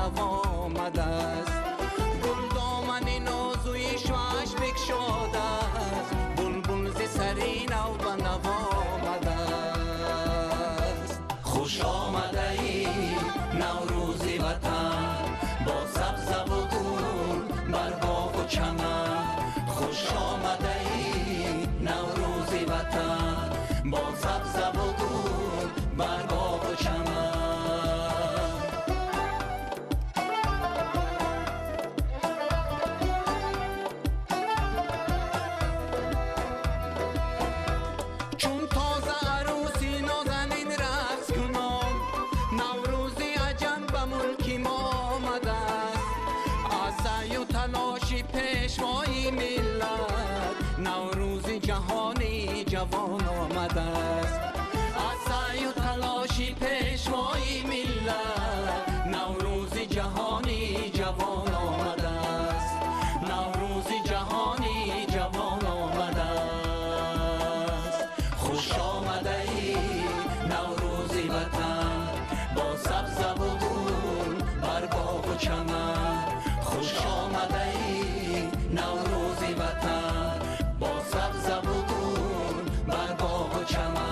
нав омадааст. Гул домани нозуи шуаш бикшодааст, булбул зи сари нав ба нав омадааст. Хуш омадаӣ Наврӯзи ватан, бо сабзаву гул бар боғу чаман. Хуш омадаӣ Наврӯзи ватан, бо сабзаву гул бар боғу чаман. Чун тоза арӯси нозанин рақс кунон, Наврӯзи аҷам ба мулки мо омадааст. Аз саъю талоши пешвои миллат, Наврӯзи ҷаҳони ҷавон омадааст. Аз саъю талоши пешвои миллат, Наврӯзи ҷаҳони ҷавон омадааст. Наврӯзи ҷаҳони ҷавон омадааст. Хуш омадаӣ Наврӯзи ватан, бо сабзаву гул бар боғу чаман. Хуш омадаӣ Наврӯзи ватан, бо сабзаву гул бар боғу чаман.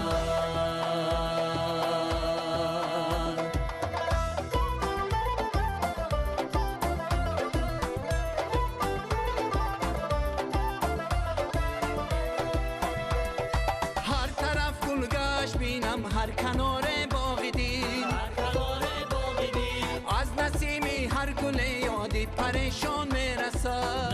Ҳар тараф гулгашт бинам, ҳар каноре боғи дил, аз насими ҳар гуле ёди парешон мерасад.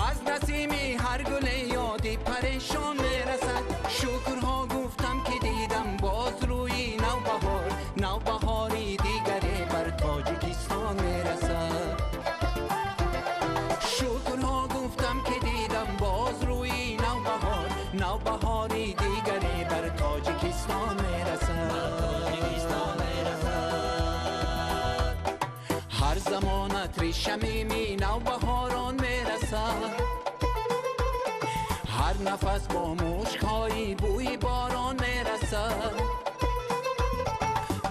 Аз насими ҳар гуле ёди парешон мерасад. Шукрҳо гуфтам ки дидам боз рӯи навбаҳор, навбаҳори дигаре бар Тоҷикистон мерасад. Шукрҳо гуфтам ки дидам боз рӯи навбаҳор, навбаҳори дигаре бар Тоҷикистон мерасад. Ҳар замонат ришамими навбаҳорон мерасад, ҳар нафас бо мушкҳои бӯи борон мерасад.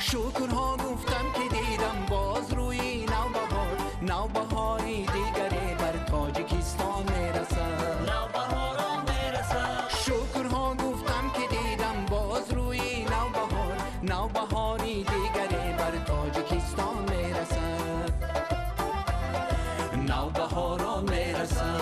Шукрҳо гуфтам ки дидам боз рӯи навбаҳор, навбаҳори дигаре бар Тоҷикистон мерасад. Шукрҳо гуфтам ки дидам боз рӯи навбаҳор, навбаҳори дигаре бар Тоҷикистон мерасад. Навбаҳорон мерасад.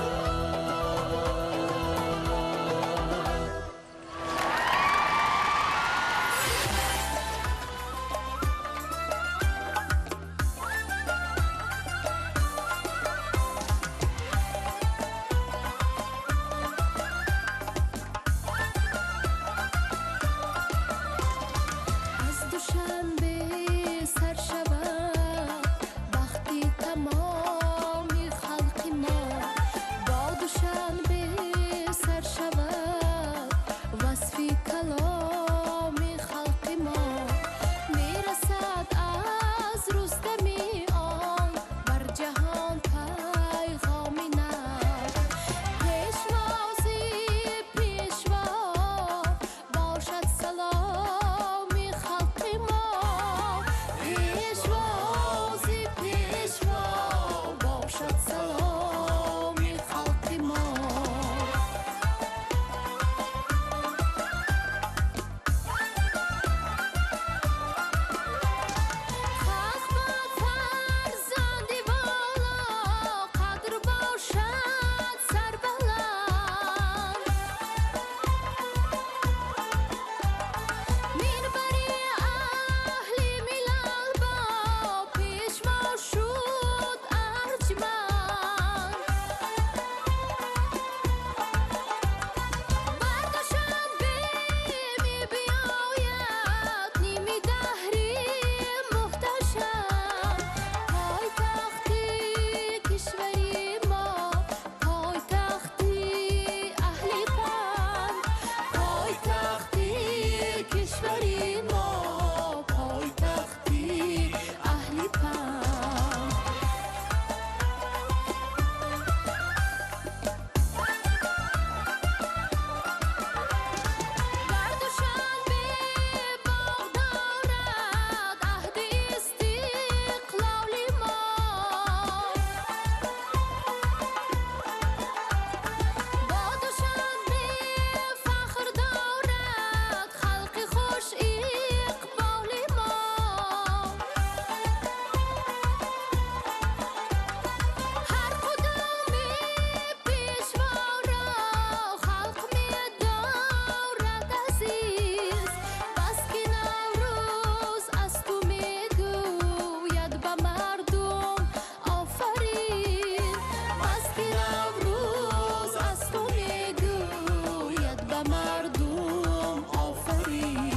Ба мардум офарин.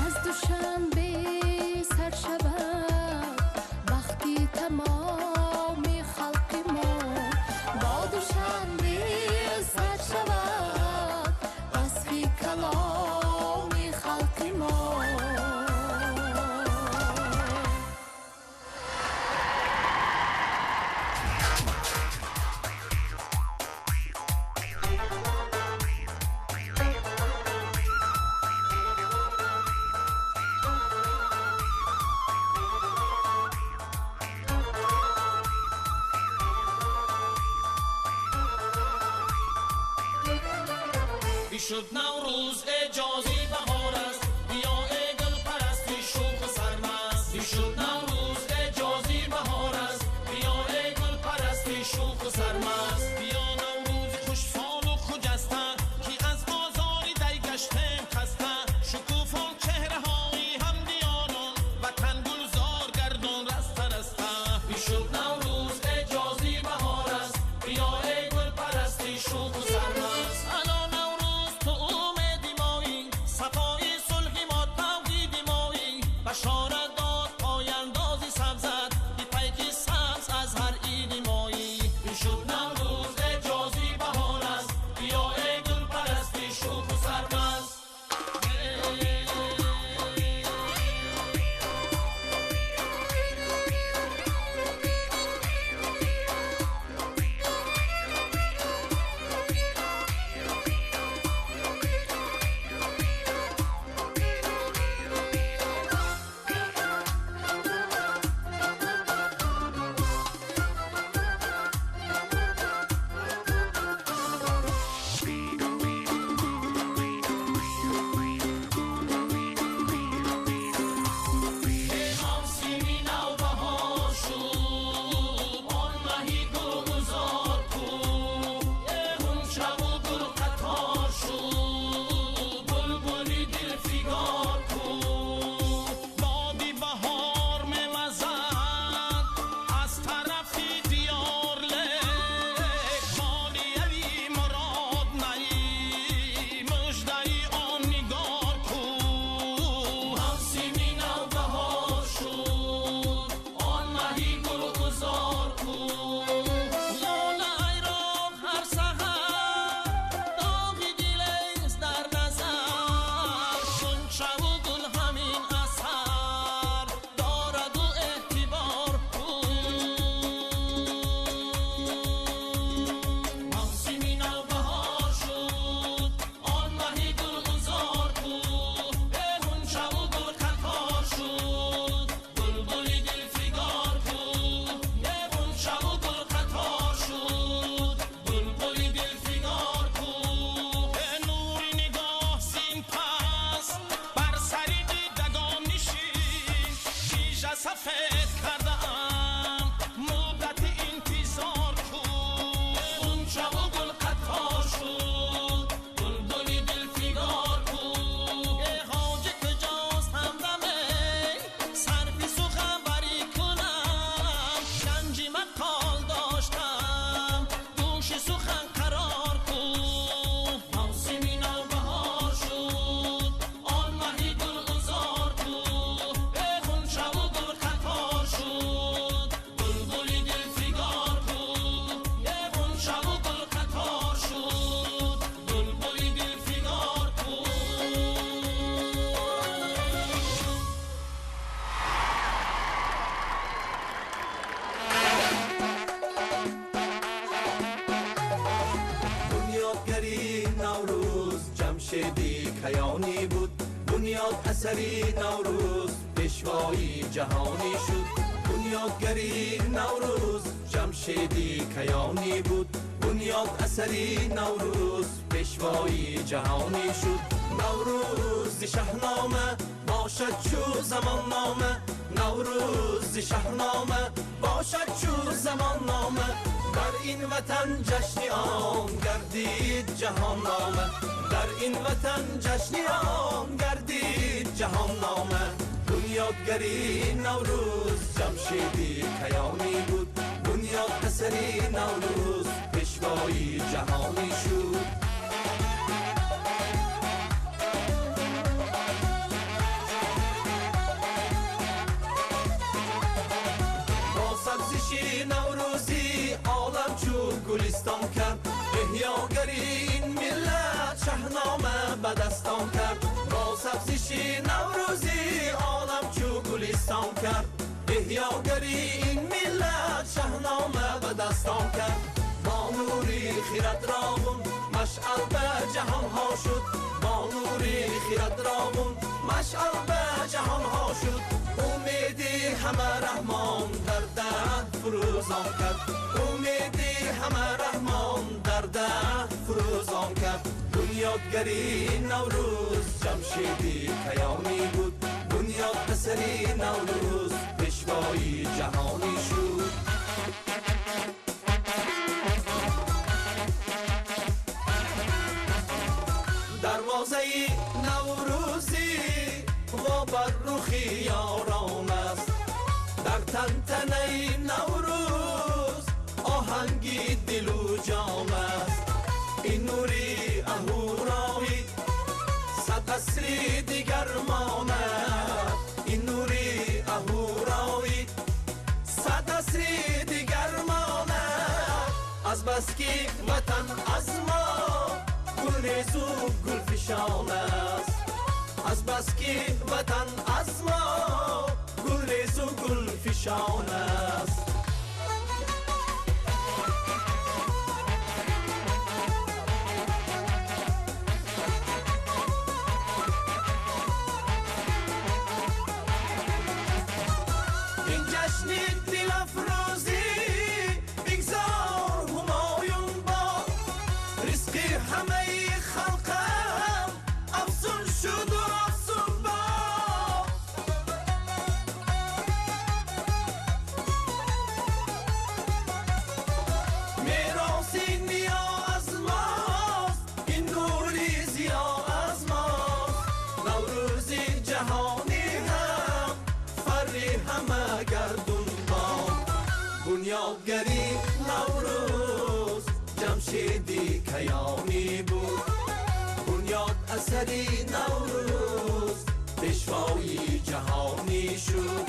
Аз Душанбе сар шавад бахти тамоми халқи мо, бо Душанбе сар шавад васфи каломи халқи мо. Бишуд Наврӯз эҷози баҳор аст, биё эй гулпарасти шӯху сармаст. Бишуд Наврӯз эҷози баҳор аст, биё эй гулпарасти шӯху сармаст. Биё Наврӯзи хушфолу хуҷаста, ки аз озори дай гаштем хаста. Шукуфон чеҳраҳои ҳамдиёрон, ватан гулзор гардон раста раста. Бишуд Наврӯз эҷози баҳор аст, биё эй гулпарасти шӯху сармаст. Башорат дод пояндози сабзат, бипайки сабз аз ҳар иди моӣ. Бишуд Наврӯз эҷози баҳор аст, биё эй гулпарасти шӯху сармаст. Мавсими навбаҳор шуд, он маҳи гулгузор ку, ғунчаву гулқатор шуд, булбули дилфигор ку. Боди баҳор мевазад аз тарафи диёр, лек молияви мурод наи, муждаи он нигор ку. Мавсими навбаҳор шуд, он маҳи гулгузор ку. Лола айроқ ҳар саҳар, доғи дилест дар назар. Ғунчаву гул ҳамин асар дораду эътибор ку. Мавсими навбаҳор шуд, он маҳи гулгузор ку, ғунчаву гул қатор шуд, булбули дилфигор ку. Ғунчаву гул қатор шуд, булбули дилфигор ку. Нури нигоҳ зин пас бар сари дидагон нишин, вижа сафед кардаам муддати интизор ку. Ғунчаву гул қатор шуд, булбули дилфигор ку. Ҳоҷи куҷост ҳамдаме, сарфи суханварӣ кунам, ганҷи мақол доштам, гӯши сухан қарор ку. Мавсими навбаҳор шуд, он маҳи гулгузор ку, ғунчаву гул қатор шуд, булбули дилфигор ку. Ғунчаву гул қатор шуд, булбули дилфигор ку. Бунёдгари Наврӯз Ҷамшеди Каёнӣ буд, бунёд асари Наврӯз пешвои ҷаҳонӣ шуд. Бунёдгари Наврӯз Ҷамшеди Каёнӣ буд, бунёд асари Наврӯз пешвои ҷаҳонӣ шуд. Наврӯзи шаҳнома бошад чу замоннома, Наврӯзи шаҳнома бошад чу замоннома. Бар ин ватан ҷашни он гардид ҷаҳоннома, дар ин ватан ҷашни он гардид ҷаҳоннома. Бунёдгари Наврӯз Ҷамшеди Каёнӣ буд, бунёд асари Наврӯз пешвои ҷаҳонӣ шуд. шаҳнома ба дастон кард. Бо сабзиши наврӯзӣ олам чу гулистон кард. Эҳёгари ин миллат шаҳнома ба дастон кард. Бо нури хирад ровун машъал ба ҷаҳонҳо шуд. Бо нури хирад ровун машъал ба ҷаҳонҳо шуд. Умеди ҳама раҳмон дар даҳ фурӯзон кард. Умеди ҳама раҳмон дар даҳ фурӯзон кард. Бунёдгари Наврӯз Ҷамшеди Каёнӣ буд. Бунёд писари Наврӯз пешвои ҷаҳонӣ шуд. Дарвозаи наврӯзӣ во бар рухи ёрон аст. Дар тантанаи Наврӯз оҳанги дилу ҷон аст. Ин нури аҳуроӣ сад асри дигар монад. Ин нури аҳуроӣ сад асри дигар монад. Азбаски ватан аз мо гулрезу гулфишон аст. Азбаски ватан аз мо гулрезу гулфишон аст. Ин ҷашни дилафрӯзӣ бигзор ҳумоюн бод. Ризқи ҳамаи халқам афзун шуду афзун бод. Мероси ниё аз мост, ин нури зиё аз мост. Наврӯзи ҷаҳонӣ ҳам фарри ҳама гардун бод. Бунёдгари Наврӯз Ҷамшеди Каёнӣ буд. Бунёд асари Наврӯз пешвои ҷаҳонӣ шуд.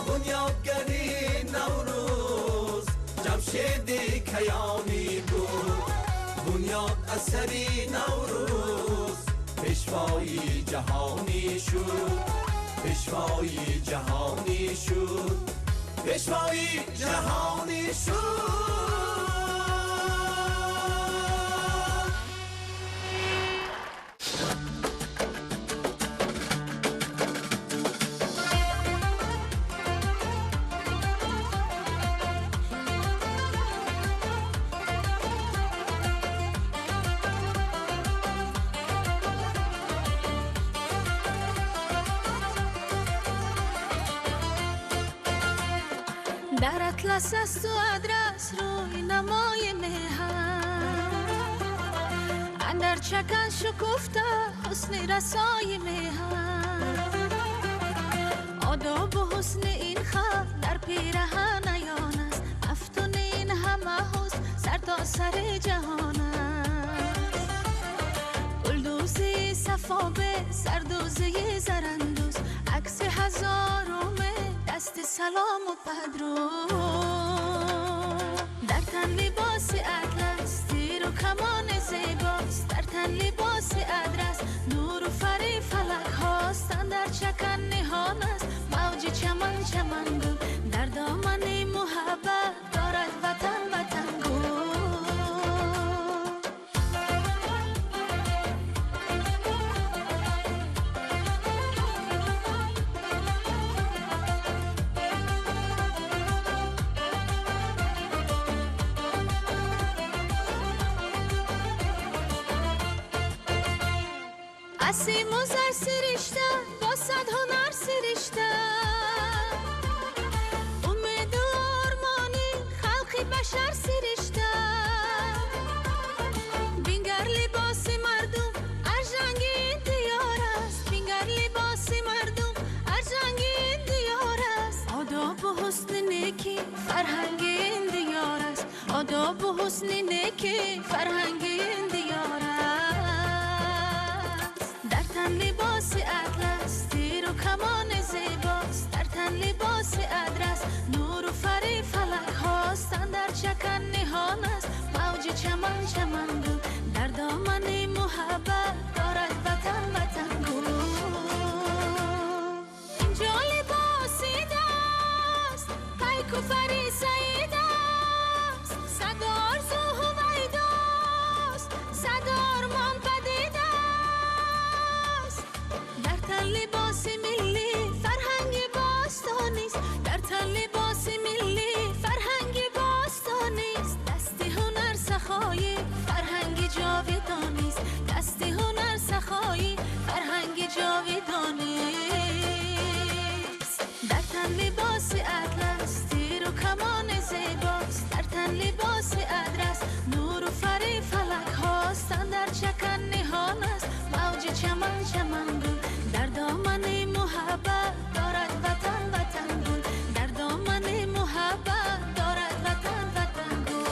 Бунёдгари Наврӯз Ҷамшеди Каёнӣ буд. Бунёд асари Наврӯз пешвои ҷаҳонӣ шуд. Пешвои ҷаҳонӣ шуд. Пешвои ҷаҳонӣ шуд. Дар атлас асту адрас рӯи намои меҳан, андар чакан шукуфта ҳусни расои меҳан. Одобу ҳусни ин халқ дар пираҳан аён аст. Мафтуни ин ҳама ҳусн сартосари ҷаҳон аст. Гулдӯзии сафобе, сардӯзии зарандӯз, акси ҳазоруме дасти салому падрӯ. Дар тан либоси атлас, тиру камони зебост. Дар тан либоси адрас, нуру фари фалак ҳост. Андар чакан ниҳон аст мавҷи чаман чамангул. Дар домани муҳаббат дорад ватан ватангул. Асиму зар сиришта, бо сад ҳунар сиришта. Умеду ормони халқи башар сиришта. Бингар либоси мардум аржанги ин диёр аст. Бингар либоси мардум аржанги ин диёр аст. Одобу ҳусни некӣ фарҳанги ин диёр аст. Одобу ҳусни некӣ фарҳанги ин диёр аст. Дар тан либоси атлас, тиру камони зебост. Дар тан либоси адрас, нуру фари фалак ҳост. Андар чакан ниҳон аст мавҷи чаман чамангул. Дар домани муҳаббат шакар ниҳон аст, мавҷи чаман чаман гул. Дар домани муҳаббат дорад ватан ватан гул. Дар домани муҳаббат дорад ватан ватан гул.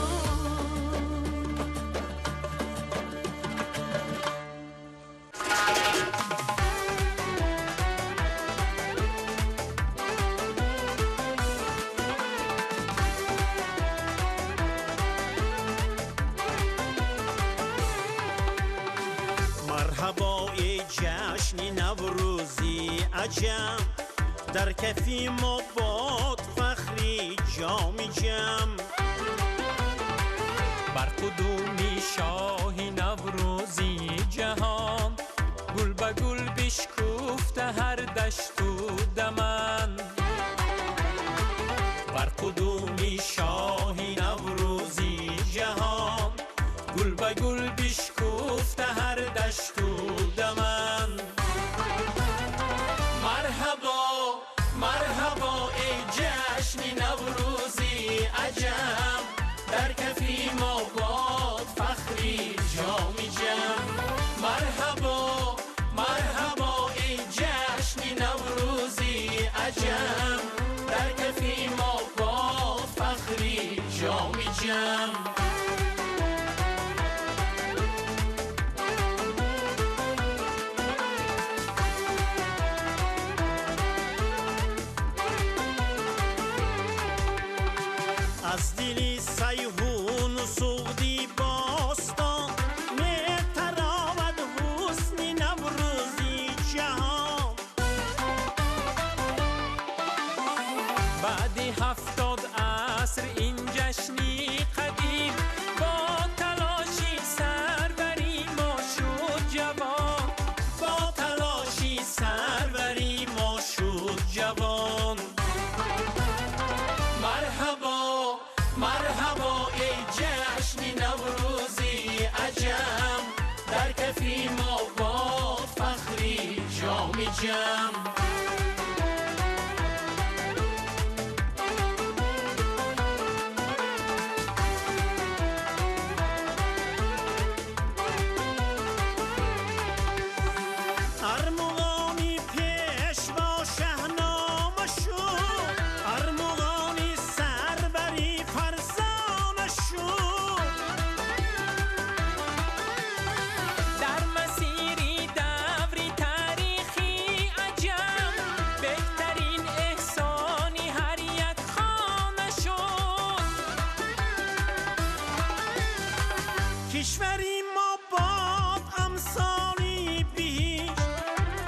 Марҳабо эй ҷашни наврӯзи аҷам, дар кафи мо бод фахри ҷоми ҷам. Бар қудуми шоҳи наврӯзи ҷаҳон, гул ба гул бишкуфта ҳар дашту даман. Бар қудуми шоҳи наврӯзи ҷаҳон, гул ба гул бишкуфта ҳар дашту даман. Марҳабо, марҳабо эй ҷашни наврӯзи аҷам, дар кафи мо бод фахри ҷоми ҷам. Марҳабо, марҳабо эй ҷашни наврӯзи аҷам, дар кафи мо бод фахри ҷоми ҷам. Аз дили Сайҳуну Суғди бостон метаровад ҳусни наврӯзи ҷаҳон. Баъди 70 аср ин ҷашни қадим, бо талоши сарвари мо шуд ҷавон. Бо талоши сарвари мо шуд ҷавон. Марҳабо, марҳабо эй ҷашни наврӯзи аҷам, дар кафи мо бод фахри ҷоми ҷам. Армуғони пешво шаҳнома шуд, армуғони сарвари фарзона шуд. Дар масири даври таърихи аҷам, беҳтарин эҳсони ҳар як хона шуд. Кишвари мо бод амсоли биҳишт,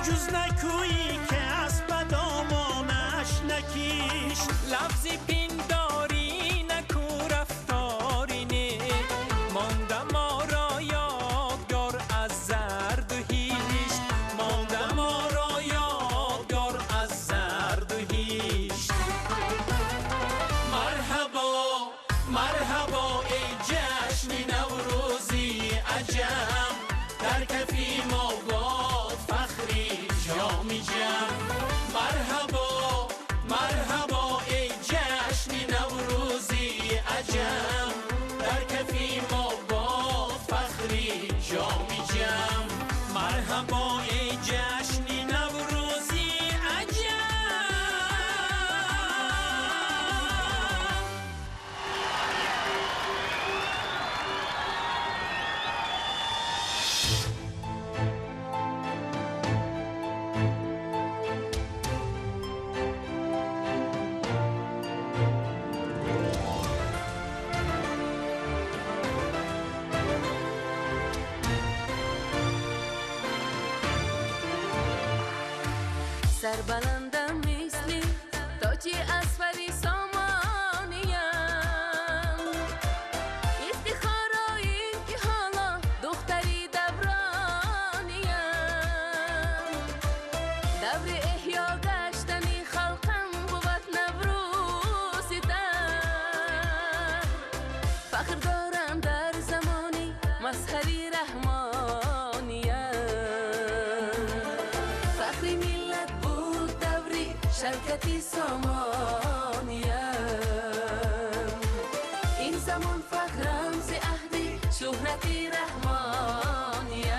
ҷуз накӯӣ ки аз ба домонаш накишт. Лафзи пиндорӣ наку рафтори нек, монда моро ёдгор аз зарду ҳишт. Монда моро ёдгор аз зарду ҳишт. Марҳабо, марҳабо эй ҷашни наврӯзи аҷам, дар кафи мо бод фахри ҷоми ҷам. Марҳабо, марҳабо эй ҷашни наврӯзи аҷам, дар кафи мо бод фахри ҷоми ҷам. Марҳабо эй ҷашни наврӯзи аҷам. Сарбаландам мисли тоҷи асфари сомониям, ифтихоро ин ки ҳоло духтари даврониям. Даври эҳё гаштани халқам бувад наврӯзи дар. Фахр дорам дар замони мазҳари раҳмониям. Фахри миллат буд даври шавкати сомониям. Ин замон фахрам зи аҳди шӯҳрати раҳмониям.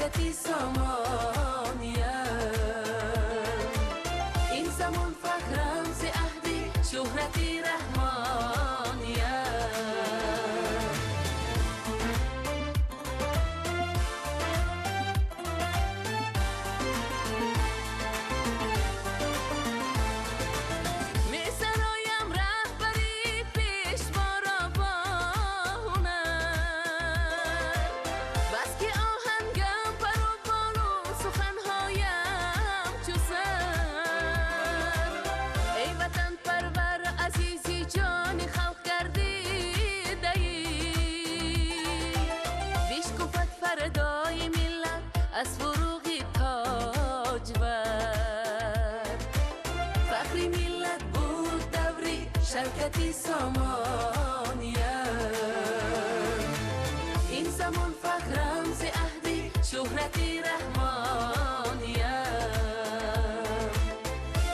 шаркати Сомониям. Ин замон фахрам зи аҳди шӯҳрати Раҳмониям. Месароям раҳбари пешворо бо ҳунар, бас ки оҳангам пару болу суханҳоям чу сар. Эй ватанпарвар, азизи ҷони халқ гардидаӣ, бишкуфад фардои миллат аз фуруғи тоҷвар. Фахри миллат буд даври шаркати Сомониям. Ин замон фахрам зи аҳди шӯҳрати Раҳмониям.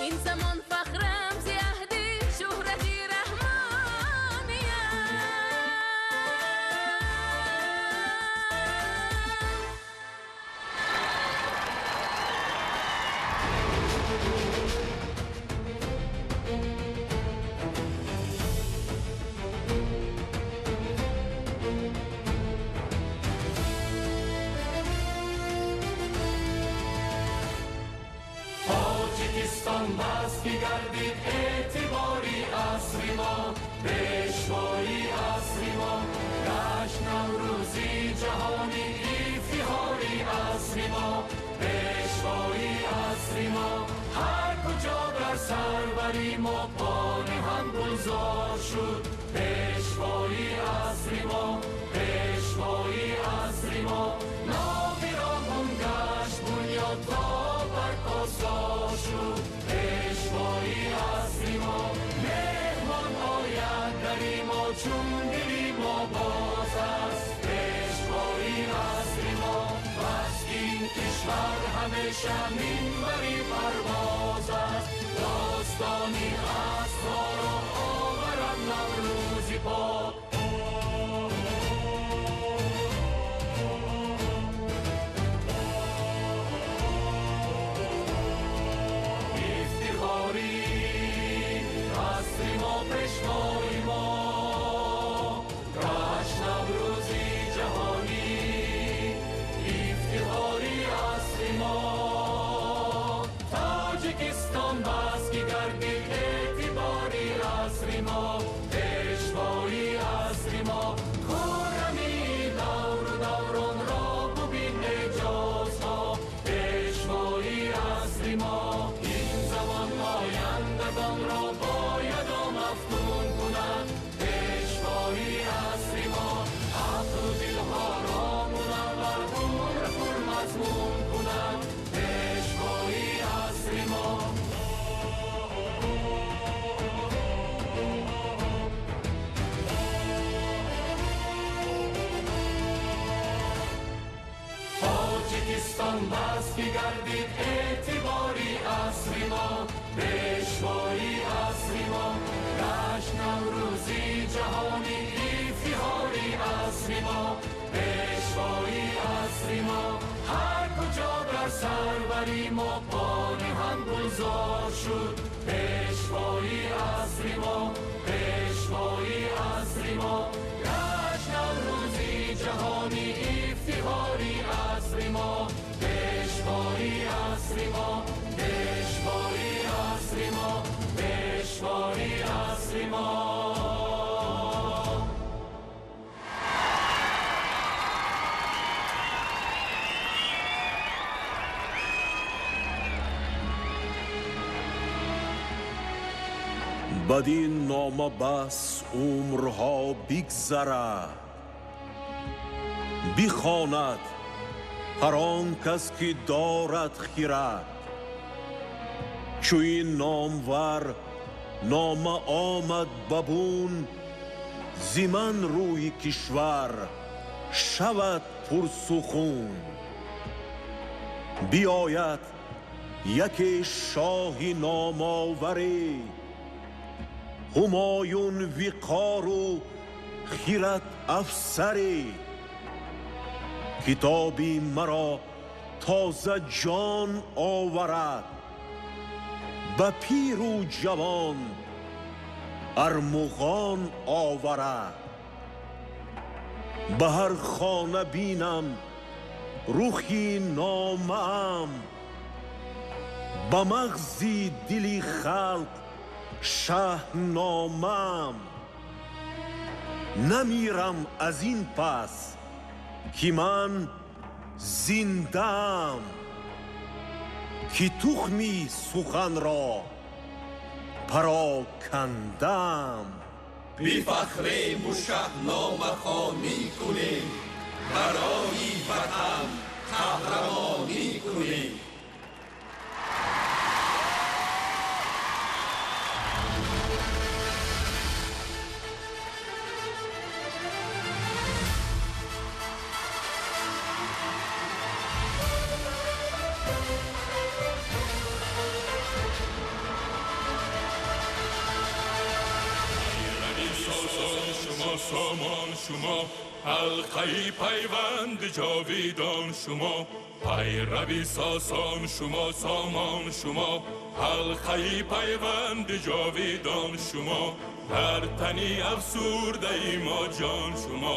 Ин замон фахрам зи аҳди шӯҳрати Раҳмониям. Тоҷикистон бас ки гардид эътибори асри мо, пешвои асри мо, гашт Наврӯзи ҷаҳонӣ, ифтихори асри мо, пешвои асри мо. Ҳар куҷо дар сарвари мо пониҳам гулзор шуд, пешвои асри мо, пешвои асри мо. Номи роҳон гашт бунёд то барпосор шуд, пешвои асри мо. Меҳмон ояд дари мо, чун дили мо боз аст, пешвои асри мо. Бас ин кишвар ҳамеша минбари парвоз аст, достони асрҳоро оварад Наврӯзи пок. Ифтихори асри мо, пешвои мо, гашт Наврӯзи ҷаҳонӣ, ифтихори асри мо. Тоҷикистон бас ки гардид эътибори асри мо, пешвои асри мо. Хуррамии давру давронро бубин эъҷозҳо, пешвои асри мо. Ин замон ояндагонро бояд мафтун кунад, пешвои асри мо. Ақлу дилҳоро мунаввар, умр пурмазмун кунад, пешвои асри мо. Тоҷикистон бас ки гардид эътибори асри мо, пешвои асри мо. Гашт Наврӯзи ҷаҳонӣ, ифтихори асри мо, пешвои асри мо. Ҳар куҷо дар сарвари мо пониҳам гулзор шуд, пешвои асри мо, пешвои асри мо. Гашт Наврӯзи ҷаҳонӣ, ифтихори асри мо, пешвои асри мо, пешвои асри мо, пешвои асри мо. Бадин нома бас умрҳо бигзарад, бихонад ҳар он кас ки дорад хирад. Чу ин номвар нома омад ба бун, зи ман рӯи кишвар шавад пурсухун. Биояд яке шоҳи номоварӣ, ҳумоюн виқору хират афсарӣ. Китоби маро тоза ҷон оварад, ба пиру ҷавон армуғон оварад. Ба ҳар хона бинам рухи номаам, ба мағзи дили халқ шаҳномаам. Намирам аз ин пас, ки ман зиндаам, ки тухми суханро парокандаам. Бифахрему шаҳномахонӣ кунем, барои ватан қаҳрамонӣ кунем. سامان شما، حلقه پیوند جاویدان شما، پیروی ساسان شما، سامان شما، حلقه پیوند جاویدان شما، در تنی افسرده ما جان شما،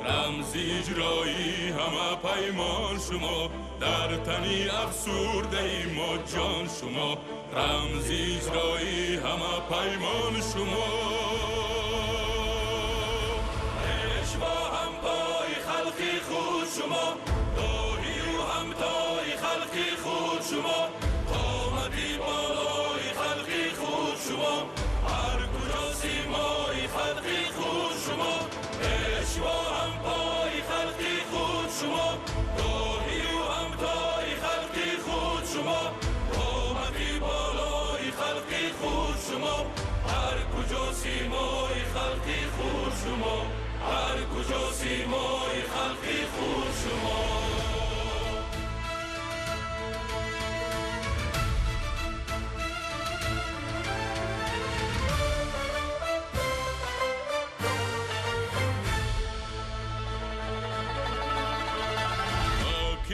رمز اجرایی همه پیمان شما، در تنی افسرده ما جان شما، رمز اجرایی همه پیمان شما. خود شما، داهی و همتای خلقی خود شما، قامتی بالای خلقی خود شما، هر کجا سیمای خلقی خود شما، پیشوا همپای خلقی خود شما، داهی و همتای خلقی خود شما، قامتی بالای خلقی خود شما، هر کجا سیمای خلقی خود شما، هر کجا سیمای خلقی خود شما.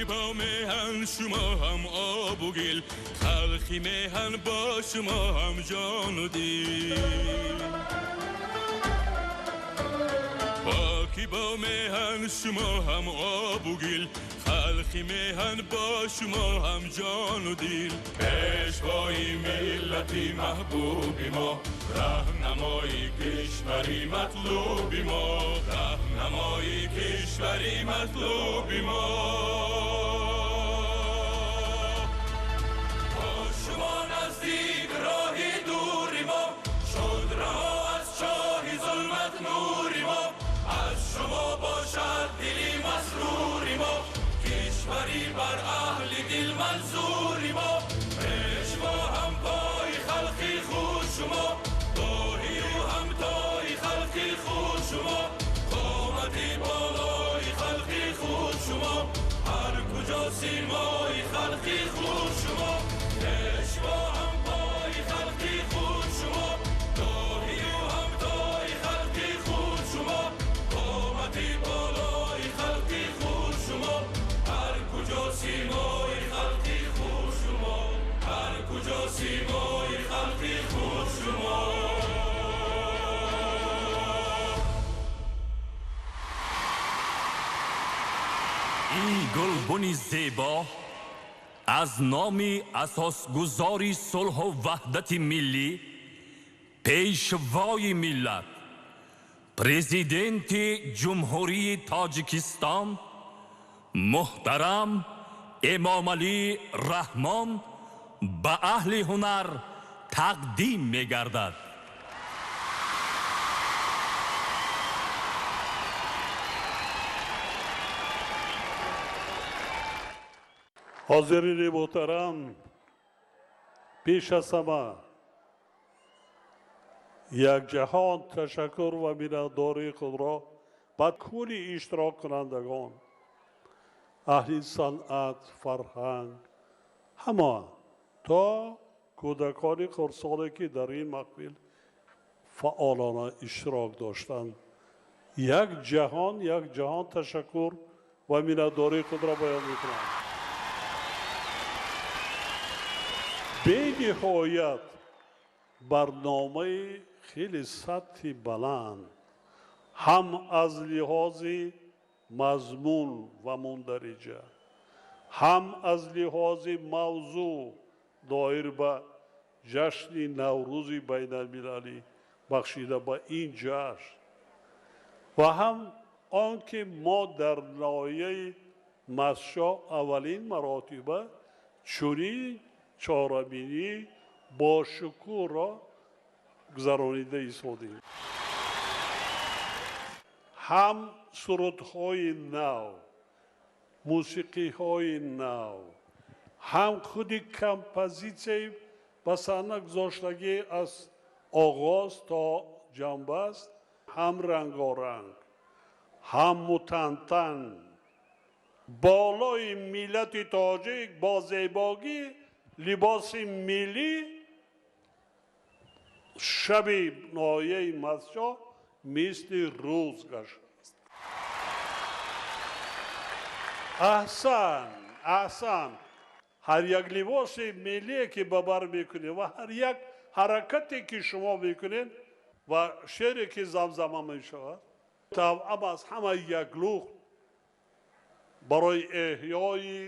با میهن شما هم آب و گل، خلقی میهن با شما هم جان و دل. پاکی با میهن شما هم آب و گل، خلقی میهن با شما هم جان و دل. پیشوای ملتی محبوبی ما، راهنمای کشوری مطلوبی ما، راهنمای کشوری مطلوبی ما. با شما نزدیک راهی دوری ما، شد رها از چاه ظلمت نوری ما، از شما باشد دلی مسروری ما، کشوری بر اهل دل منظوری ما. پیشوا هم پای خلقی خود شما، گاهی و همتای خلقی خود شما، قامتی بالای خلقی خود شما، هر کجا سیمای خلقی خود شما. پیشوا هم پای خلقی خود شما، گاهی و همتای خلقی خود شما، قامتی بالای خلقی خود شما، هر کجا سیمای خلقی خود شما، هر کجا سیمای خلقی خود شما. Ин гулбуни зебо аз номи асосгузори сулҳу ваҳдати миллӣ, пешвои миллат, президенти Ҷумҳурии Тоҷикистон муҳтарам Эмомалӣ Раҳмон ба аҳли ҳунар тақдим мегардад. Ҳозирини муҳтарам, пеш аз ҳама як ҷаҳон ташаккур ва миннатдории худро ба кулли иштироккунандагон, аҳли санъат, фарҳанг, ҳама то кӯдакони хурдсоле ки дар ин маҳфил фаъолона иштирок доштанд, як ҷаҳон ташаккур ва миннатдории худро баён мекунам. Бениҳоят барномаи хеле сатҳи баланд ҳам аз лиҳози мазмун ва мундариҷа, ҳам аз лиҳози мавзӯъ доир ба ҷашни Наврӯзи байналмилалӣ бахшида ба ин ҷашн ва ҳам он ки мо дар ноҳияи Мастчоҳ аввалин маротиба чунин чорабинӣ бо шукӯҳро гузаронида истодем. Ҳам сурудҳои нав, мусиқиҳои нав, ҳам худи композитсияи ба саҳна гузоштагӣ аз оғоз то ҷанбаст, ҳам рангоранг, ҳам мутантан болои миллати тоҷик бо зебогӣ либоси миллӣ шаби ноҳияи Мастчоҳ мисли рӯз гаштааст. Аҳсан, аҳсан. Ҳар як либоси миллие ки ба бар мекунед ва ҳар як ҳаракате ки шумо мекунед ва шеъре ки замзама мешавад, тавъам аз ҳама як лухт барои эҳёи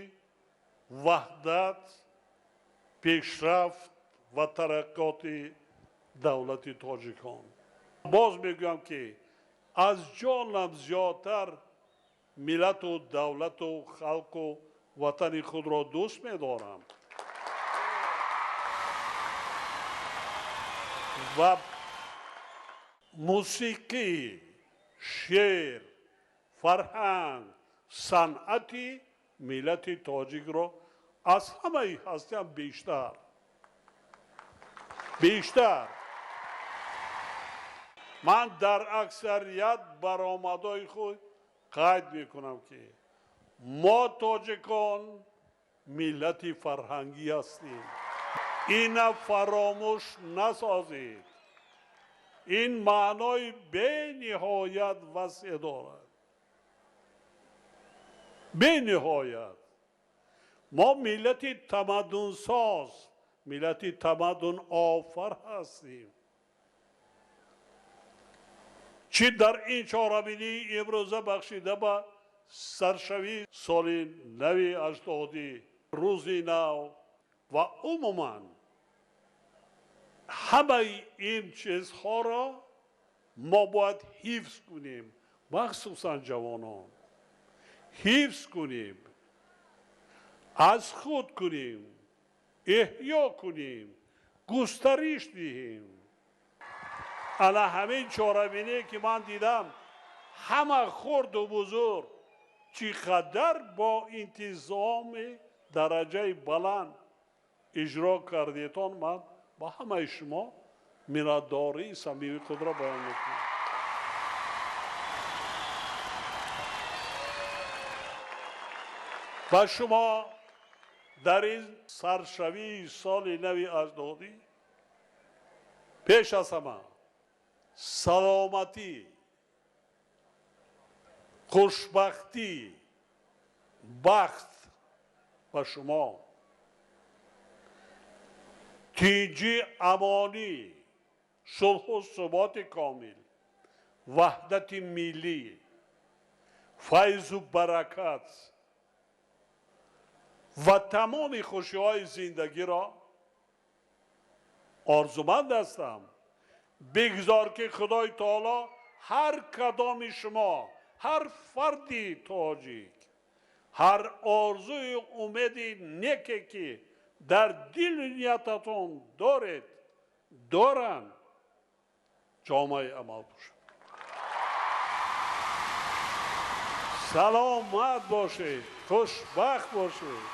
ваҳдат, пешрафт ва тараққиёти давлати тоҷикон. Боз мегӯям ки аз ҷонам зиёдтар миллату давлату халқу ватани худро дӯст медорам ва мусиқӣ, шеър, фарҳанг, санъати миллати тоҷикро аз ҳамаи ҳастиам бештар бештар. Ман дар аксарият баромадҳои худ қайд мекунам ки мо тоҷикон миллати фарҳангӣ ҳастем. Ина фаромӯш насозед. Ин маънои бениҳоят васеъ дорад. Бениҳоят. Мо миллати тамаддунсоз, миллати тамаддунофар ҳастем. Чӣ дар ин чорабинии имрӯза бахшида ба саршавии соли нави аҷдодӣ, рӯзи нав ва умуман ҳамаи ин чизҳоро мо бояд ҳифз кунем, махсусан ҷавонон. Ҳифз кунем, аз худ кунем, эҳё кунем, густариш диҳем. Ана ҳамин чорабиние ки ман дидам, ҳама хурду бузург чӣ қадар бо интизоми дараҷаи баланд иҷро кардетон, ман ба ҳамаи шумо миннатдории самимии худро баён мекунам. Ба шумо дар ин саршавии соли нави аҷдодӣ пеш аз ҳама саломатӣ, хушбахтӣ, бахт ба шумо, тинҷи амонӣ, сулҳу суботи комил, ваҳдати миллӣ, файзу баракат ва тамоми хушиҳои зиндагиро орзуманд ҳастам. Бигзор ки Худои Таоло ҳар кадоми шумо, ҳар фарди тоҷик, ҳар орзую умеди неке ки дар дилу ниятатон доред, доранд, ҷомаи амал пӯшад. Саломат бошед, хушбахт бошед.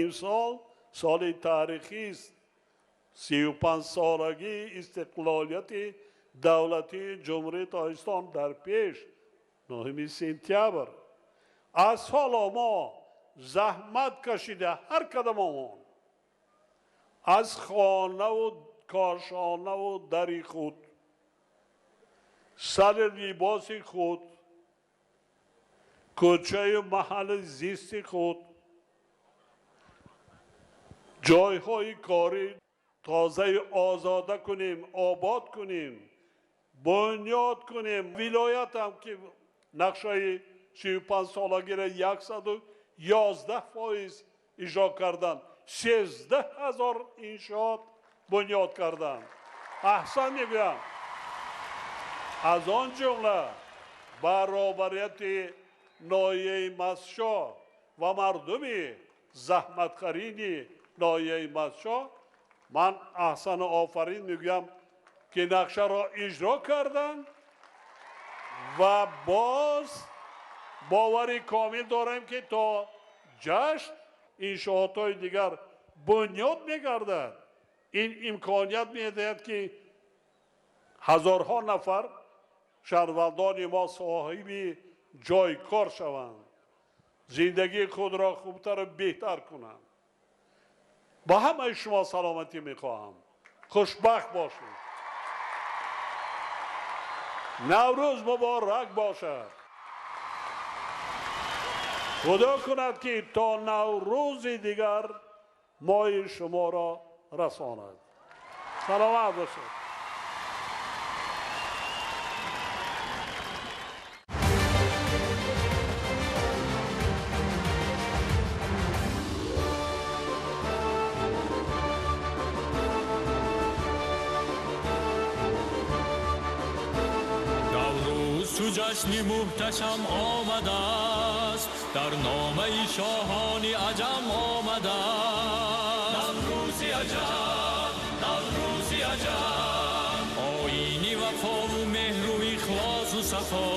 Имсол соли таърихист, 35-солагии истиқлолияти давлатии Ҷумҳурии Тоҷикистон дар пеш, 9 сентябр. Аз ҳоло мо заҳмат кашида ҳар кадомамон аз хонаву кошонаву дари худ, сари либоси худ, Кӯчаю маҳалли зисти худ ҷойҳои корӣ тозаю озода кунем, обод кунем, бунёд кунем. Вилоятам ки нақшаи 35-солагиро 111% иҷро кардан, 13 000 иншоот бунёд кардан. Аҳсан мегӯям. Аз он ҷумла баробарияти ноҳияи Мастчоҳ ва мардуми заҳматкарини ноҳияи Мастчоҳ ман аҳсану офарин мегӯям, ки нақшаро иҷро карданд ва боз бовари комил дорем, ки то ҷашн иншоотҳои дигар бунёд мегардад. Ин имконият медиҳад, ки ҳазорҳо нафар шаҳрвандони мо соҳиби ҷойи кор шаванд, зиндагии худро хубтару беҳтар кунанд. Ба ҳамаи шумо саломатӣ мехоҳам. Хушбахт бошед. Наврӯз муборак бошад. Худо кунад, ки то Наврӯзи дигар моҳи шуморо расонад. Саломат бошед. Ҷашни муҳташам омадааст, дар номаи шоҳони аҷам омадааст. Наврӯзи аҷам, Наврӯзи аҷам, оини вафову меҳру ихлосу сафо,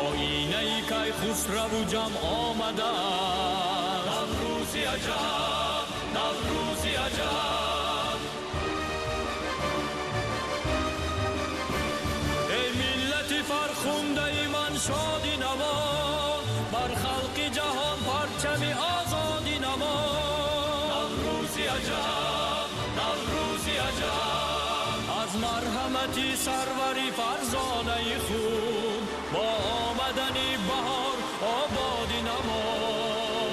оинаи Кайхусраву ҷам омадааст. Наврӯзи аҷам, Наврӯзи аҷам. Фархундаи ман шоди намо, бар халқи ҷаҳон парчами озоди намо. Наврӯзи аҷам, Наврӯзи аҷам, аз марҳамати сарвари фарзонаи худ бо омадани баҳор ободи намо.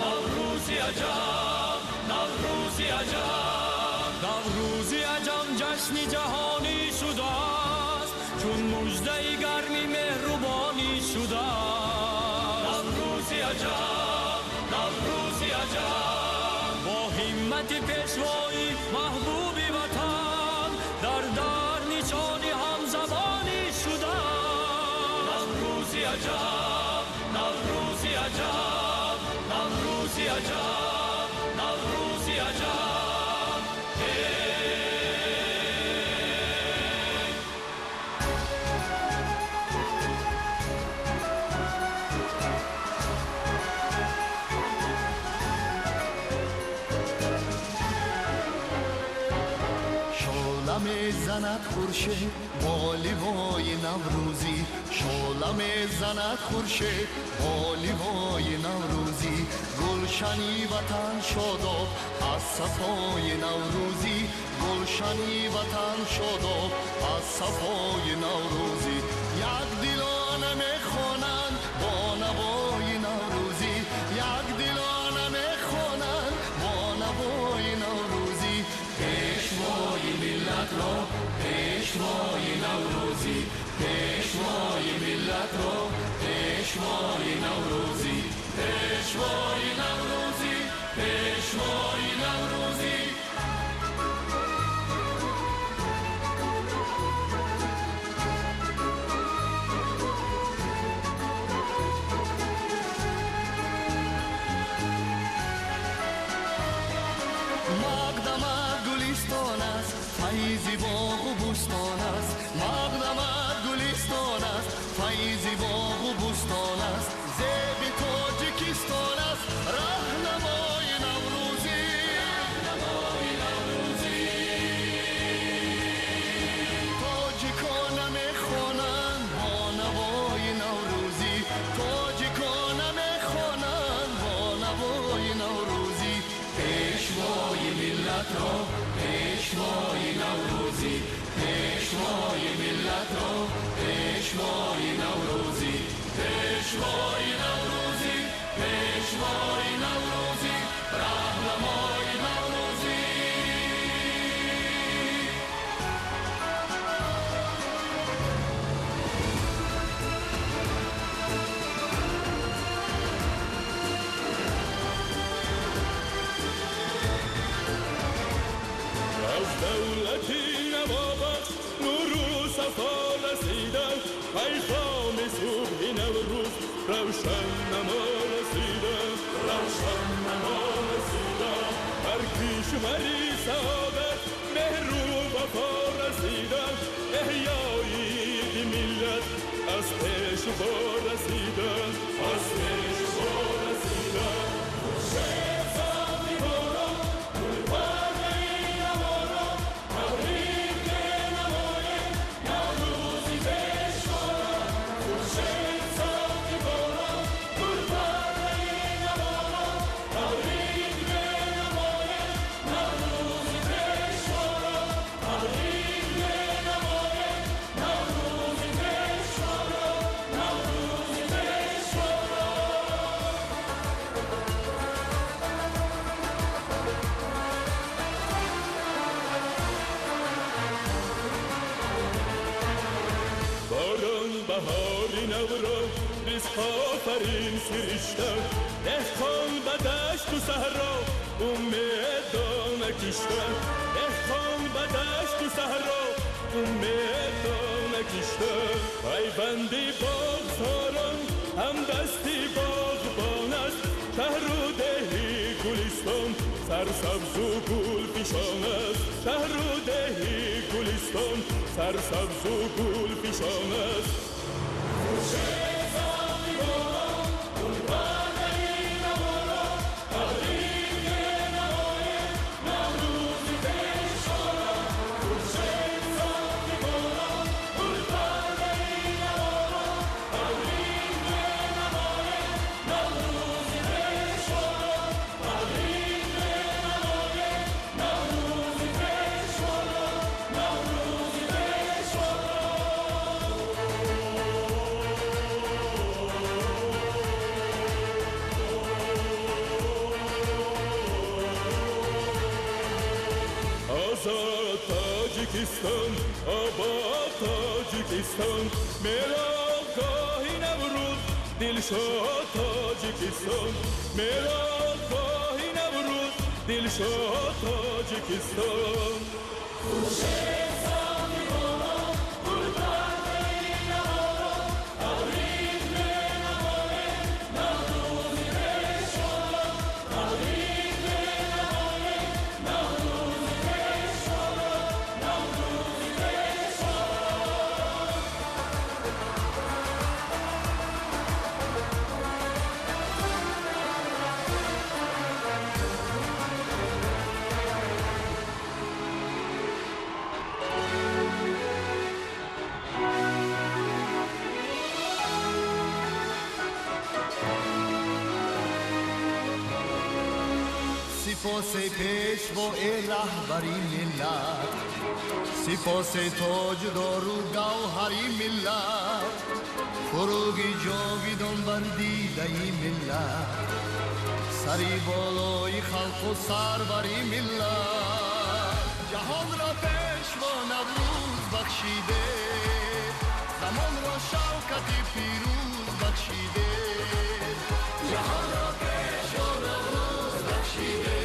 Наврӯзи аҷам, Наврӯзи аҷам, Наврӯзи аҷам ҷашни ҷаҳонӣ шудааст, чун муждаи гарми меҳрубонӣ шудааст. Наврӯзи аҷам, Наврӯзи аҷам, бо ҳиммати пешвои маҳбуби ватан дар дар нишони ҳамзабонӣ шудааст. Наврӯзи аҷам, Наврӯзи аҷам, Наврӯзи аҷам, Наврӯзи аҷам. Мезанад хуршед бо ливои наврӯзӣ, шола мезанад хуршед бо ливои наврӯзӣ. Гулшани ватан шодоб аз сафои наврӯзӣ, гулшани ватан шодоб аз сафои наврӯзӣ. Як дилона мехонанд бо навои наврӯзӣ, як дилона мехонанд бо навои наврӯзӣ. Пешвои миллатро пешвои наврӯзӣ, пешвои миллатро пешвои наврӯзӣ, пешвои наврӯзӣ, пешвои наврӯзӣ. وفا رسیده، پیغام صبح نوروز روشن نما رسیده، روشن نما رسیده. بر کشوری سعادت مهر و وفا رسیده، احیای ملت از پیشوا رسیده، از پیشوا رسیده. آفرین سرشته، دهقان به دشت و صحرا امید دانه کشته، دهقان به دشت و صحرا امید دانه کشته. پیوندی باغساران هم دستی باغبان است، شهر و دهی گلستان سرسبز و گل فشان است، شهر و دهی گلستان سرسبز و گل فشان است. تاجیکستان، آباد تاجیکستان، میلادگاهی نوروز دلشاد تاجیکستان، میلادگاهی نوروز دلشاد تاجیکستان. سپاس پیشوای رهبری ملت، سپاس تاجدار و گوهری ملت، فروغ جاویدان بر دیده ملت، سری بالای خلق و سروری ملت. جهان را پیشوا نوروز بخشیده، زمان را شوکت پیروز بخشیده، جهان را پیشوا نوروز بخشیده،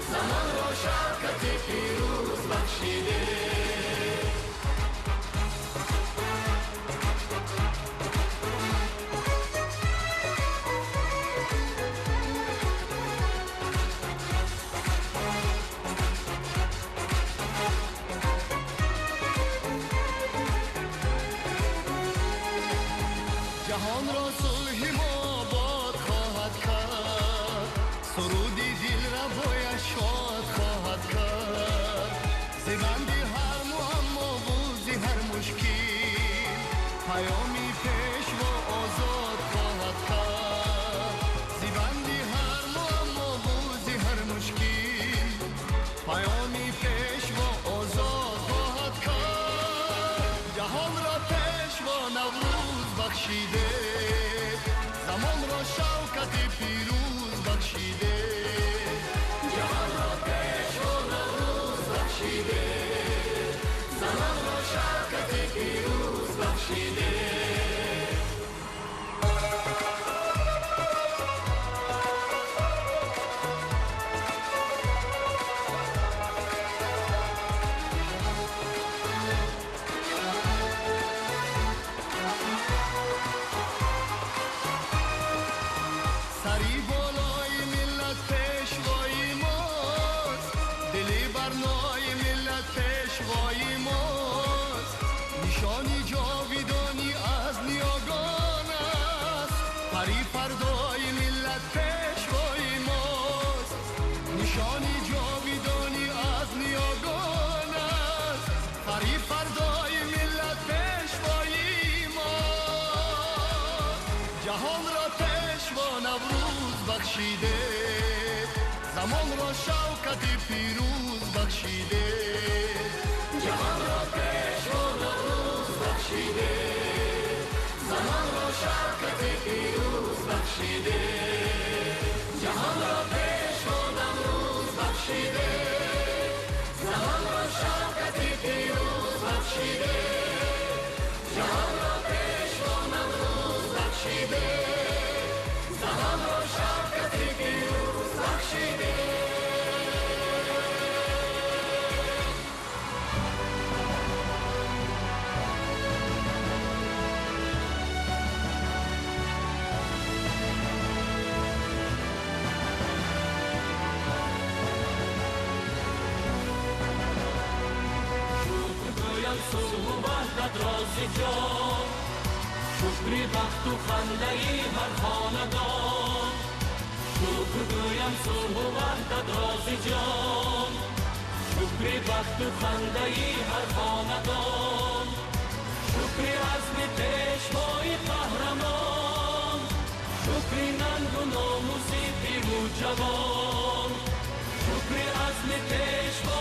زمان را شوکت پیروز بخشیده. جهان را صلح ما باد خواهد کرد، سرودی دل را باید شاد خواهد کرد. ز بند هر معما و ز هر مشکل، پیامی پیشوا آزاد خواهد کرد. ز بند هر معما و ز هر مشکل، پیامی پیشوا آزاد خواهد کرد. جهان را پیشوا نوروز بخشیده، زمان را شوکت پیروز بخشیده، جهان را پیشوا نوروز بخشیده، زمان را شوکت پیروز بخشیده. Сари болои миллат пешвои мост, дили барнои миллат пешвои мост. Нишони ҷовидонӣ аз ниёгон аст, пари фардои миллат пешвои мост. Нишони ҷовидонӣ аз ниёгон аст, пари фардои миллат пешвои мост. Ҷаҳонро пешво Наврӯз бахшиде, замонро шавкати пирӯз бахшиде. Ҷаҳонро пешво Наврӯз бахшиде, замонро шавкати пирӯз бахшиде. Ҷаҳонро пешво Наврӯз бахшиде, замонро шавкати пирӯз бахшиде. Ҷаҳонро пешво Наврӯз бахшиде, замонро шавкати пирӯз бахшиде. Сулҳу ваҳдат рози ҷон, шукри бахту хандаи ҳар хонадон. Шукр гӯям сулҳу ваҳдат рози ҷон, шукри бахту хандаи ҳар хонадон. Шукри азми пешвои қаҳрамон, шукри нангу номуси пиру ҷавон. Шукри азми пешвои